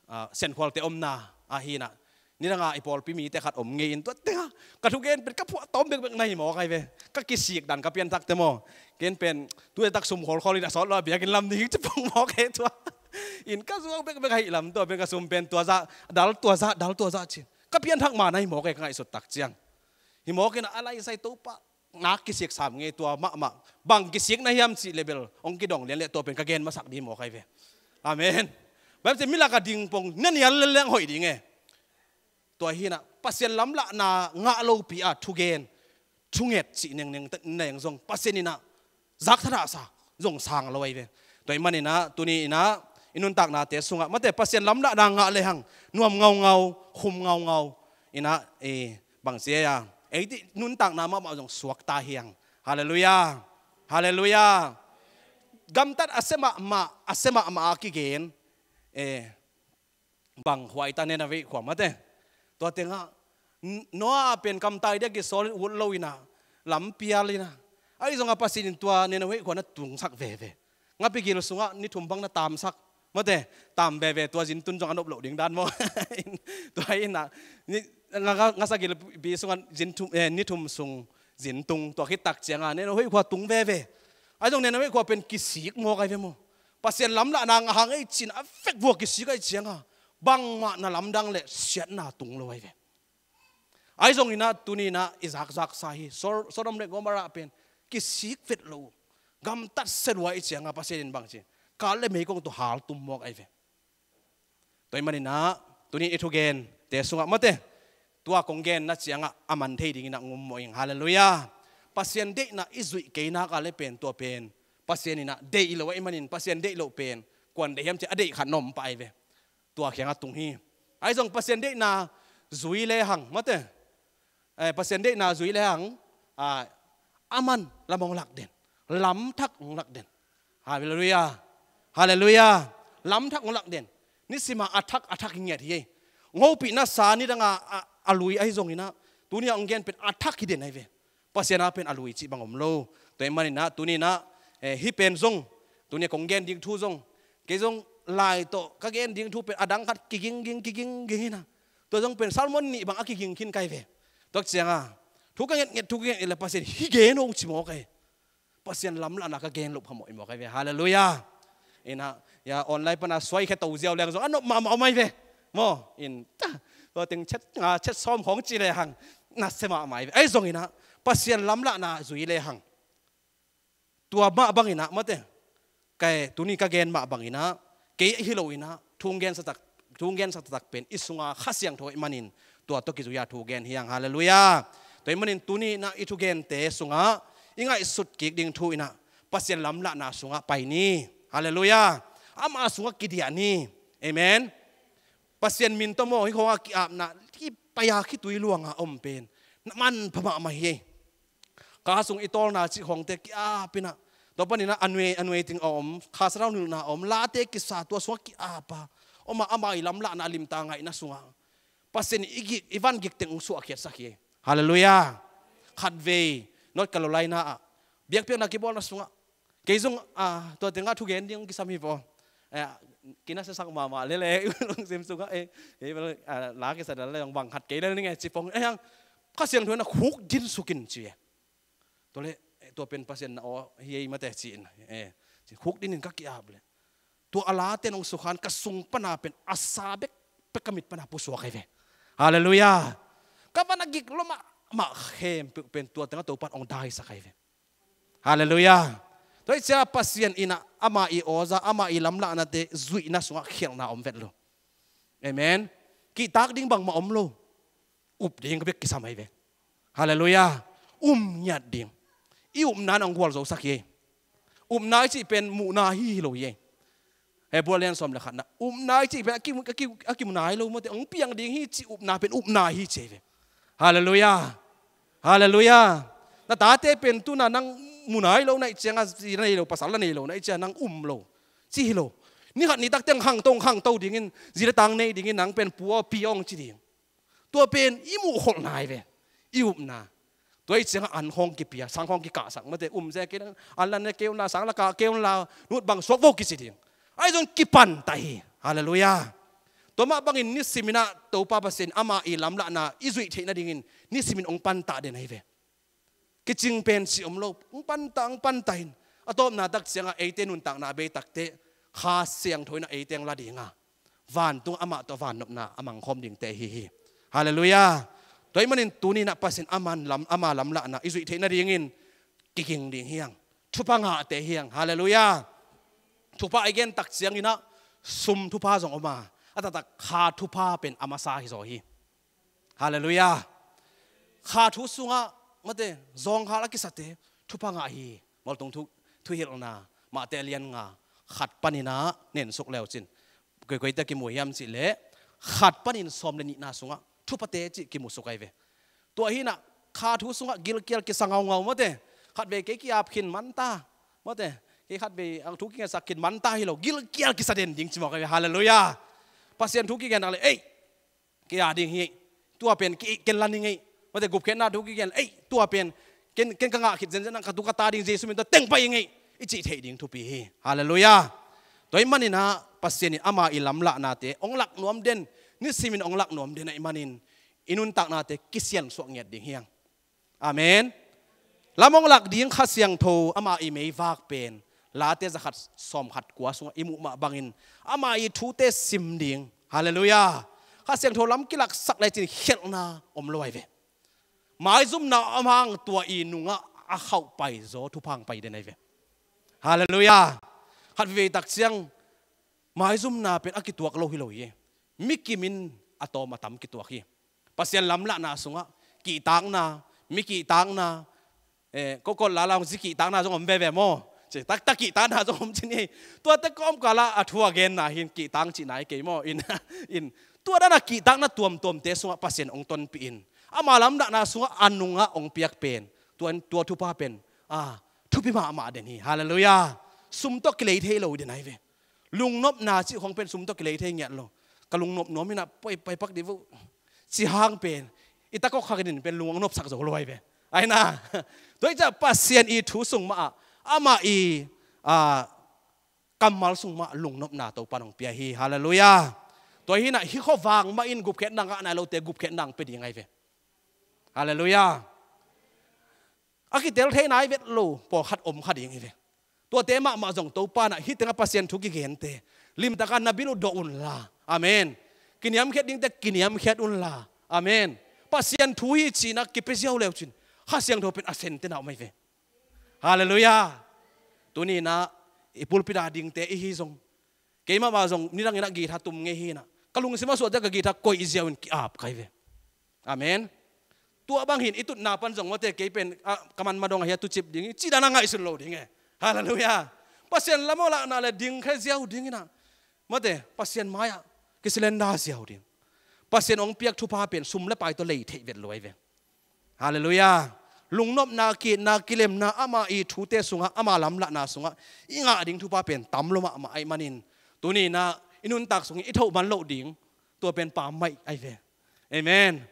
ah, Siankhualte omna ah hi na. Nidang a i pawlpi mite khat om ngei in tua teng a ka thugen pen ka phuak tawm bekbek na hi mawk ahi ve. Ka kisik dan ka pianthakte maw. Ken pen tu tak sum kholkhol in a sawt lo a biakinn lam ding ci pong mawk e tua. In ka zuak bekbek ahi lam tua pen ka sum pen tua zah, dal tua zah, dal tua zah ci. Ka pianthak mah na hi mawk e ka ngaihsut tak ciang. Hi mawk in a lai sai Topa na kisik sam ngei tua mahmah. Bang kisik na hiam cih level hong kidong lian leh tua pen ka gen masak ding mawk ahi ve. Amen. Bible ci milak a ding pong na nial leleng hoih ding e. Tua hi na Pasian lamlahna ngah lopi a thugen, thunget cih nengneng, neng zong Pasian inah zak thadah sa zong sang lo ahi ve. Tua i man inah tuni inah i nuntaknate sungah mate Pasian lamlahna ngah lehang nuam ngaungau, khum ngaungau inah, eh, bang sia a eiti nuntakna mahmah zong suakta hiang. Halleluiah. Halleluiah. Gamtat a sia mahmah, a sia mahmah a kigen, eh, bang huaita Nineveh khua mate. Tua tengah N-, Noah pen kamtai dia kisawl in ut lo inah lampial inah ahi zongah Pasian in tua Nineveh khua na tungsak veve. Ngapi gil sungah ni thum bang na tamsak mate, tam veve tua zintun zong a nop loh ding dan maw. Tua inah ni, nga, nga, ngasa gilpi sungah zin thum, eh, ni thum sung zintung tua khit tak cianga Nineveh khua tung veve. Ahi zong Nineveh khua pen kisik mawk ahi ve maw. Pasian lamlahna ngah hang ei cin a vekvua kisik ahi cianga bangmah na lamdang le siatna tung lo ahi ve. Ahi zong inah tuni inah i zakzaksa hi. Sor-, Sodom le Gomorrah pen kisik vet lo. Gamtat sia lua i cianga Pasian in bang ci, kal le meikong tawh haltum mawk ahi ve. Tua i man inah tuni i thugente sungah mate tua kong genna ciangah a man thei ding inah ngummawh ing. Halleluiah. Pasian deihna i zuih kei nak a le pen tua pen Pasian inah deih lo ahi manin Pasian deih loh pen kuan deih hiam ci a deih khat na om pah ahi ve. Tua khiangah tung hi. Ahi zong Pasian deihna zui lehang mate, eh, Pasian deihna zui lehang, ah, a man lam hong lak den, lamthak hong lak den. Halleluiah. Halleluiah. Lamthak hong lak den. Nisimah a thak a thak hi ngiat hi ei. Hong hopihna sa nidanga a, a lui ahi zong inah tuni a hong gen pen a thak hi den ahi ve. Pasian a pen a lui cih bang om lo. Tua i man inah tuni inah, eh, hih pen zong tuni a kong gen ding thu zong kei zong lai tawh ka gen ding thu pen a dang khat kigingging kigingging inah tua zong pen sermon nih bang a kiging khin ka hi ve. Tua cianga thu ka ngetnget thu ka ngetnget le Pasian hih gen o ci mawk ahi. Pasian lamlahna ka gen loh phamawh i mawk ahi ve. Halleluiah. Inah ya online pana suai khe to ziau leng zong a nop mahmah om ahi ve. Maw in ta, tua teng chet nga chet sawm khawng ci lehang na sia mahmah ahi ve. Ahi zong inah Pasian lamlahna zui lehang tua mah bang inah mate, kei tuni ka gen mah bang inah kei hi lo inah thungen sa tak, thungen sa tak pen i sunga Kha Siangtho i manin tua tawh kizui a thugen hiang. Halleluiah. Tua i manin tuni inah i thugente sungah i ngaihsut kik ding thu inah Pasian lamlahna sungah pai ni. Halleluiah. Ama sungah kidiah ni. Amen. Pasian min tawh maw hih khawngah ki-apna kipai a khitui luanga om pen na manpha mahmah hi ei. Kha sung i tawlna cih khawngte ki-ap inah tua paninah a nuai, a nuai ting a om, kha sathau nilhna a om, late kisa tua sungah ki-apa om a, ama i lamlahna a limta ngaihna sungah Pasian i gik, i van gik teng hong suahkhiatsak hi. Halleluiah. Khatvei North Carolina ah biakpiakna kibawlna sungah kei zong, ah, tua tengah thugen ding hong kisam hi vaw. Eh, kinasiasak mahmah lele i lungsim sungah, eh, eh, ah, la kisa dal le zong bang khat kei lel ning e ci pong, eh, ang Kha Siangtho in a khuk din sukin ci e. Tua le, eh, tua pen Pasian na aw hi ei mate ci in, eh, ci khuk dinin ka ki-ap le tua a late nong sukhan ka sung pana pen a sa bek, bek ka mit pana pusuak ahi ve. Halleluiah. Ka van a gik lua mahmah khempeuh pen tua tengah Topan hong daisak ahi ve. Halleluiah. Tua hi cia Pasian inah ama i awza, ama i lamlahnate zuihna sungah khialhna om vet lo. Amen. Kihtak ding bangmah om lo. Up ding bek kisam ahi ve. Halleluiah. Um ngiat ding. I upna in hong gualzosak hi ei. Upna i cih pen muhna hi hi lo hi ei. Hebru lian sawm le khatna, upna i cih pen a ki, a ki, a kimu nai lo mawte, hong piang ding hi cih upna pen upna hi ci hi ve. Halleluiah. Halleluiah. Na tate pen tu-in nang mu nai lo na hih ciangah, zi na nei lo, pasal na nei lo na hih ciangah nang um lo ci hi lo. Ni khat ni tak teng khangto khangto dingin, zi le tang nei dingin nang pen pu aw pi aw hong ci ding. Tua pen i muhkholhna hi ve, i upna. Tua hi ciangah an khawng kipia, sang khawng kikahsak mawte, um se kei, an la ne kei un la, sang la kah kei un la, nut bang suak vo kici ding. Ahi zong kipantah hi. Halleluiah. Tua mah bangin nisimin ah Topa Pasian ama i lamlahna i zuih theih nadingin nisimin hong pantah den ahi ve. Kicing pen cih om lo, hong pantah, hong pantah in. A tawpna tak ciangah eite nuntakna bei takteh Kha Siangtho in ah eite hong la ding a, vantung amah tawh vannopna a mangkhawm dingte ahi hi. Halleluiah. Tua ahih manin tuni-in ah Pasian ama lam, ama lamlahna i zuih theih nadingin kiging ding hi hang. Thupha ngahte hi hang. Halleluiah. Thupha i gen tak ciangin ah sum thupha zong om a, a taktak kha thupha pen a masa hi zaw hi. Halleluiah. Kha thu sungah mawte, zawnghal a kisate thupha ngah hi. Moltung thu, thuhilhna, Mate lian nga, khat panin ah nensuk le uh cin, koikoi teh kimu hiam cih leh, khat panin sawm le nihna sungah thuphate cih kimusuk ahi ve. Tua hi-in ah kha thu sungah gilkial kisa ngaungau mawte. Khatvei kei ki-ap khin man ta mawte, kei khatvei a thu kingetsak khin man ta hi lo, gilkial kisa den ding ci mawk ahi ve. Halleluiah. Pasian thu kigen nak leh, ei, kei a ding hi, tua pen kei, ken la ning ei. Mawte, gupkhiatna thu kigen, ei, tua pen ken, ken ka ngah khit zenzen ah ka tu ka ta ding, Jesu min tawh teng pai ing ei, i cih theih ding thupi hi. Halleluiah. Tua ahih manin ah Pasian in ama i lamlahnate hong lak nuam den, nisimin hong lak nuam den ahih manin i nuntaknate kisiansuah ngiat ding hi hang. Amen. Lam hong lak ding Kha Siangtho ama i meivak pen Late zakhat sawmkhat kua sungah i muh mah bangin ama i thute sim ding. Halleluiah. Kha Siangtho lam kilaksak lecin khialhna om lo ahi ve. Maizumna om hang tua i nungah a khauh paizaw thupha hong pai den ahi ve. Halleluiah. Khat veivei tak ciang maizumna pen a kituak lo hi lo hi. Mi kim in a tawm a tam kituak hi. Pasian lamlahna sungah kihtakna, mi kihtakna, eh, kokol lala hong zi kihtakna zong om veve maw? Ci, taktak kihtakna zong om cin hi. Tuate kawmkal ah a thu a genna hi in, kihtak cihna hi kei maw? In, in, tua dan a kihtakna tuamtuamte sungah Pasian hong tonpih in, ama lamlahna sungah a nungah hong piak pen, tua, tua thupha pen, ah, thupi mahmah den hi. Halleluiah. Sum tawh kilei thei lo den ahi ve. Lungnopna cih khawng pen sum tawh kilei thei ngiat lo. Ka lungnop nuam in ah poi, pai pak dih vo ci hang pen, i takawk khak in pen lung hong nopsak zo lo ahi ve. Ahi na. Tua hi ciah Pasian i thu sung mah ah, ama i, ah, kammal sung mah lungnopna Topa in hong pia hi. Halleluiah. Tua hi in ah hih khuavak mah in gupkhiatna ngah nai lote gupkhiatna hong pia ding ahi ve. Halleluiah. A kitel thei nai vet lo pawlkhat om kha ding hi ve. Tuate mahmah zong Topa in ah hih tengah Pasian thu kigente limtakin na bil uh dawh unla. Amen. Kiniamkhiat dingte kiniamkhiat unla. Amen. Pasian thu hi ci-in ah kipia ziau le uh cin, Kha Siangtho pen a sente na om ahi ve. Halleluiah. Tuni-in ah i pulpit a dingte i hi zong, keimah mah zong nidangin ah guitar tum ngei hi in ah, ka lungsim a suahte ka guitar koih ziau in ki-ap ka hi ve. Amen. Tua bang hi in i tutna pan zong mawte, kei pen, ah, ka man madong ahi a tucip ding hi ci dan a ngaihsun lo ding e. Halleluiah. Pasian lam hong lakna le dingkhia ziau ding in ah, mawte, Pasian mai-ah kisurrender ziau ding. Pasian hong piak thupha pen sum le pai tawh lei theih vet lo ahi ve. Halleluiah. Lungnopna, ki-itna, kilemna, ama i thute sungah, ama lamlahna sungah i ngah ding thupha pen tam lo mahmah ahih manin, tuni-in ah i nuntak sungin i thoh man loh ding, tua pen pammaih ahi ve. Amen.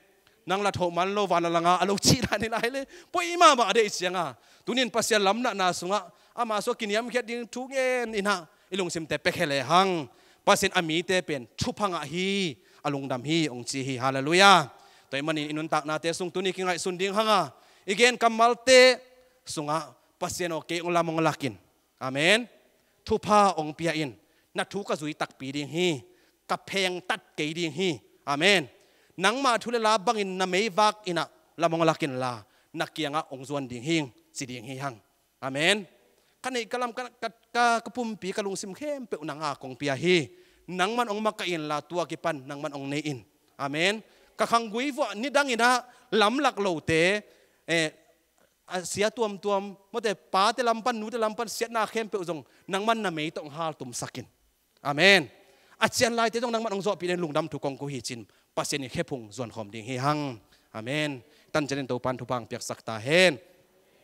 Nang la thoh man lo, van a la nga a lo cihna ni lai le, poi mahmah deih cianga, tuni-in Pasian lamlahna sungah ama sungah kiniamkhiat ding thu ngen in ah i lungsimte piakhia lehang, Pasian a mite pen thupha ngah hi, a lungdam hi hong ci hi. Halleluiah. Tua ahih manin i nuntaknate sung tuni kingaihsun ding hang a, i gen kammalte sungah, Pasian aw, kei hong lam hong lak in. Amen. Thupha hong pia in. Na thu ka zui takpi ding hi. Ka phengtat kei ding hi. Amen. Nangma thu le la bangin na meivak in ah lam hong lak inla, na kiangah hong zuan ding hi ing, ci ding hi hang. Amen. Ka neih ka lam, ka, ka, ka, ka pumpi, ka lungsim khempeuh nang a kong pia hi. Nangman hong makaih inla, tua kipan nangman hong nei in. Amen. Ka khanggui vuah nidangin ah lamlak lote, eh, a sia tuamtuam, mawte, pate lam pan, nute lam pan siatna khempeuh zong nangman na mei tawh hong haltumsak in. Amen. A cian laite zong nangman hong zawhpih ding lungdam thu kong ko hi cin Pasian in khephung zuankhawm ding hi hang. Amen. Tancianin Topan thupha hong piaksak ta hen.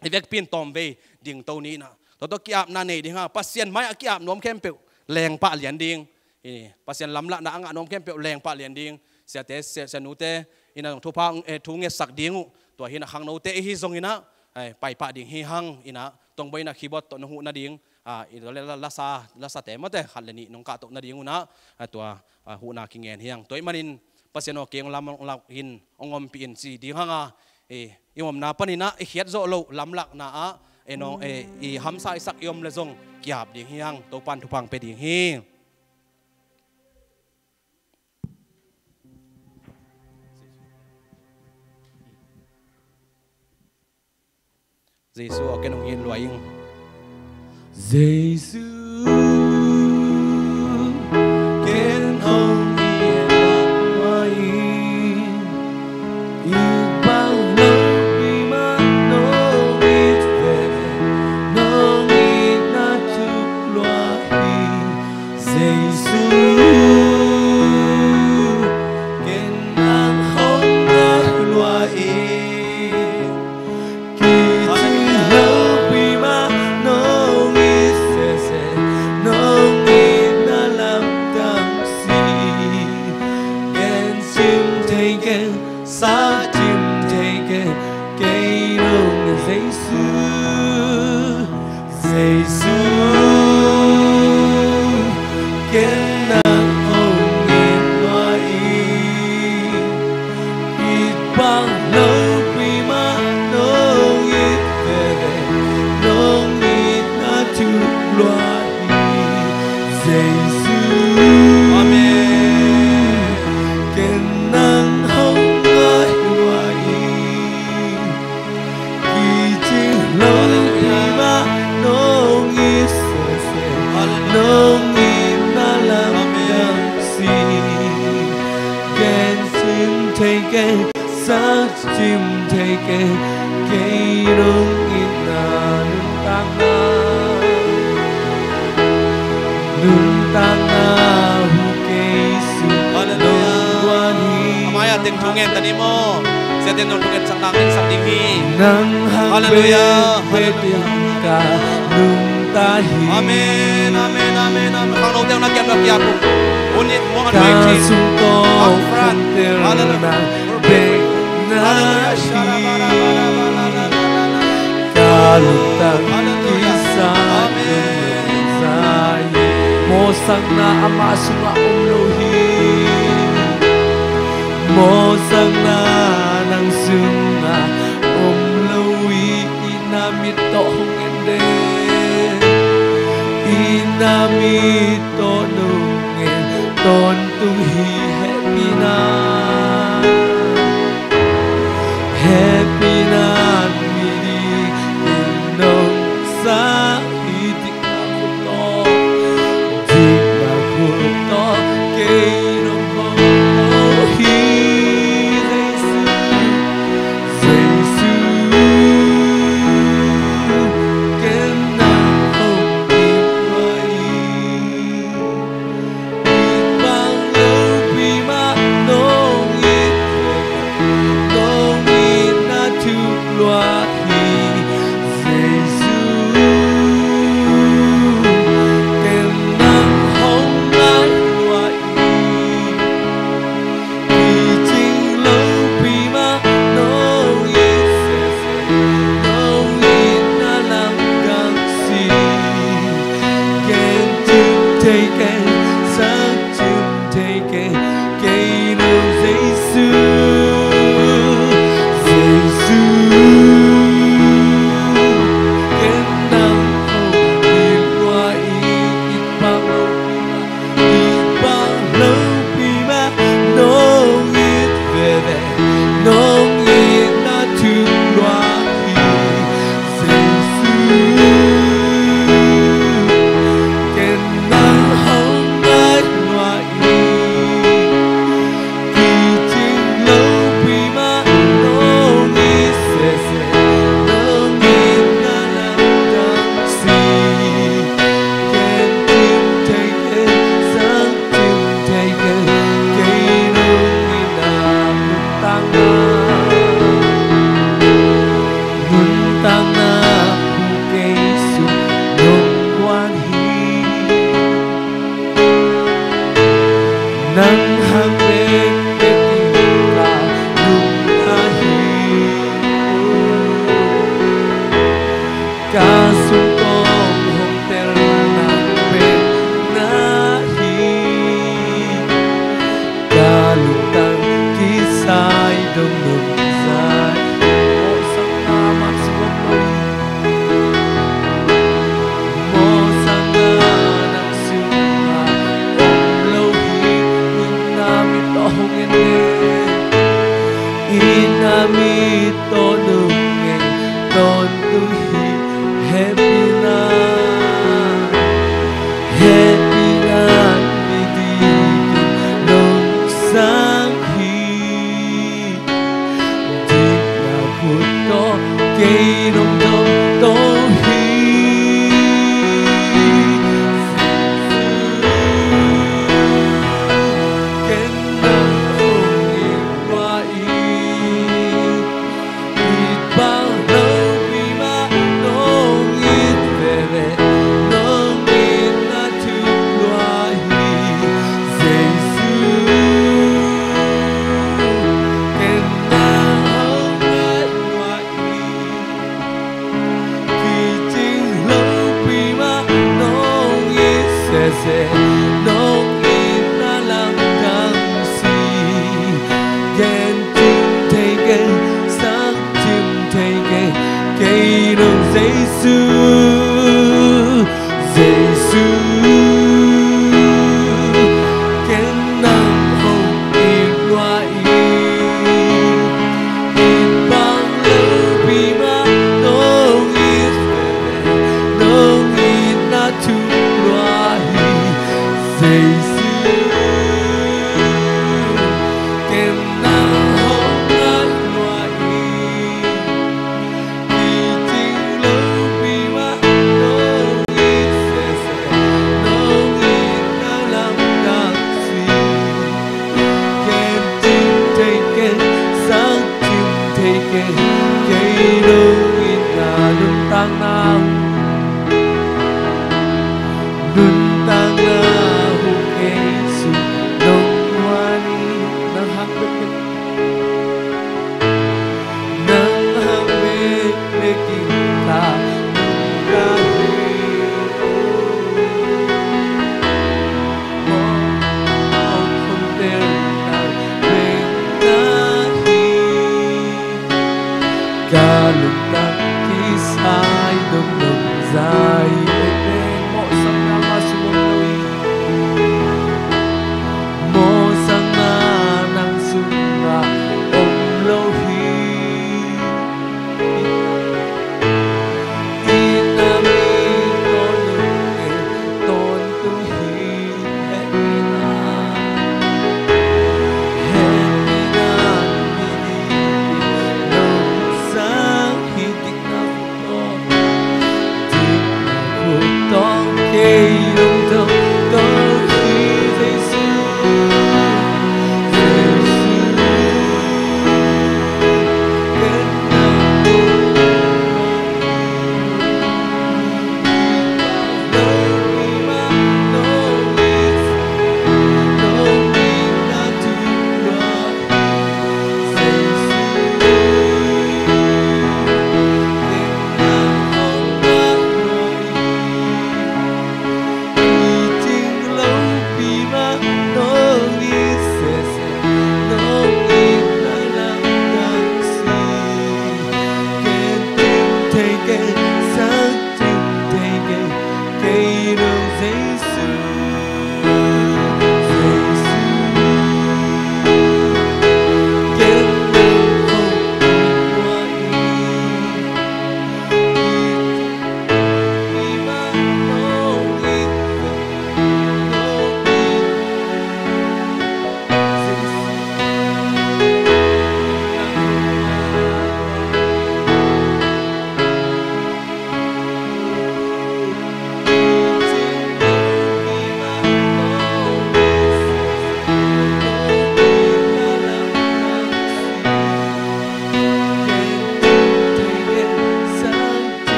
I vekpi in tawmvei dingto ni in ah, tua tawh ki-apna nei ding hang. Pasian mai-ah ki-ap nuam khempeuh lengpah lian ding. I Pasian lamlahna a ngah nuam khempeuh lengpah lian ding. Siate, sia, sianute in ah thupha, eh, thu ngetsak ding uh. Tua hi in ah khangnote i hi zongin ah, eh, paipah ding hi hang in ah, tongbawi in ah keyboard tawh nong huh nading, ah, i, la, la, lasa, lasate mawte khat le nih nong kahtoh nading un ah, ah, tua, ah, huhna kingen hi hang. Tua ahih manin Pasian aw, kei hong lamlak in, hong ompih in ci ding hang a, i, i omna panin ah i khiat zawh loh lamlakna ah, e nong, e, i hamsa i sak i om le zong ki-ap ding hi hang. Topan thupha hong pia ding hi. Jesu aw, ken hong it lua ing. Jesu, ken hong it lua ing. It bang lopi mah nong it veve, nong itna thuk lua hi. Jesu, ken nang hong ngai lua ing. Kicing lopi mah nong it sese, nong itna lamdang si. Gen cim thei keng, sa cim thei keng, kei nong Jesu. Jesu, ken nang hong it lua ing. It bang lopi mah nong it veve, nong itna thuk lua hi. Jesu, amen. Ken nang hong ngai lua ing. Kicing lopi mah nong it sese, nong itna lamdang si. Gen cim thei keng, sa cim thei keng, kei nong itna nuntakna, nuntakna hu kei sung nong guan hi. A mai-ah teng thu ngen ta ni maw? Siate in zong thu ngetsak nang ngetsak ding hi. Nang hang, hallelujah, hallelujah, ka nungta hi. Amen, amen, amen, amen. Khangnote na kiam na kiam. Unit one, ka sung tawh up front, hallelujah, bek na hi. Ka lungtang kisa, amen, nungta hi. Mawhsakna amah sungah om lo hi. Mawhsakna nang sungah om lo hi. I na mit tawh hong en den. I na mit tawh nong en tawntung hi. Hehpihna, hehpihna mi ding in nong sa hi. Dikna khut tawh, dikna khut tawh kei nong hong ko hi. Jesu, Jesu, ken nang hong it lua ing. It bang lopi mah nong it veve, nong itna thuk lua hi. Jesu, ken nang hong ngai lua ing. Kicing lopi mah nong it sese, nong itna lamdang si. Gen cim thei keng, sa cim thei keng, kei nong Jesu. Jesu, ken nang hong it lua ing. It bang lopi mah, it bang lopi mah nong it veve, nong itna thuk lua hi. Jesu, ken nang hong ngai lua ing. Kicing lopi mah nong it sese, nong itna lamdang si. Gen cim thei keng,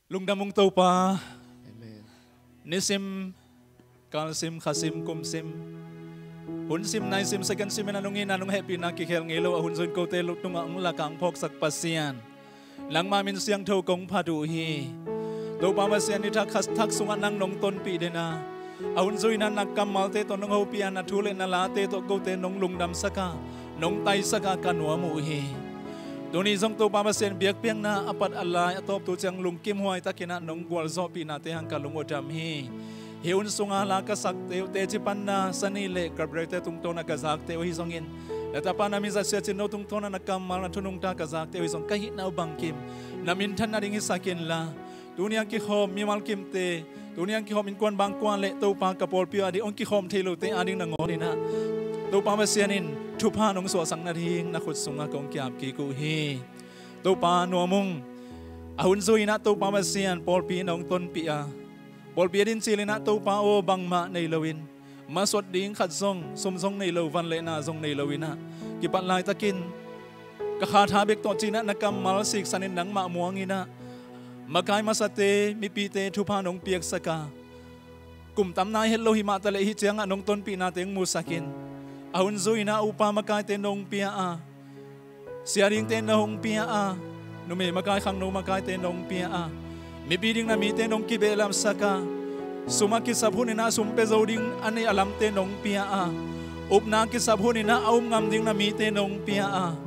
Lungdam ung Topa. Amen. Nisim, kalsim, khasim, kumsim, hunsim, naisim, second sim in a nung in a nung hehpihna kikhel ngei lo a hun zui-in kote tungah hong lak a hong phawksak Pasian, nangma min siangtho kong phat uh hi. Topa Pasian, ni thak khat thak sungah nang nong tonpih den a, a hun zui-in a na kammalte tawh nong hopih a, na thu le na late tawh kote nong lungdamsak a, nong taisak a ka nuam uh hi. Tuni zong Topa Pasian, biakpiakna a pat a lai a tawptu ciang lungkimhuai takin a nong gualzawhpihnate hang ka lung uh dam hi. Hih hun sunga la ka sakte uh, teci panna Sani le Gabriel-te tungtawn a ka zakte uh ahi zongin, na tapa na mizat Sia Cin No tungtawn a na kammal na thu nungta ka zakte uh ahi zong, ka hihna uh bangkim na minthan nading hisak inla, tuni a kikhawm mimal kimte, tuni a kikhawm innkuan bangkua le Topa ka pawlpi uh ading hong kikhawm thei lote ading nangawn in a, Topa Pasian in thupha nong suahsak nading na khut sungah kong ki-ap kik uh hi. Topa nuam ung. A hun zui-in a Topa Pasian, pawlpi nong tonpih a, pawlpi a din cil in a Topa aw, bangmah nei loin, masuat ding khat zong, sum zong nei lo, van le na zong nei lo in a, kipat laitakin ka kha tha bek tawh ci-in a na kammal siksan in nangmah muang in a, makai masate, mipite thupha nong piaksak a, kum tam nai het lo hi mah taleh hih ciangah nong tonpihnate hong musak in, a hun zui-in a upa makaite nong pia a, sia dingte nong pia a, numei makai, khangno makaite nong pia a, mipi ding na mite nong kibehlapsak a, sum a kisap hun in a sum pia zo ding a nei a lamte nong pia a, upna kisap hun in a a um ngam ding na mite nong pia a,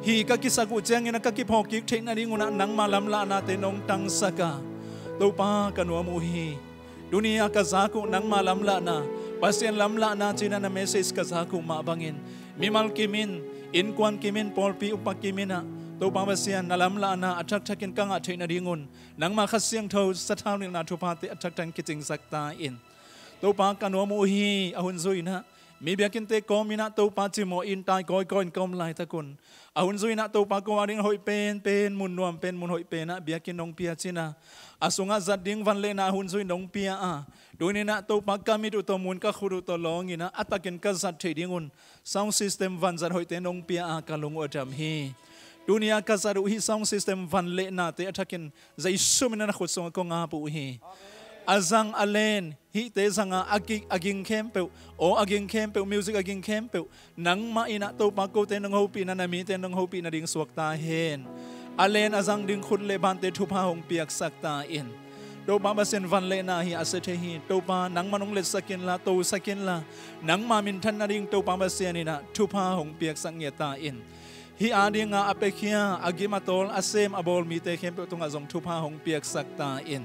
hih ka kisak uh ciangin a ka kiphawk kik theih nading un a nangma lamlahnate nong tangsak a, Topa ka nuam uh hi. Tuni a ka zak uh nangma lamlahna, Pasian lamlahna ci-in a na message ka zak uh mah bangin, mimal kim in, innkuan kim in, pawlpi upa kim in a, Topa Pasian, na lamlahna a thakthak in ka ngah theih nading un, nangma Kha Siangtho sathau nilhna thuphate a thakthak in kicingsak ta in. Topa ka nuam uh hi. A hun zui-in a mi biakinnte kawm in a Topa cimawh in tai kawikawi in ka om laitak un, a hun zui-in a Topa ko ading a hoih penpen, mun nuam pen, mun hoih pen ah biakinn nong pia cin a, a sungah zat ding van le na a hun zui-in nong pia a, tuni-in a Topa ka mit uh tawh, mun ka khut uh tawh lawng in a, a takin ka zat theih ding un sound system vanzat hoihte nong pia a ka lung uh a dam hi. Tuni a ka zat uh hih sound system van le nate a thakin Zeisu min in a na khut sungah kong ap uh hi. A zang a len, hihte zang a, a ging, a ging khempeuh, aw a ging khempeuh, music a ging khempeuh, nangmah in a Topa kote nong hopihna, na mite nong hopih nading suak ta hen. A len a zang ding khut le bante thupha hong piaksak ta in. Topa Pasian, van le na hi a sia thei hi. Topa nangmah nong letsak inla, tosak inla, nangma minthan nading Topa Pasian in a thupha hong piaksak ngiat ta in. Hih ading a a piakhia, a gim a tawl, a sem a bawl mite khempeuh tungah zong thupha hong piaksak ta in.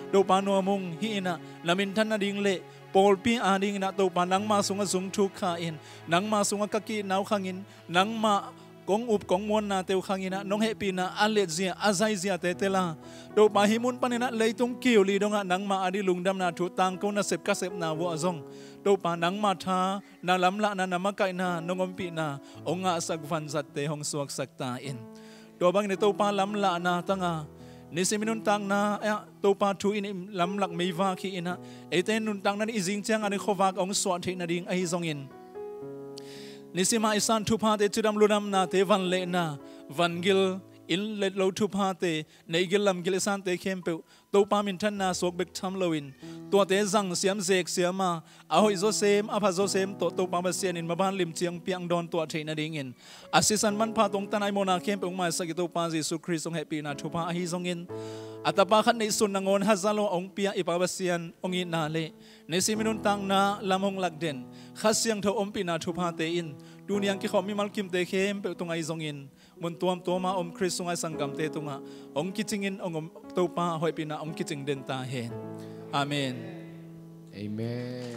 Topa nuam ung. Hih in a na minthan nading le pawlpi ading in a Topa nangma sungah zung thuk kha in, nangma sungah ka ki-itna uh khang in, nangmah kong up kong muannate uh khang in a nong hehpihna a letzia a zaiziate tel a, Topa hih mun pan in a leitung kiu li dongah nangma ading lungdamna thu tangko nasep ka sepna uh ah zong, Topa nangma tha, na lamlahna, na makaihna, nong ompihna hong ngahsak vanzatte hong suaksak ta in. Tua bangin Topa lamlahna tang a, nisim i nuntakna ah Topa thu in i lamlak meivak hi in a, eite nuntakna in i zing ciang a ni khuavak hong suah theih nading ahi zongin, nisim a i san thuphate, cidam ludamnate, van le na, van gil, inn le lo thuphate, neih gil lam gil i sante khempeuh Topa minthanna suak bek tham loin, tuate zang siam, zek siam a, a hoih zawsem, a pha zawsem tawh Topa Pasian in maban lim ciang piang dawn tuah theih nadingin, a sisan manpha tawh hong tan a i mawhna khempeuh hong maisak i Topa Jesu Khrist hong hehpihna thupha ahi zongin, a Tapa khat neihsun nangawn haza lo a hong pia i Pa Pasian hong itna le nisim i nuntakna lam hong lak den Kha Siangtho ompihna thuphate in tuni a kikhawm mimal kimte khempeuh tung ahi zongin, mun tuamtuam a om Khrist sunga i sanggamte tungah hong kicingin hong om, Topa hehpihna hong kicing den ta hen. Amen. Amen.